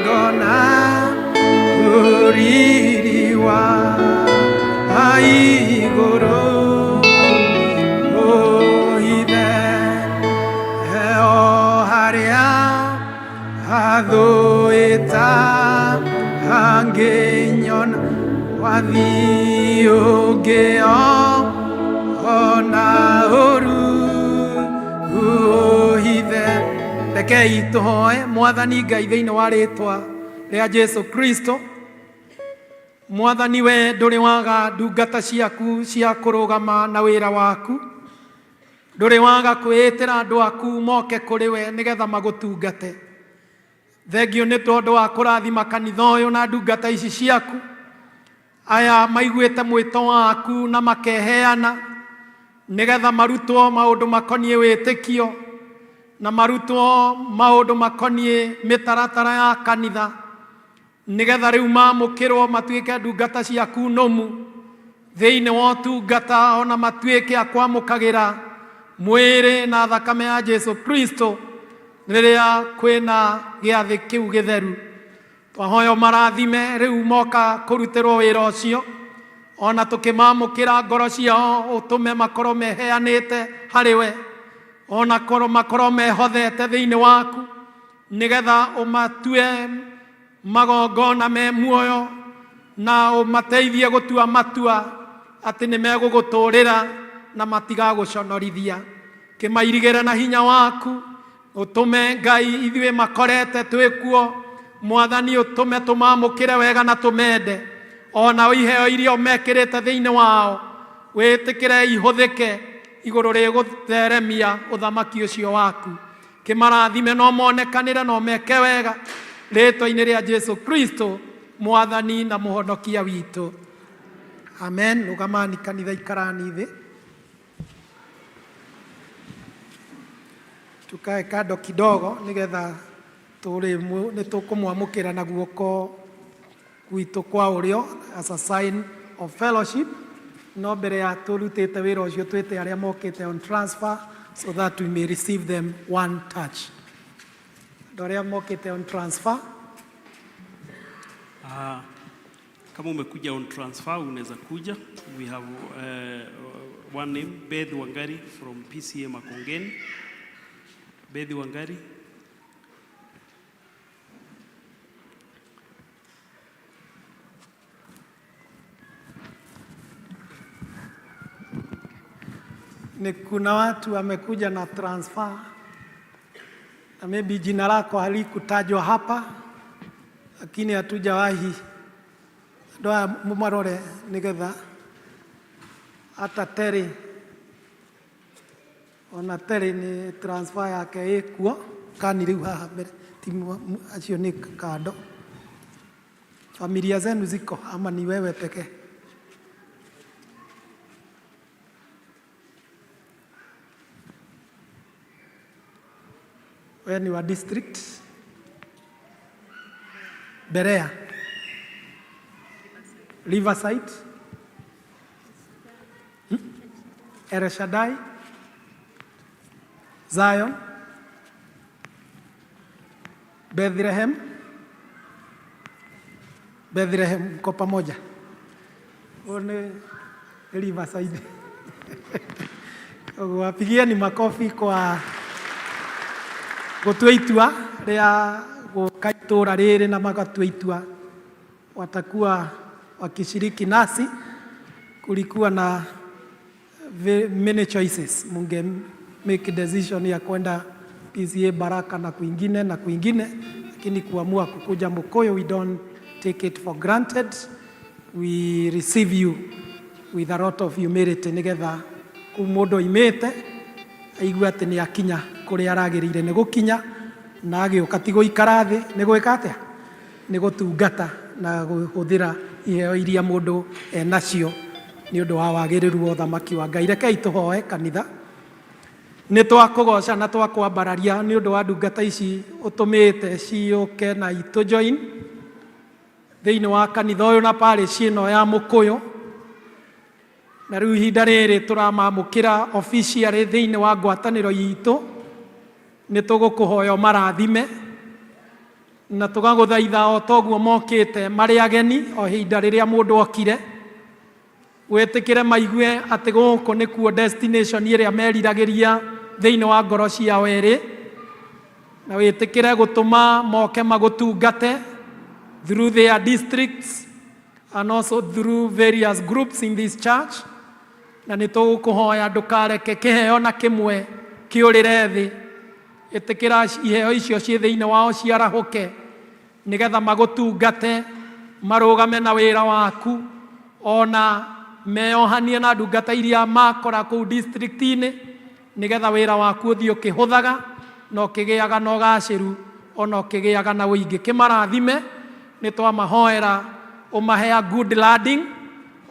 ngona ũriri wa igũrũ ũhithe o harĩa athũĩta angĩnyona wathiĩ ũngĩo ona ũru ũhithe. Rekei tũhoe Mwathani Ngai thĩinĩ wa rĩtwa rĩa Jesu Kristo. Mwathani we ndũrĩ waga ndungata ciaku cia kũrũgama na wĩra waku. Ndũrĩ waga kwĩĩtĩra andũ aku moke kũrĩ we nĩgetha magũtungate. Thengiũ nĩ tondũ wa kũrathima kanitha ũyũ na ndungata ici ciaku. Aya maiguĩte mwĩto waku na makeheana nĩgetha marutwo maũndũ makoniĩ wĩtĩkio na marutwo maũndũ makoniĩ mĩtaratara ya kanitha nĩgetha rĩu maamũkĩrwo matuĩke ndungata ciaku nũmu thĩinĩ wa ũtungata ona matuĩke a kwamũkagĩra mwĩrĩ na thakame ya Jesu Kristo rĩrĩa kwĩna gĩathĩ kĩu gĩtheru. Twahoya ũmarathime rĩu moka kũrutĩrwo wĩra ũcio, ona tũkĩmamũkĩra ngoro ciao ũtũme makorwo meheanĩte harĩ we, ona korwo makorwo mehothete thĩinĩ waku, nĩgetha ũmatue magongona me muoyo na ũmateithie gũtua matua atĩ nĩ megũgũtũrĩra na matigagũconorithia. Kĩmairigĩre na hinya waku, ũtũme Ngai ithuĩ makorete twĩ kuo, Mwathani ũtũme tũmamũkĩre wega na tũmende, ona iheo iria mekĩrĩte thĩinĩ wao wĩtĩkĩre ihũthĩke igũrũ rĩgũtheremia ũthamaki ũcio waku. Kĩmarathime no monekanĩre no meke wega rĩtwa-inĩ rĩa Jesu Kristo Mwathani na Mũhonokia witũ. Amen. Rũgamani kanitha, ikarani thĩ. Tukae kando kidogo nigetha nĩ tũkũmwamũkĩra na guoko gwitũ kwa ũrĩo as a sign of fellowship. No mbere ya tũrutĩte wĩra ũcio twĩte arĩa mokĩte on transfer so that we may receive them one touch. Andũ arĩa mokĩte on transfer. Kama umekuja on transfer unaweza kuja. We have one name, Beth Wangari from PCA Makongeni. Beth Wangari. Ni kuna watu wamekuja na transfer na maybe jina lako halikutajwa hapa, lakini hatujawahi andũ aya mũmarore nĩgetha hata Terry, ona Terry nĩ transfer yake ĩkuo kani rĩu haha mbere ti acio nĩ kando. Familia zenu ziko ama ni wewe pekee? Wewe ni wa district Berea, Riverside, El Shaddai, Zion, Bethlehem, Bethlehem mko pamoja? Huo ni Riverside. Wapigieni makofi kwa gũtua itua rĩa gũka itũra rĩrĩ na magatua itua watakuwa wakishiriki nasi. Kulikuwa na many choices, munge make decision ya kwenda PCA Baraka na kwingine na kwingine, lakini kuamua kukuja Mukuyu, we don't take it for granted. We receive you with a lot of humility nigetha kuu mũndũ oimĩte aigue atĩ nĩ akinya kũrĩa aragĩrĩire nĩ gũkinya, na agĩũka ti gũikara thĩ, nĩ gwĩka atĩa? Nĩ gũtungata na kũhũthĩra iheo iria mũndũ enacio nĩ ũndũ wa wagĩrĩru wa ũthamaki wa Ngai. Rekei tũhoe kanitha. Nĩ twakũgoca na twakwambararia nĩ ũndũ wa ndungata ici ũtũmĩte ciũke na itũ join thĩinĩ wa kanitha ũyũ na parish ĩno ya Mũkũyũ. Na rĩu ihinda rĩrĩ tũramamũkĩra officially thĩinĩ wa ngwatanĩro itũ, nĩ tũgũkũhoya ũmarathime na tũgagũthaitha o toguo mokĩte marĩ ageni o ihinda rĩrĩa mũndũ okire, wĩtĩkĩre maigue atĩ gũkũ nĩkuo destination ĩrĩa meriragĩria thĩinĩ wa ngoro ciao ĩrĩ, na wĩtĩkĩre gũtũma moke magũtungate through their districts and also through various groups in this church. Na nĩ tũgũkũhoya ndũkareke kĩheo na kĩmwe kĩũrĩre thĩ, ĩtĩkĩra iheo icio ciĩ thĩinĩ wao ciarahũke nĩgetha magũtungate, marũgame na wĩra waku, ona meyohanie na ndungata iria makora kũu district-inĩ, nĩgetha wĩra waku ũthiĩ ũkĩhũthaga na ũkĩgĩaga na ũgacĩru ona ũkĩgĩaga na ũingĩ. Kĩmarathime, nĩ twamahoera ũmahe a good landing,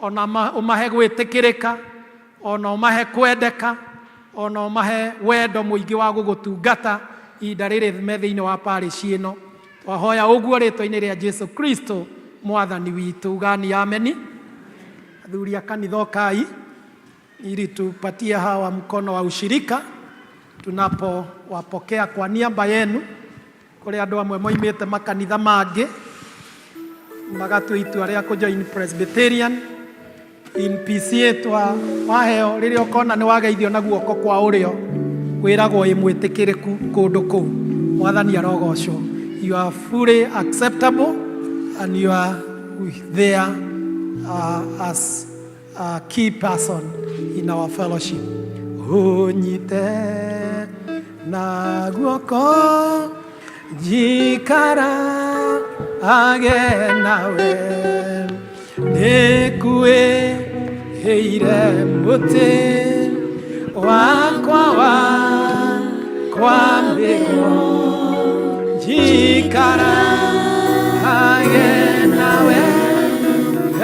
ona ũmahe gwĩtĩkĩrĩka, ona ũmahe kwendeka, ona ũmahe wendo mũingĩ wa gũgũtungata ihinda rĩrĩ me thĩinĩ wa parish ĩno. Twahoya ũguo rĩtwa-inĩ rĩa Jesu Kristo Mwathani witũ. Ugani ameni. Athuri a kanitha ũkai ili tupatie hawa mkono wa ushirika tunapowapokea kwa niaba yenu. Kũrĩ andũ amwe moimĩte makanitha mangĩ. Magatua itua rĩa kũjoin Presbyterian in PCA. Twa waheo rĩrĩa ũkona nĩ wageithio na guoko kwa ũrĩo, wĩragwo ĩ mwĩtĩkĩrĩku kũndũ kũu. Mwathani arogocwo. You are fully acceptable and you are there as a key person in our fellowship. Ũnyite na guoko njikara age nawe nĩkuĩhĩire mũtĩ wakwa wa kwambĩrwo njikara age nawe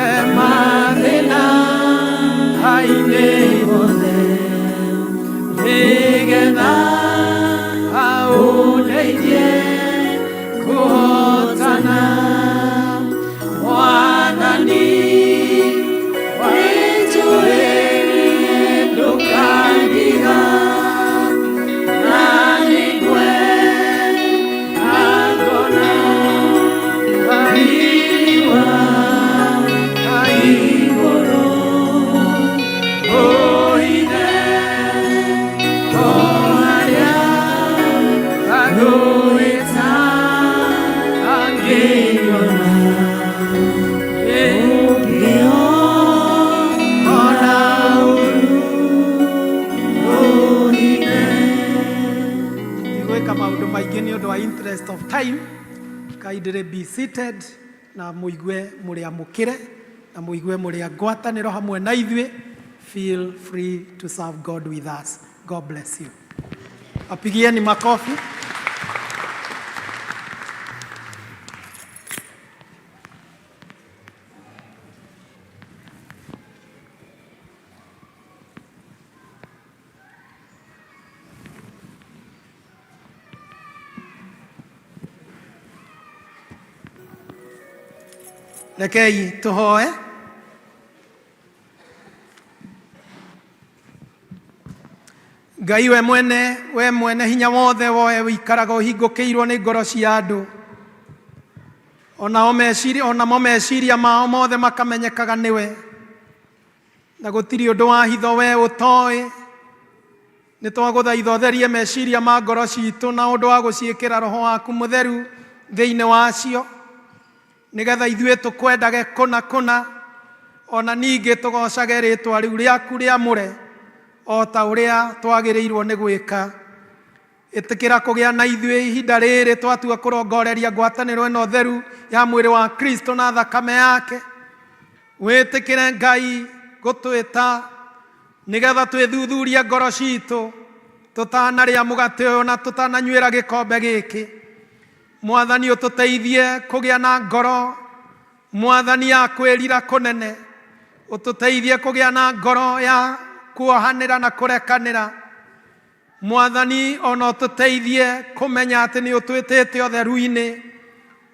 emathĩna ainĩ mothe nĩgetha aũndeithie kũhotana. Mwathani nĩnjũĩ ndũkandiga na nĩngwenda ngona riiri wa igũrũ ũhithe o harĩa agũĩta angĩona ũngĩona ũru ũhithe. Ndigwĩka maũndũ maingĩ nĩ ũndũ wa interest of time. Kindly be seated na mũigue mũrĩ amũkĩre na mũigue mũrĩ a ngwatanĩro hamwe na ithuĩ. Feel free to serve God with us. God bless you. Apigieni makofi. Rekei tũhoe. Ngai we mwene hinya wothe, woe wĩikaraga ũhingũkĩirwo nĩ ngoro cia andũ, onao meciria, onamo meciria mao mothe makamenyekaga nĩwe, na gũtirĩ ũndũ wa hitho we ũtoĩ. Nĩ twagũthaitha ũtherie meciria ma ngoro citũ na ũndũ wa gũciĩkĩra roho waku mũtheru thĩinĩ wacio, nĩgetha ithuĩ tũkwendage kũna kũna, ona ningĩ tũgocage rĩtwa rĩu rĩaku rĩamũre o ta ũrĩa twagĩrĩirwo nĩ gwĩka. Ĩtĩkĩra kũgĩa na ithuĩ ihinda rĩrĩ twatua kũrongoreria ngwatanĩro ĩno theru ya mwĩrĩ wa Kristo na thakame yake. Wĩtĩkĩre Ngai gũtwĩta nĩgetha twĩthuthurie ngoro citũ tũtanarĩa mũgate ũyũ na tũtananyuĩra gĩkombe gĩkĩ. Mwathani, ũtũteithie kũgĩa na ngoro, Mwathani, ya kwĩrira kũnene. Ũtũteithie kũgĩa na ngoro ya kuohanĩra na kũrekanĩra. Mwathani, ona ũtũteithie kũmenya atĩ nĩ ũtwĩtĩte ũtheru-inĩ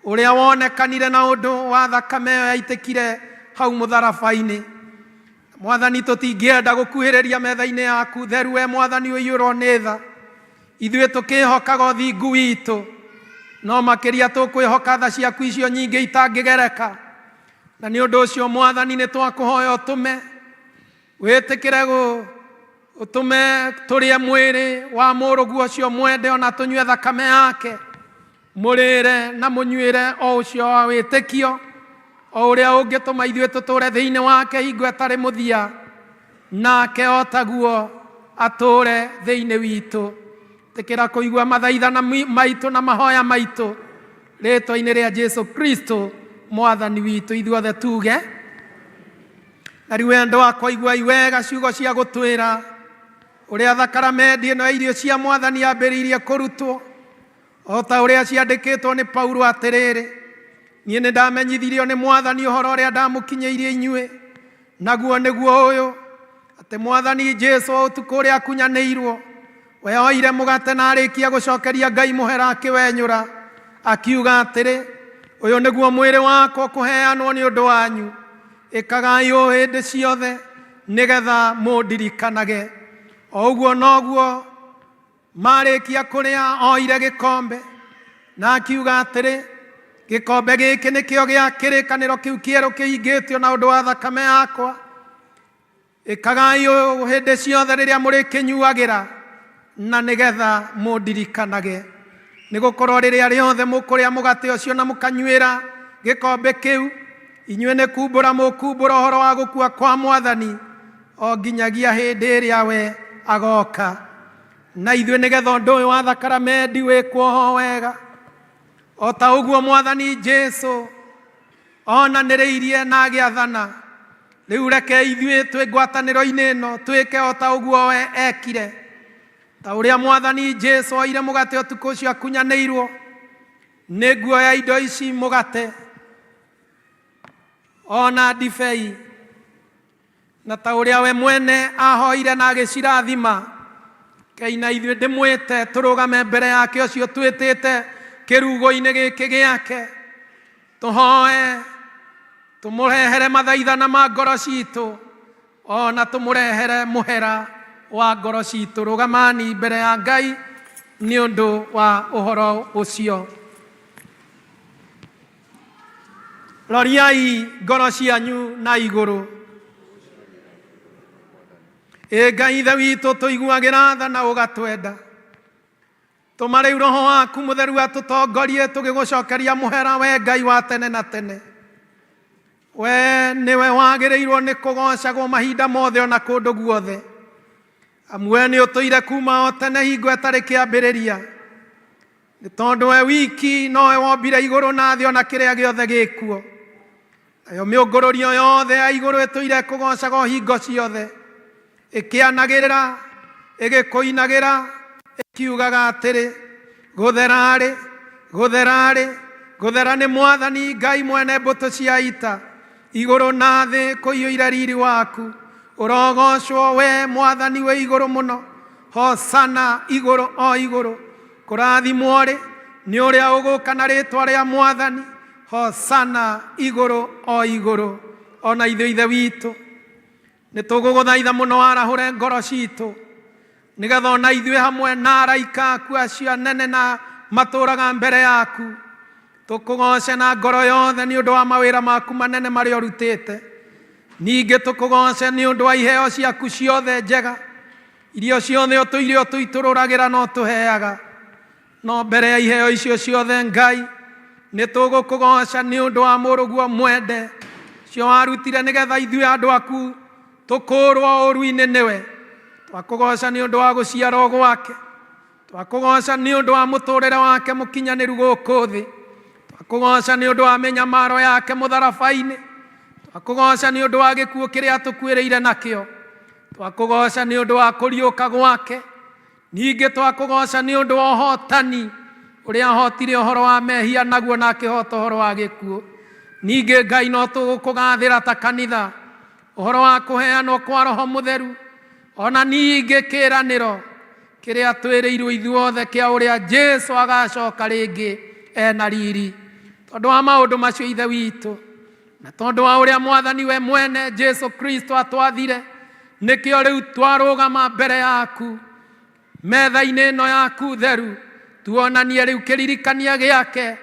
ũrĩa wonekanire na ũndũ wa thakame ĩyo yaitĩkire hau mũtharaba-inĩ. Mwathani, tũtingĩenda gũkuhĩrĩria metha-inĩ yaku theru, we Mwathani ũiyũrwo nĩ tha, ithuĩ tũkĩhokaga ũthingu witũ, no makĩria tũkwĩhoka tha ciaku icio nyingĩ itangĩgereka. Na nĩ ũndũ ũcio, Mwathani, nĩ twakũhoya ũtũme wĩtĩkĩre gũ ũtũme tũrĩe mwĩrĩ wa mũrũguo ũcio mwende, ona tũnyue thakame yake, mũrĩre na mũnyuĩre o ũcio wa wĩtĩkio, o ũrĩa ũngĩtũma ithuĩ tũtũre thĩinĩ wake hingo ĩtarĩ mũthia, nake o taguo atũre thĩinĩ witũ. Tĩkĩra kũigua mathaithana maitũ na mahoya maitũ rĩtwa-inĩ rĩa Jesu Kristo Mwathani witũ. Ithuothe tuge na rĩu, wendo wakwa, iguai wega ciugo cia gũtwĩra ũrĩa thakaramendi ĩno ya irio cia Mwathani yambĩrĩirie kũrutwo, o ta ũrĩa ciandĩkĩtwo nĩ Paulo atĩrĩrĩ: "Niĩ nĩ ndamenyithirio nĩ Mwathani ũhoro ũrĩa ndamũkinyĩirie inyuĩ, naguo nĩguo ũyũ, atĩ Mwathani Jesu, o ũtukũ ũrĩa akunyanĩirwo, we oire mũgate, na arĩkia gũcokeria Ngai mũhera, akĩwenyũra, akiuga atĩrĩ, 'Ũyũ nĩguo mwĩrĩ wakwa ũkũheanwo nĩ ũndũ wanyu. Ĩkagai ũũ hĩndĩ ciothe nĩgetha mũndirikanage.' O ũguo noguo marĩkia kũrĩa, oire gĩkombe na akiuga atĩrĩ, Gĩkombe gĩkĩ nĩkĩo gĩa kĩrĩkanĩro kĩu kĩerũ kĩhingĩtio na ũndũ wa thakame yakwa. Ĩkagai ũũ hĩndĩ ciothe rĩrĩa mũrĩkĩnyuagĩra, na nĩgetha mũndirikanage. Nĩ gũkorwo rĩrĩa rĩothe mũkũrĩa mũgate ũcio na mũkanyuĩra gĩkombe kĩu, inyuĩ nĩ kumbũra mũkumbũra ũhoro wa gũkua kwa Mwathani o nginyagia hĩndĩ ĩrĩa we agoka. Na ithuĩ nĩgetha ũndũ ũyũ wa thakaramendi wĩkwo ho wega, o ta ũguo Mwathani Jesu onanĩrĩirie na agĩathana, rĩu reke ithuĩ twĩ ngwatanĩro-inĩ ĩno twĩke o ta ũguo we ekire. Ta ũrĩa Mwathani Jesu oire mũgate ũtukũ ũcio akunyanĩirwo, nĩ nguoya indo ici mũgate ona ndibei, na ta ũrĩa we mwene ahoire na agĩcirathima, kei na ithuĩ ndĩmwĩte tũrũgame mbere yake ũcio twĩtĩte kĩrugo-inĩ gĩkĩ gĩake, tũhoe tũmũrehere mathaithana ma ngoro citũ, ona tũmũrehere mũhera wa ngoro citũ. Rũgamani mbere ya Ngai nĩ ũndũ wa ũhoro ũcio. Roriai ngoro cianyu na igũrũ. Ĩ Ngai Ithe witũ, tũiguagĩra tha na ũgatwenda. Tũma rĩu Roho waku Mũtheru atũtongorie tũgĩgũcokeria mũhera, we Ngai wa tene na tene. We nĩwe wagĩrĩirwo nĩ kũgocagwo mahinda mothe ona kũndũ guothe. Amu we nĩ ũtũire kuma o tene hingo ĩtarĩ kĩambĩrĩria. Nĩ tondũ we wiki nowe wombire igũrũ na thĩ ona kĩrĩa gĩothe gĩkuo. Nayo mĩũngũrũrio yothe ya igũrũ ĩtũire ĩkũgoocaga o hingo ciothe, ĩkĩanagĩrĩra, ĩgĩkũinagĩra, ĩkiugaga atĩrĩ, Gũthera-rĩ, gũthera-rĩ, gũthera nĩ Mwathani Ngai mwene mbũtũ cia ita, igũrũ na thĩ kũiyũire riri waku. Ũrogocwo we Mwathani wĩ igũrũ mũno, Hosana igũrũ o igũrũ. Kũrathimwo-rĩ, nĩ ũrĩa ũgũka na rĩĩtwa rĩa Mwathani, Hosana igũrũ o igũrũ. O na ithuĩ Ithe witũ, nĩ tũgũgũthaitha mũno warahũre ngoro citũ, nĩgetha o na ithuĩ hamwe na araika aku acio anene na matũũraga mbere yaku, tũkũgooce na ngoro yothe nĩ ũndũ wa mawĩra maku manene marĩa ũrutĩte. Ningĩ tũkũgooce nĩ ũndũ wa iheo ciaku ciothe njega, iria ciothe ũtũire ũtũitũrũragĩra na ũtũheaga. No mbere ya iheo icio ciothe Ngai, nĩ tũgũkũgooca nĩ ũndũ wa mũrũguo mwende, ũcio warutire nĩgetha ithuĩ andũ aku tũkũũrwo ũũru-inĩ nĩwe. Twakũgooca nĩ ũndũ wa gũciarwo gwake. Twakũgooca nĩ ũndũ wa mũtũũrĩre wake mũkinyanĩru gũkũ thĩ. Twakũgooca nĩ ũndũ wa mĩnyamaro yake mũtharaba-inĩ. Twakũgooca nĩ ũndũ wa gĩkuũ kĩrĩa atũkuĩrĩire nakĩo. Twakũgooca nĩ ũndũ wa kũriũka gwake. Ningĩ twakũgooca nĩ ũndũ wa ũhootani ũrĩa ahootire ũhoro wa mehia naguo na akĩhoota ũhoro wa gĩkuũ. Ningĩ Ngai no tũgũkũgathĩra ta kanitha ũhoro wa kũheanwo kwa Roho Mũtheru, o na ningĩ kĩĩranĩro kĩrĩa twĩrĩirwo ithuothe kĩa ũrĩa Jesu agacoka rĩngĩ ena riri. Tondũ wa maũndũ macio Ithe witũ, na tondũ wa ũrĩa Mwathani we mwene Jesu Kristo atwathire, nĩkĩo rĩu twarũgama mbere yaku metha-inĩ ĩno yaku theru, tuonanie rĩu kĩririkania gĩake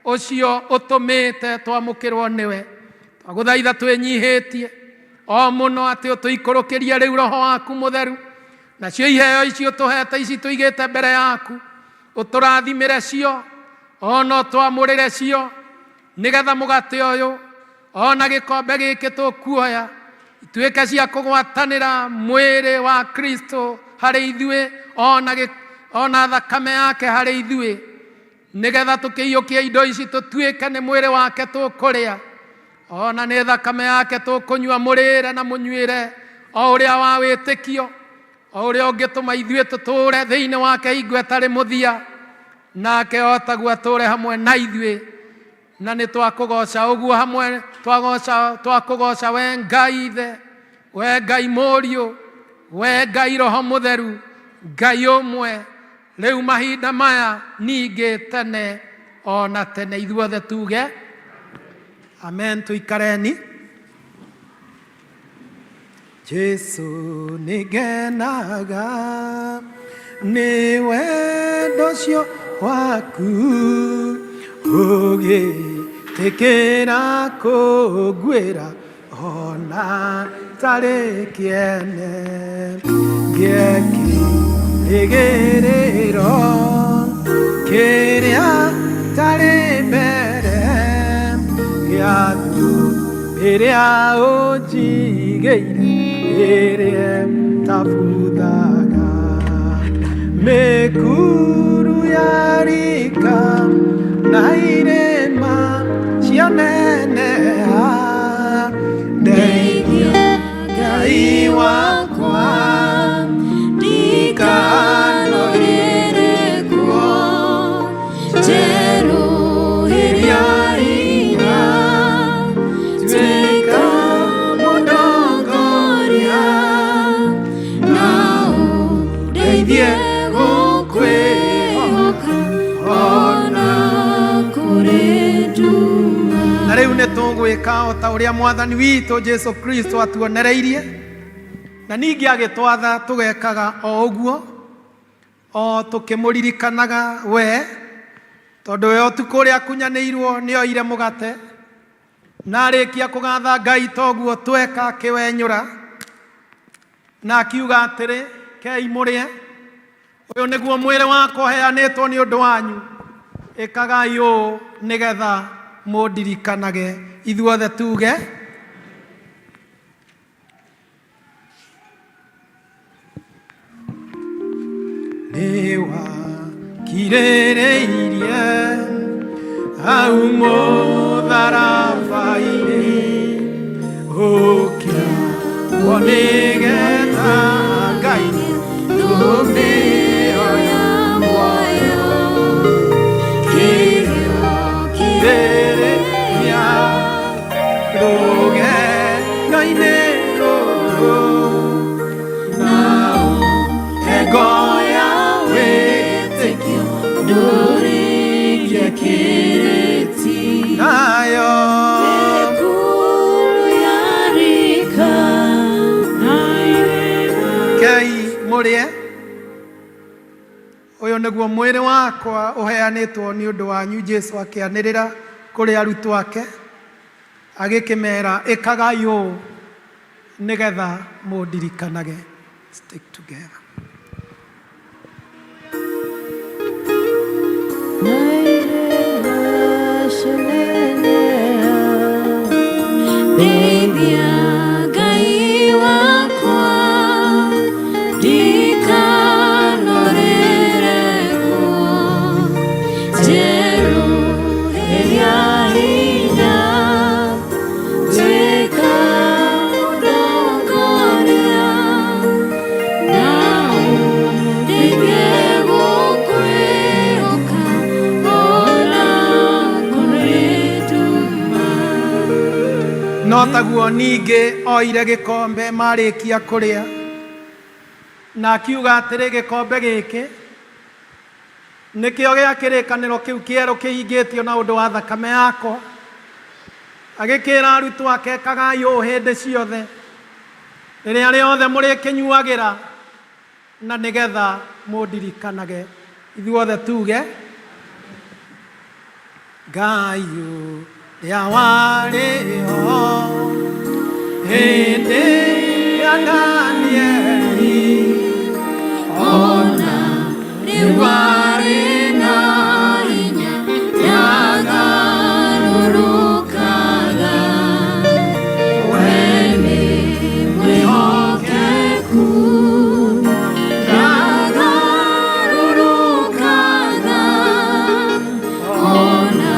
ũcio ũtũmĩte twamũkĩrwo nĩwe. Twagũthaitha twĩnyihĩtie o mũno atĩ ũtũikũrũkĩrie rĩu Roho waku Mũtheru, nacio iheo ici ũtũhete ici tũigĩte mbere yaku, ũtũrathimĩre cio, ona ũtwamũrĩre cio, nĩgetha mũgate ũyũ ona gĩkombe gĩkĩ tũkuoya ituĩke cia kũgwatanĩra mwĩrĩ wa Kristo harĩ ithuĩ, ona thakame yake harĩ ithuĩ, nĩgetha tũkĩiyũkie indo ici tũtuĩke nĩ mwĩrĩ wake tũkũrĩa, ona nĩ thakame yake tũkũnyua, mũrĩre na mũnyuĩre o ũrĩa wa wĩtĩkio, o ũrĩa ũngĩtũma ithuĩ tũtũũre thĩinĩ wake hingo ĩtarĩ mũthia, nake o taguo atũũre hamwe na ithuĩ. Na nĩ twakũgooca ũguo hamwe, twakũgooca we Ngai Ithe, we Ngai Mũriũ, we Ngai Roho Mũtheru, Ngai ũmwe, rĩu mahinda maya ningĩ tene o na tene. Ithuothe tuge amen. Tũikareni. Jesu nĩngenaga nĩ wendo ũcio waku ũgĩ Tĩkĩra kũnguĩra ona tarĩ kĩene ngĩekĩrĩgĩrĩro kĩrĩa tarĩ mbere gĩathu ĩrĩa ũnjigĩire ĩrĩa tabuthaga mĩkuru ya rika na irĩma cianeneha ndeithia Ngai wakwa Ndikanorĩre kuo njerũhĩria hinya tuĩka mũndongoria na ũndeithie gũkwĩhoka ona kũrĩ nduma. Na rĩu nĩ tũgwĩka o ta ũrĩa mwathani witũ Jesu Kristo atuonereirie na ningĩ agĩtwatha tũgekaga o ũguo o tũkĩmũririkanaga we tondũ we ũtukũ ũrĩa akunyanĩirwo nĩ oire mũgate na arĩkia kũgatha Ngai toguo tweka akĩwenyũra na akiuga atĩrĩ kei mũrĩe ũyũ nĩguo mwĩrĩ wakwa ũheanĩtwo nĩ ũndũ wanyu ĩkagai ũũ nĩgetha mũndirikanage ithuothe tuge nĩwakirĩrĩirie hau mũtharaba-inĩ ũkĩagwo nĩgetha Ngai thũmbĩ ya muoyo kĩrĩria rũgendo-inĩ rũrũ nao ngo ya wĩtĩkio Ndũrĩngĩakĩrĩtie nayo mĩkuru ya rika na irĩma kei mũrĩe ũyũ nĩguo mwĩrĩ wakwa ũheanĩtwo nĩ ũndũ wanyu Jesu akĩanĩrĩra kũrĩ arutwo ake agĩkĩmera ĩkagai ũũ nĩgetha mũndirikanage. Stick together. Na irĩma cianeneha ndeithia Ngai wakwa ndikanorĩre kuo njerũhĩria hinya tuĩka mũndongoria na ũndeithie gũkwĩhoka ona kũrĩ nduma. No taguo ningĩ oire gĩkombe marĩkia kũrĩa na akiuga atĩrĩ gĩkombe gĩkĩ nĩkĩo gĩa kĩrĩkanĩro kĩu kĩerũ kĩhingĩtio na ũndũ wa thakame yakwa agĩkĩra arutwo ake ĩkagai ũũ hĩndĩ ciothe rĩrĩa rĩothe mũrĩkĩnyuagĩra na nĩgetha mũndirikanage ithuothe tuge Ngai ũrĩa warĩ ho hĩndĩ ya Danieli ona rĩu arĩ na hinya ndagarũrũkaga we nĩ mwĩhokeku ndagarũrũkaga ona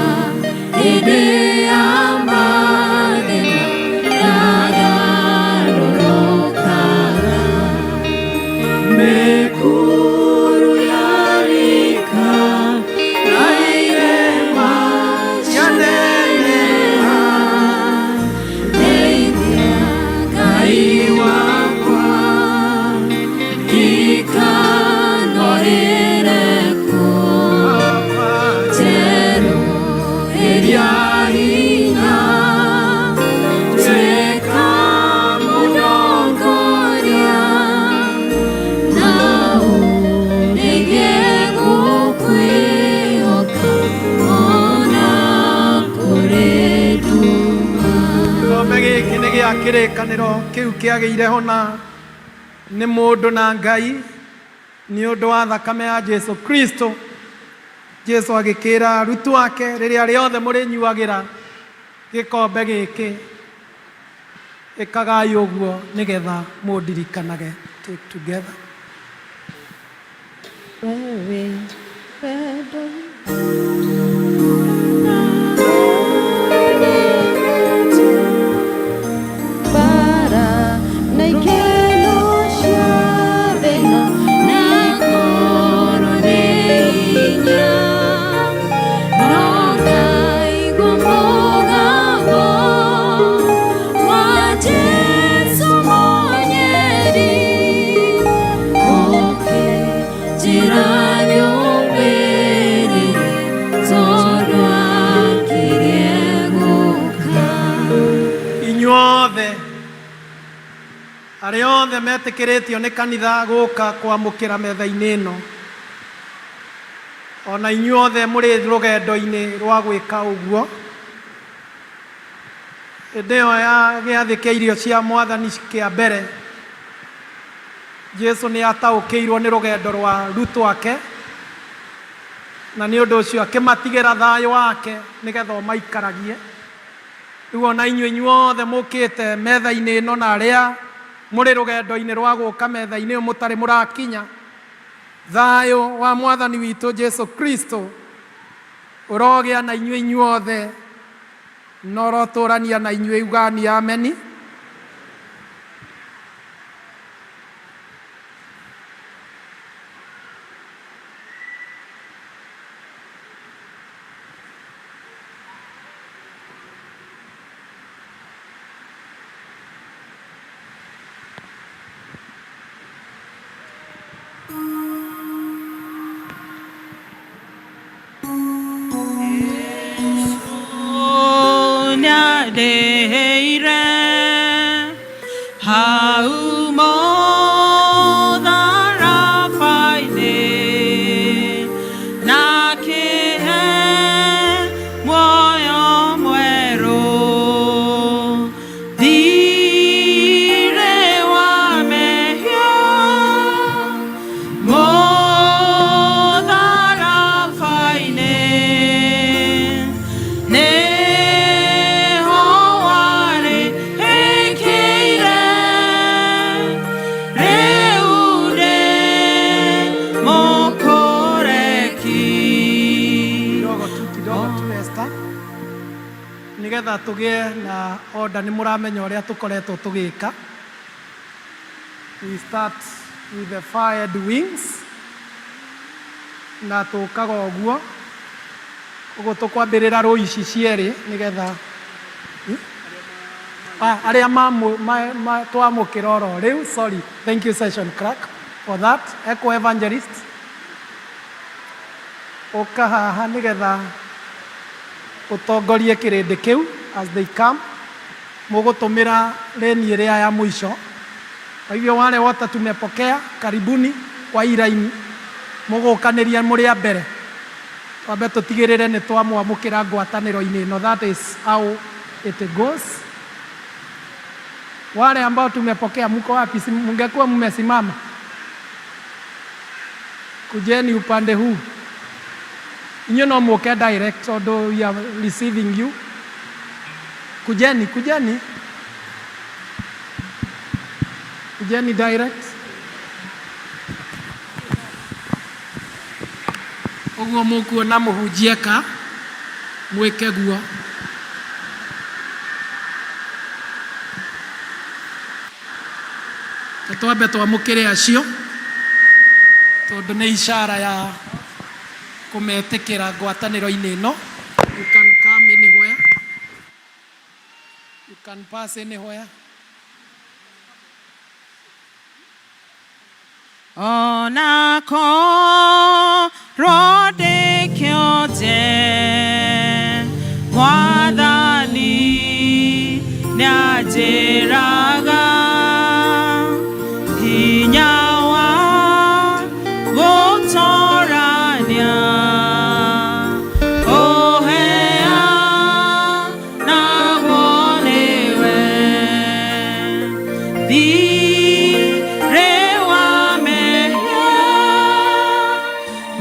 hĩndĩ ya mathĩna ndagarũrũkaga. Kĩrĩkanĩro kĩu kĩagĩire ho na nĩ mũndũ na Ngai nĩ ũndũ wa thakame ya Jesu Kristo. Jesu agĩkĩra arutwo ake rĩrĩa rĩothe mũrĩnyuagĩra gĩkombe gĩkĩ ĩkagai ũguo nĩgetha mũndirikanage. Take together. Wewe wendo. Bara na ikeno cia thĩna na korwo nĩ hinya no ngaigua mũgambo wa Jesũ Monyeri ũkĩnjĩra nyũmĩrĩrie tondũ akirie gũka. Inyuothe arĩa othe metĩkĩrĩtio nĩ kanitha gũka kwamũkĩra metha-inĩ ĩno, ona inyuothe mũrĩ rũgendo-inĩ rwa gwĩka ũguo, hĩndĩ ĩyo ya gĩathĩ kĩa irio cia mwathani kĩa mbere, Jesu nĩ ataũkĩirwo nĩ rũgendo rwa arutwo ake, na nĩ ũndũ ũcio akĩmatigĩra thayũ wake nĩgetha ũmaikaragie. Rĩu ona inyuĩ inyuothe mũkĩte metha-inĩ ĩno na arĩa mũrĩ rũgendo-inĩ rwa gũka metha-inĩ ĩyo mũtarĩ mũrakinya, thayũ wa mwathani witũ Jesu Kristo ũrogĩa na inyuĩ inyuothe na ũrotũrania na inyuĩ. Ugani ameni. Nĩandĩhĩire hau mũtharaba-inĩ na akĩhe muoyo mwerũ thirĩ wa mehia mũtharaba-inĩ nĩho warĩhĩkĩire rĩu ndĩ mũkũreki. Kidogo tu, kidogo tu, Esther, nigetha tũgĩe na order. Nĩ mũramenya ũrĩa tũkoretwo tũgĩka. We start with the fired wings na tũkaga ũguo ũguo tũkwambĩrĩra rũ ici cierĩ nĩgetha arĩa twamũkĩra oro rĩu. Sorry, thank you, session clerk, for that. Eco evangelist, ũka haha nĩgetha ũtongorie kĩrĩndĩ kĩu as they come. Mũgũtũmĩra leni ĩrĩa ya mũico. Kwa hivyo wale wote tumepokea, karibuni kwa hii laini. Mũgũkanĩria mũrĩ a mbere, twambe tũtigĩrĩre nĩ twamwamũkĩra ngwatanĩro-inĩ ĩno. That is how it goes. Wale ambao tumepokea, mko wapi? Si mungekuwa mmesimama? Kujeni upande huu. Inyuĩ no mũke direct tondũ we are receiving you. Kujeni, kujeni, kujeni direct. Ũguo mũkuona mũhunjie ka mwĩke guo. Twambe twamũkĩre acio tondũ nĩ ishara ya kũmetĩkĩra ngwatanĩro-inĩ ĩno. You can come anywhere, you can pass anywhere. Ona korwo ndĩ kĩonje mwathani nĩanjĩraga hinya wa gũtorania ũheanagwo nĩwe. Thirĩ wa mehia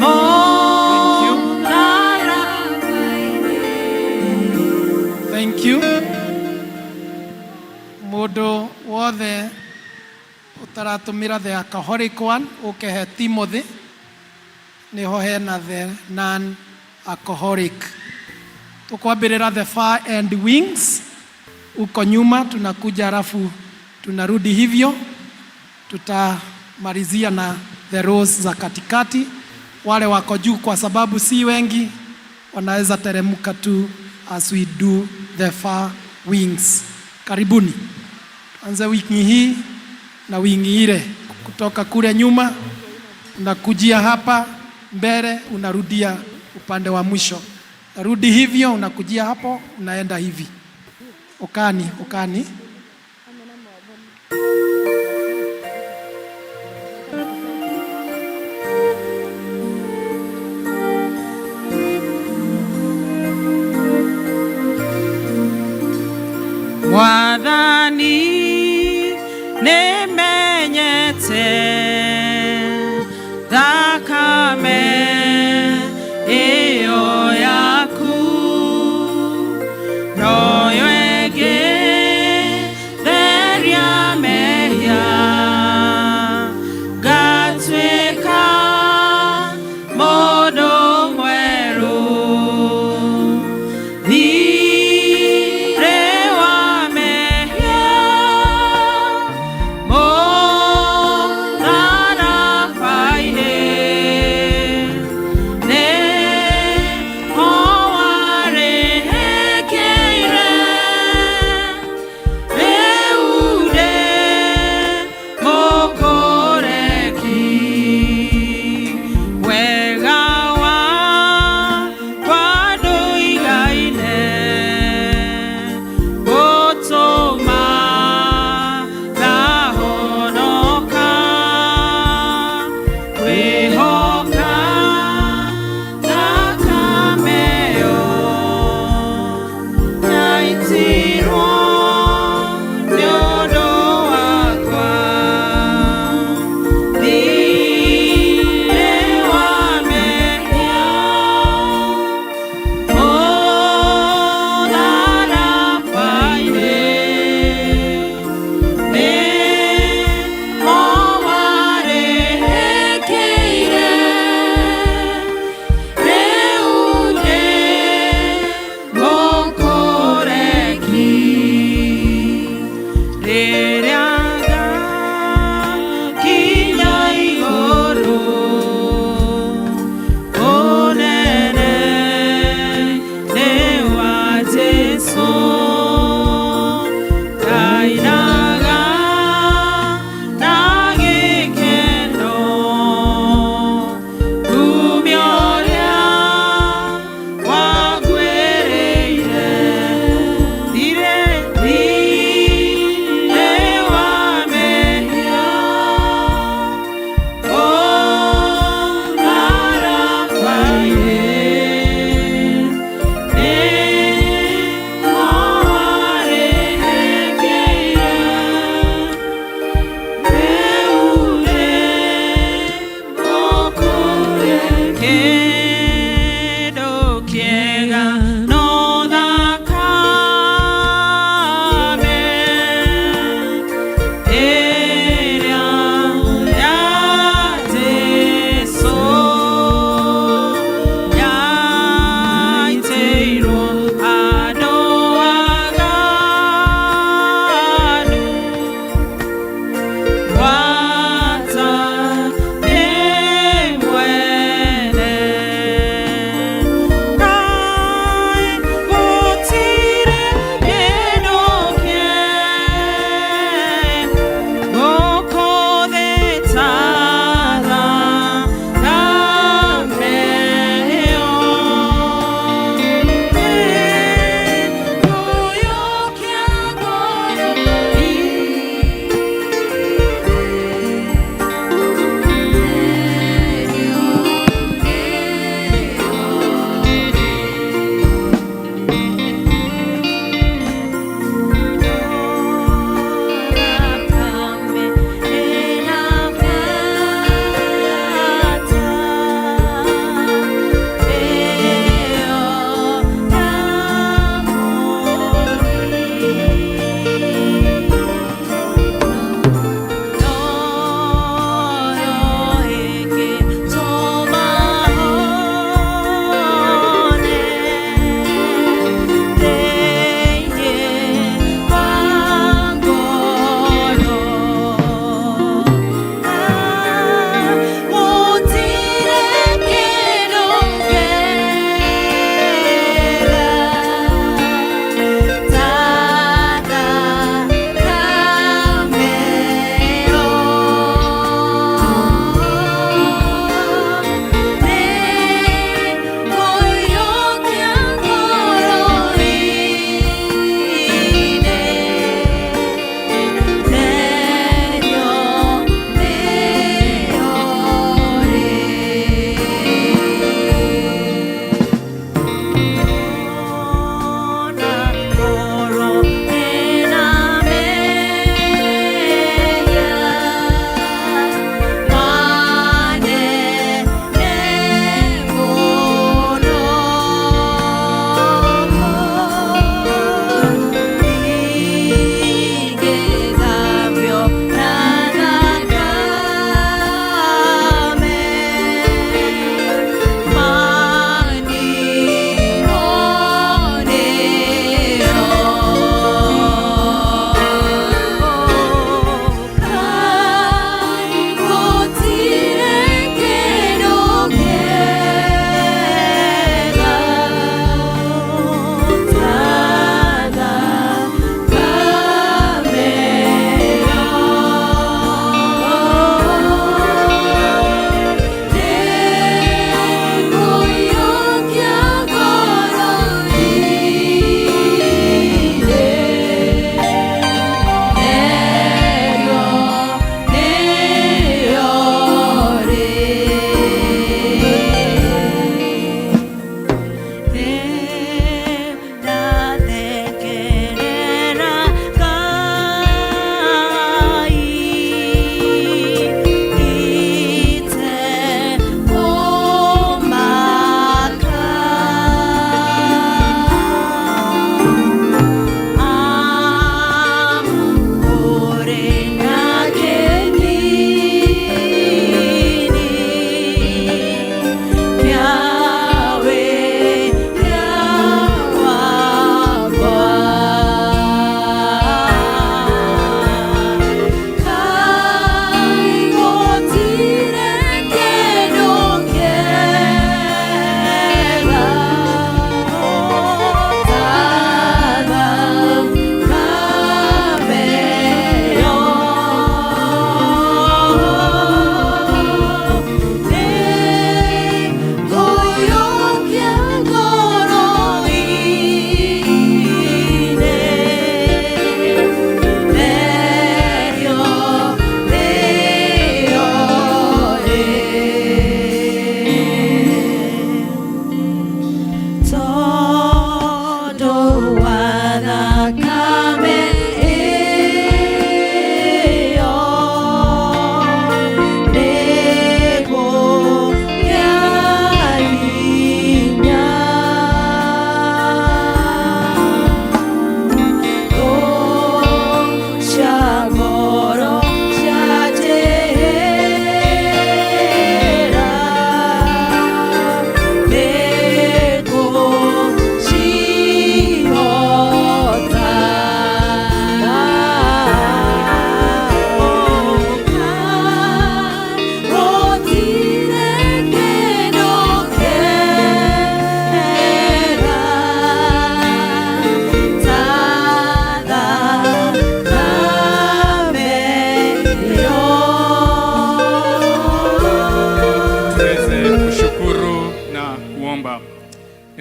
mũtharaba-inĩ. Thank you. Mũndũ wothe ũtaratũmĩra the alcoholic one ũkehe Timothy, nĩho hena the non alcoholic. Tukwambĩrĩra the far end wings uko nyuma, tunakuja halafu tunarudi hivyo, tutamalizia na the rows za katikati. Wale wako juu kwa sababu si wengi, wanaweza teremka tu as we do the far wings. Karibuni. Anze wiki hii na wingi ile, kutoka kule nyuma unakujia hapa mbele, unarudia upande wa mwisho, narudi hivyo, unakujia hapo, unaenda hivi. Ukani, ukani. Mwathani, nĩmenyete thakame ĩyo yaku noyo ĩngĩtheria mehia, ngatuĩka mũndũ mwerũ. Thirĩ wa mehia.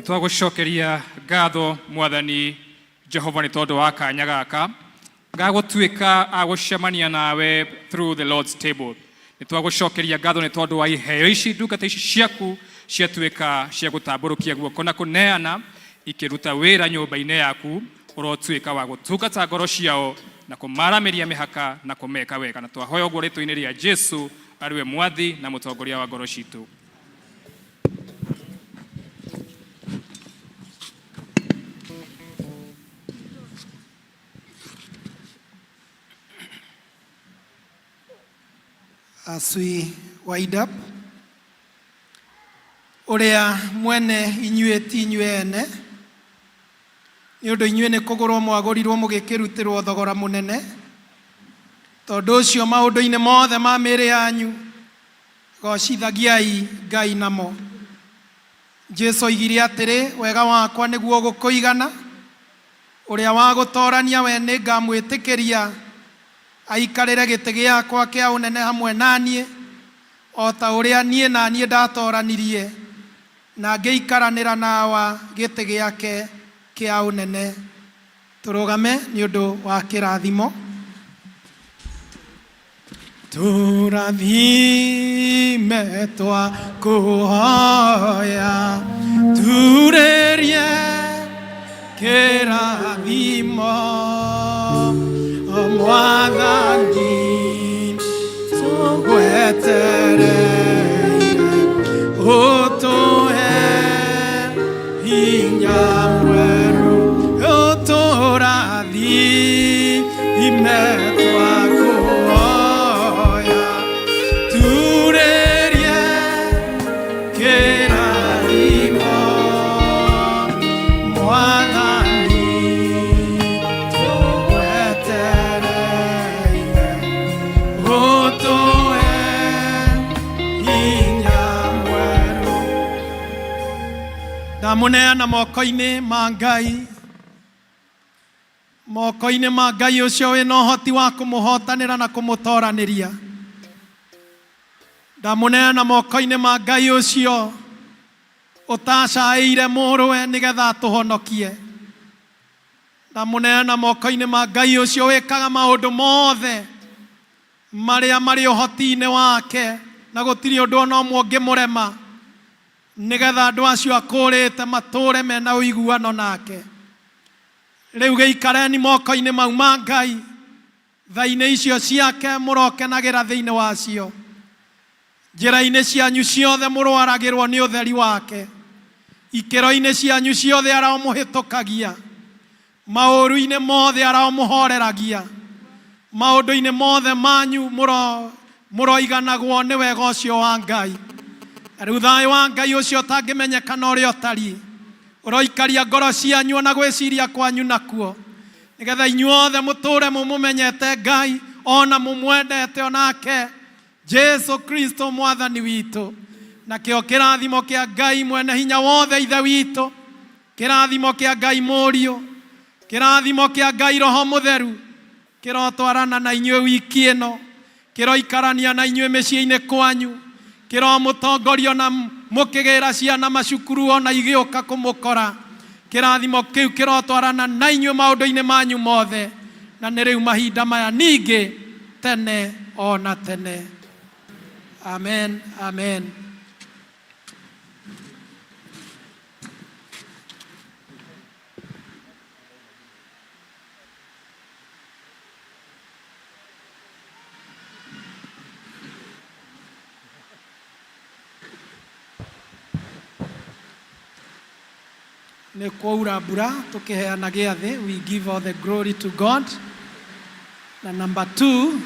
Twagũcokeria ngatho Mwathani Jehova nĩ tondũ wa kanya gaka ga gũtuĩka a gũcemania nawe through the Lord's table. Nĩ twagũcokeria ngatho nĩ tondũ wa iheo ici ndungata ici ciaku ciatuĩka cia gũtambũrũkia guoko na kũneana ikĩruta wĩra nyũmba-inĩ yaku ũrotuĩka wa gũtungata ngoro ciao na kũmaramĩria mĩhaka na kũmeka wega na twahoya ũguo rĩtwa-inĩ rĩa Jesu arĩwe mwathi na mũtongoria wa ngoro citũ. As we wind up, ũrĩa mwene inyuĩ ti inyuĩ ene, nĩ ũndũ inyuĩ nĩ kũgũrwo mwagũrirwo mũgĩkĩrutĩrwo thogora mũnene. Tondũ ũcio maũndũ-inĩ mothe ma mĩĩrĩ yanyu, gocithagiai Ngai namo. Jesu oigire atĩrĩ, wega wakwa nĩguo ũgũkũigana, ũrĩa wa gũtorania we nĩngamwĩtĩkĩria aikarĩre gĩtĩ gĩakwa kĩa ũnene hamwe na niĩ, o ta ũrĩa niĩ na niĩ ndatoranirie na ngĩikaranĩra na Awa gĩtĩ gĩake kĩa ũnene. Tũrũgame nĩ ũndũ wa kĩrathimo. Tũrathime twakũhoya, turĩrie kĩrathimo, Mwathani tũgwetereire, ũtũhe hinya mwerũ, ũtũrathime twakũhoya, turĩrie kĩrathimo, Mwathani tũgwetereire, ũtũhe hinya mwerũ. Ndamũneana moko-inĩ ma Ngai, moko-inĩ ma Ngai ũcio wĩna ũhoti wa kũmũhotanĩra na kũmũtoranĩria. Ndamũneana moko-inĩ ma Ngai ũcio ũtacaĩire mũrũwe nĩgetha atũhonokie. Ndamũneana moko-inĩ ma Ngai ũcio wĩkaga maũndũ mothe marĩa marĩ ũhoti-inĩ wake na gũtirĩ ũndũ ona ũmwe ũngĩmũrema, nĩgetha andũ acio akũrĩte matũre mena ũiguano nake. Rĩu gĩikareni moko-inĩ mau ma Ngai, tha-inĩ icio ciake mũrokenagĩra thĩinĩ wacio. Njĩra-inĩ cianyu ciothe mũroaragĩrwo nĩ ũtheri wake. Ikĩro-inĩ cianyu ciothe aromũhĩtũkagia. Maũru-inĩ mothe aromũhoreragia. Maũndũ-inĩ mothe manyu mũroiganagwo nĩ wega ũcio wa Ngai. Na rĩu thayũ wa Ngai ũcio ũtangĩmenyeka na ũrĩa ũtariĩ, ũroikaria ngoro cianyu ona gwĩciria kwanyu nakuo, nĩgetha inyuothe mũtũre mũmũmenyete Ngai ona mũmwendete onake Jesu Kristo Mwathani witũ. Nakĩo kĩrathimo kĩa Ngai mwene hinya wothe Ithe witũ, kĩrathimo kĩa Ngai Mũriũ, kĩrathimo kĩa Ngai Roho Mũtheru, kĩrotwarana na inyuĩ wiki ĩno, kĩroikarania na inyuĩ mĩciĩ-inĩ kwanyu, kĩromũtongoria na mũkĩgĩra ciana macukuru ona igĩũka kũmũkora. Kĩrathimo kĩu kĩrotwarana na inyuĩ maũndũ-inĩ manyu mothe, na nĩ rĩu mahinda maya ningĩ tene o na tene. Amen, amen. Nĩ kwaura mbura tũkĩheana gĩathĩ, we give all the glory to God. Na number two,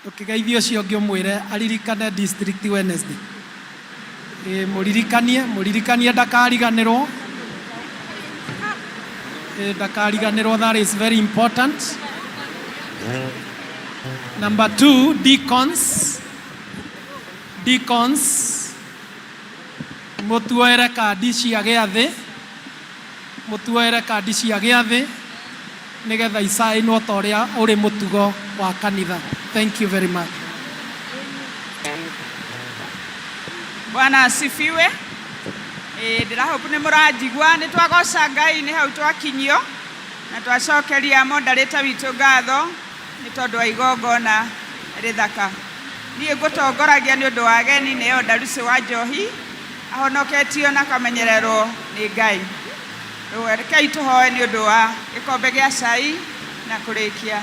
ndũkĩgeithie ũcio ũngĩ ũmwĩre aririkane district Wednesday. Ĩ mũririkanie, mũririkanie ndakariganĩrwo. Ĩ ndakariganĩrwo, that is very important. Number two, deacons. Deacons, mũtuoere kandi cia gĩathĩ, mũtuoere kandi cia gĩathĩ nĩgetha icainwo ta ũrĩa ũrĩ mũtugo wa kanitha. Thank you very much. Bwana asifiwe. Ĩĩ ndĩrahope nĩ mũranjigua nĩ twagoca Ngai nĩ hau twakinyio na twacokeria moderator witũ ngatho nĩ tondũ wa igongona rĩthaka. Niĩ ngũtongoragia nĩ ũndũ wa ageni nĩ Elder Lucy wa Njohi ahonoketio na akamenyererwo nĩ Ngai. Rĩu rekei tũhoe nĩ ũndũ wa gĩkombe gĩa cai na kũrĩkia.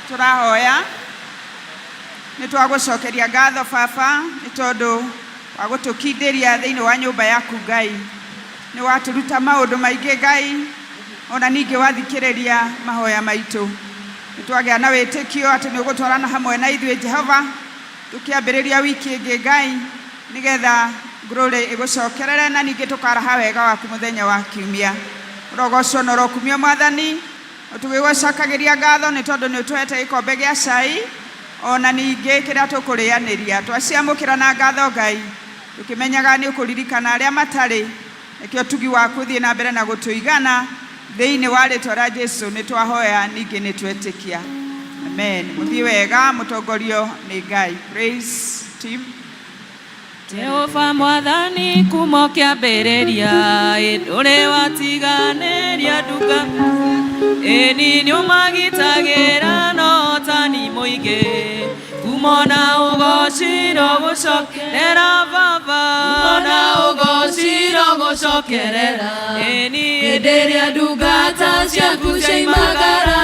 Tũrahoya nĩ twagũcokeria ngatho baba nĩ tondũ wa gũtũkindĩria thĩinĩ wa nyũmba yaku Ngai. Nĩ watũruta maũndũ maingĩ Ngai ona ningĩ wathikĩrĩria mahoya maitũ. Nĩ twagĩa na wĩtĩkio atĩ nĩ ũgũtwarana hamwe na ithuĩ Jehova tũkĩambĩrĩria wiki ĩngĩ Ngai nĩgetha glory ĩgũcokerere na ningĩ tũkaraha wega waku mũthenya wa kiumia. Ũrogocwo na ũrokumio Mwathani tũgĩgũcokagĩria ngatho nĩ tondũ nĩ ũtũhete gĩkombe gĩa cai ona ningĩ kĩrĩa tũkũrĩanĩria. Twaciamũkĩra na ngatho Ngai tũkĩmenyaga nĩ ũkũririkana arĩa matarĩ nĩkĩo tugi waku ũthiĩ na mbere na gũtũigana thĩinĩ wa rĩtwa rĩa Jesu nĩ twahoya ningĩ nĩ twetĩkia. Amen. Mũthiĩ wega mũtongorio nĩ Ngai. Praise team. Jehova mwathani kuma ũkĩambĩrĩria ĩ ndũrĩ watiganĩria nduka ĩni nĩũmagitagĩra na ũhotani mũingĩ kuma na ũgociro gũcokerera baba na ũgociro gũcokerera ĩni hĩndĩ ĩrĩa ndungata ciaku ciaimagara.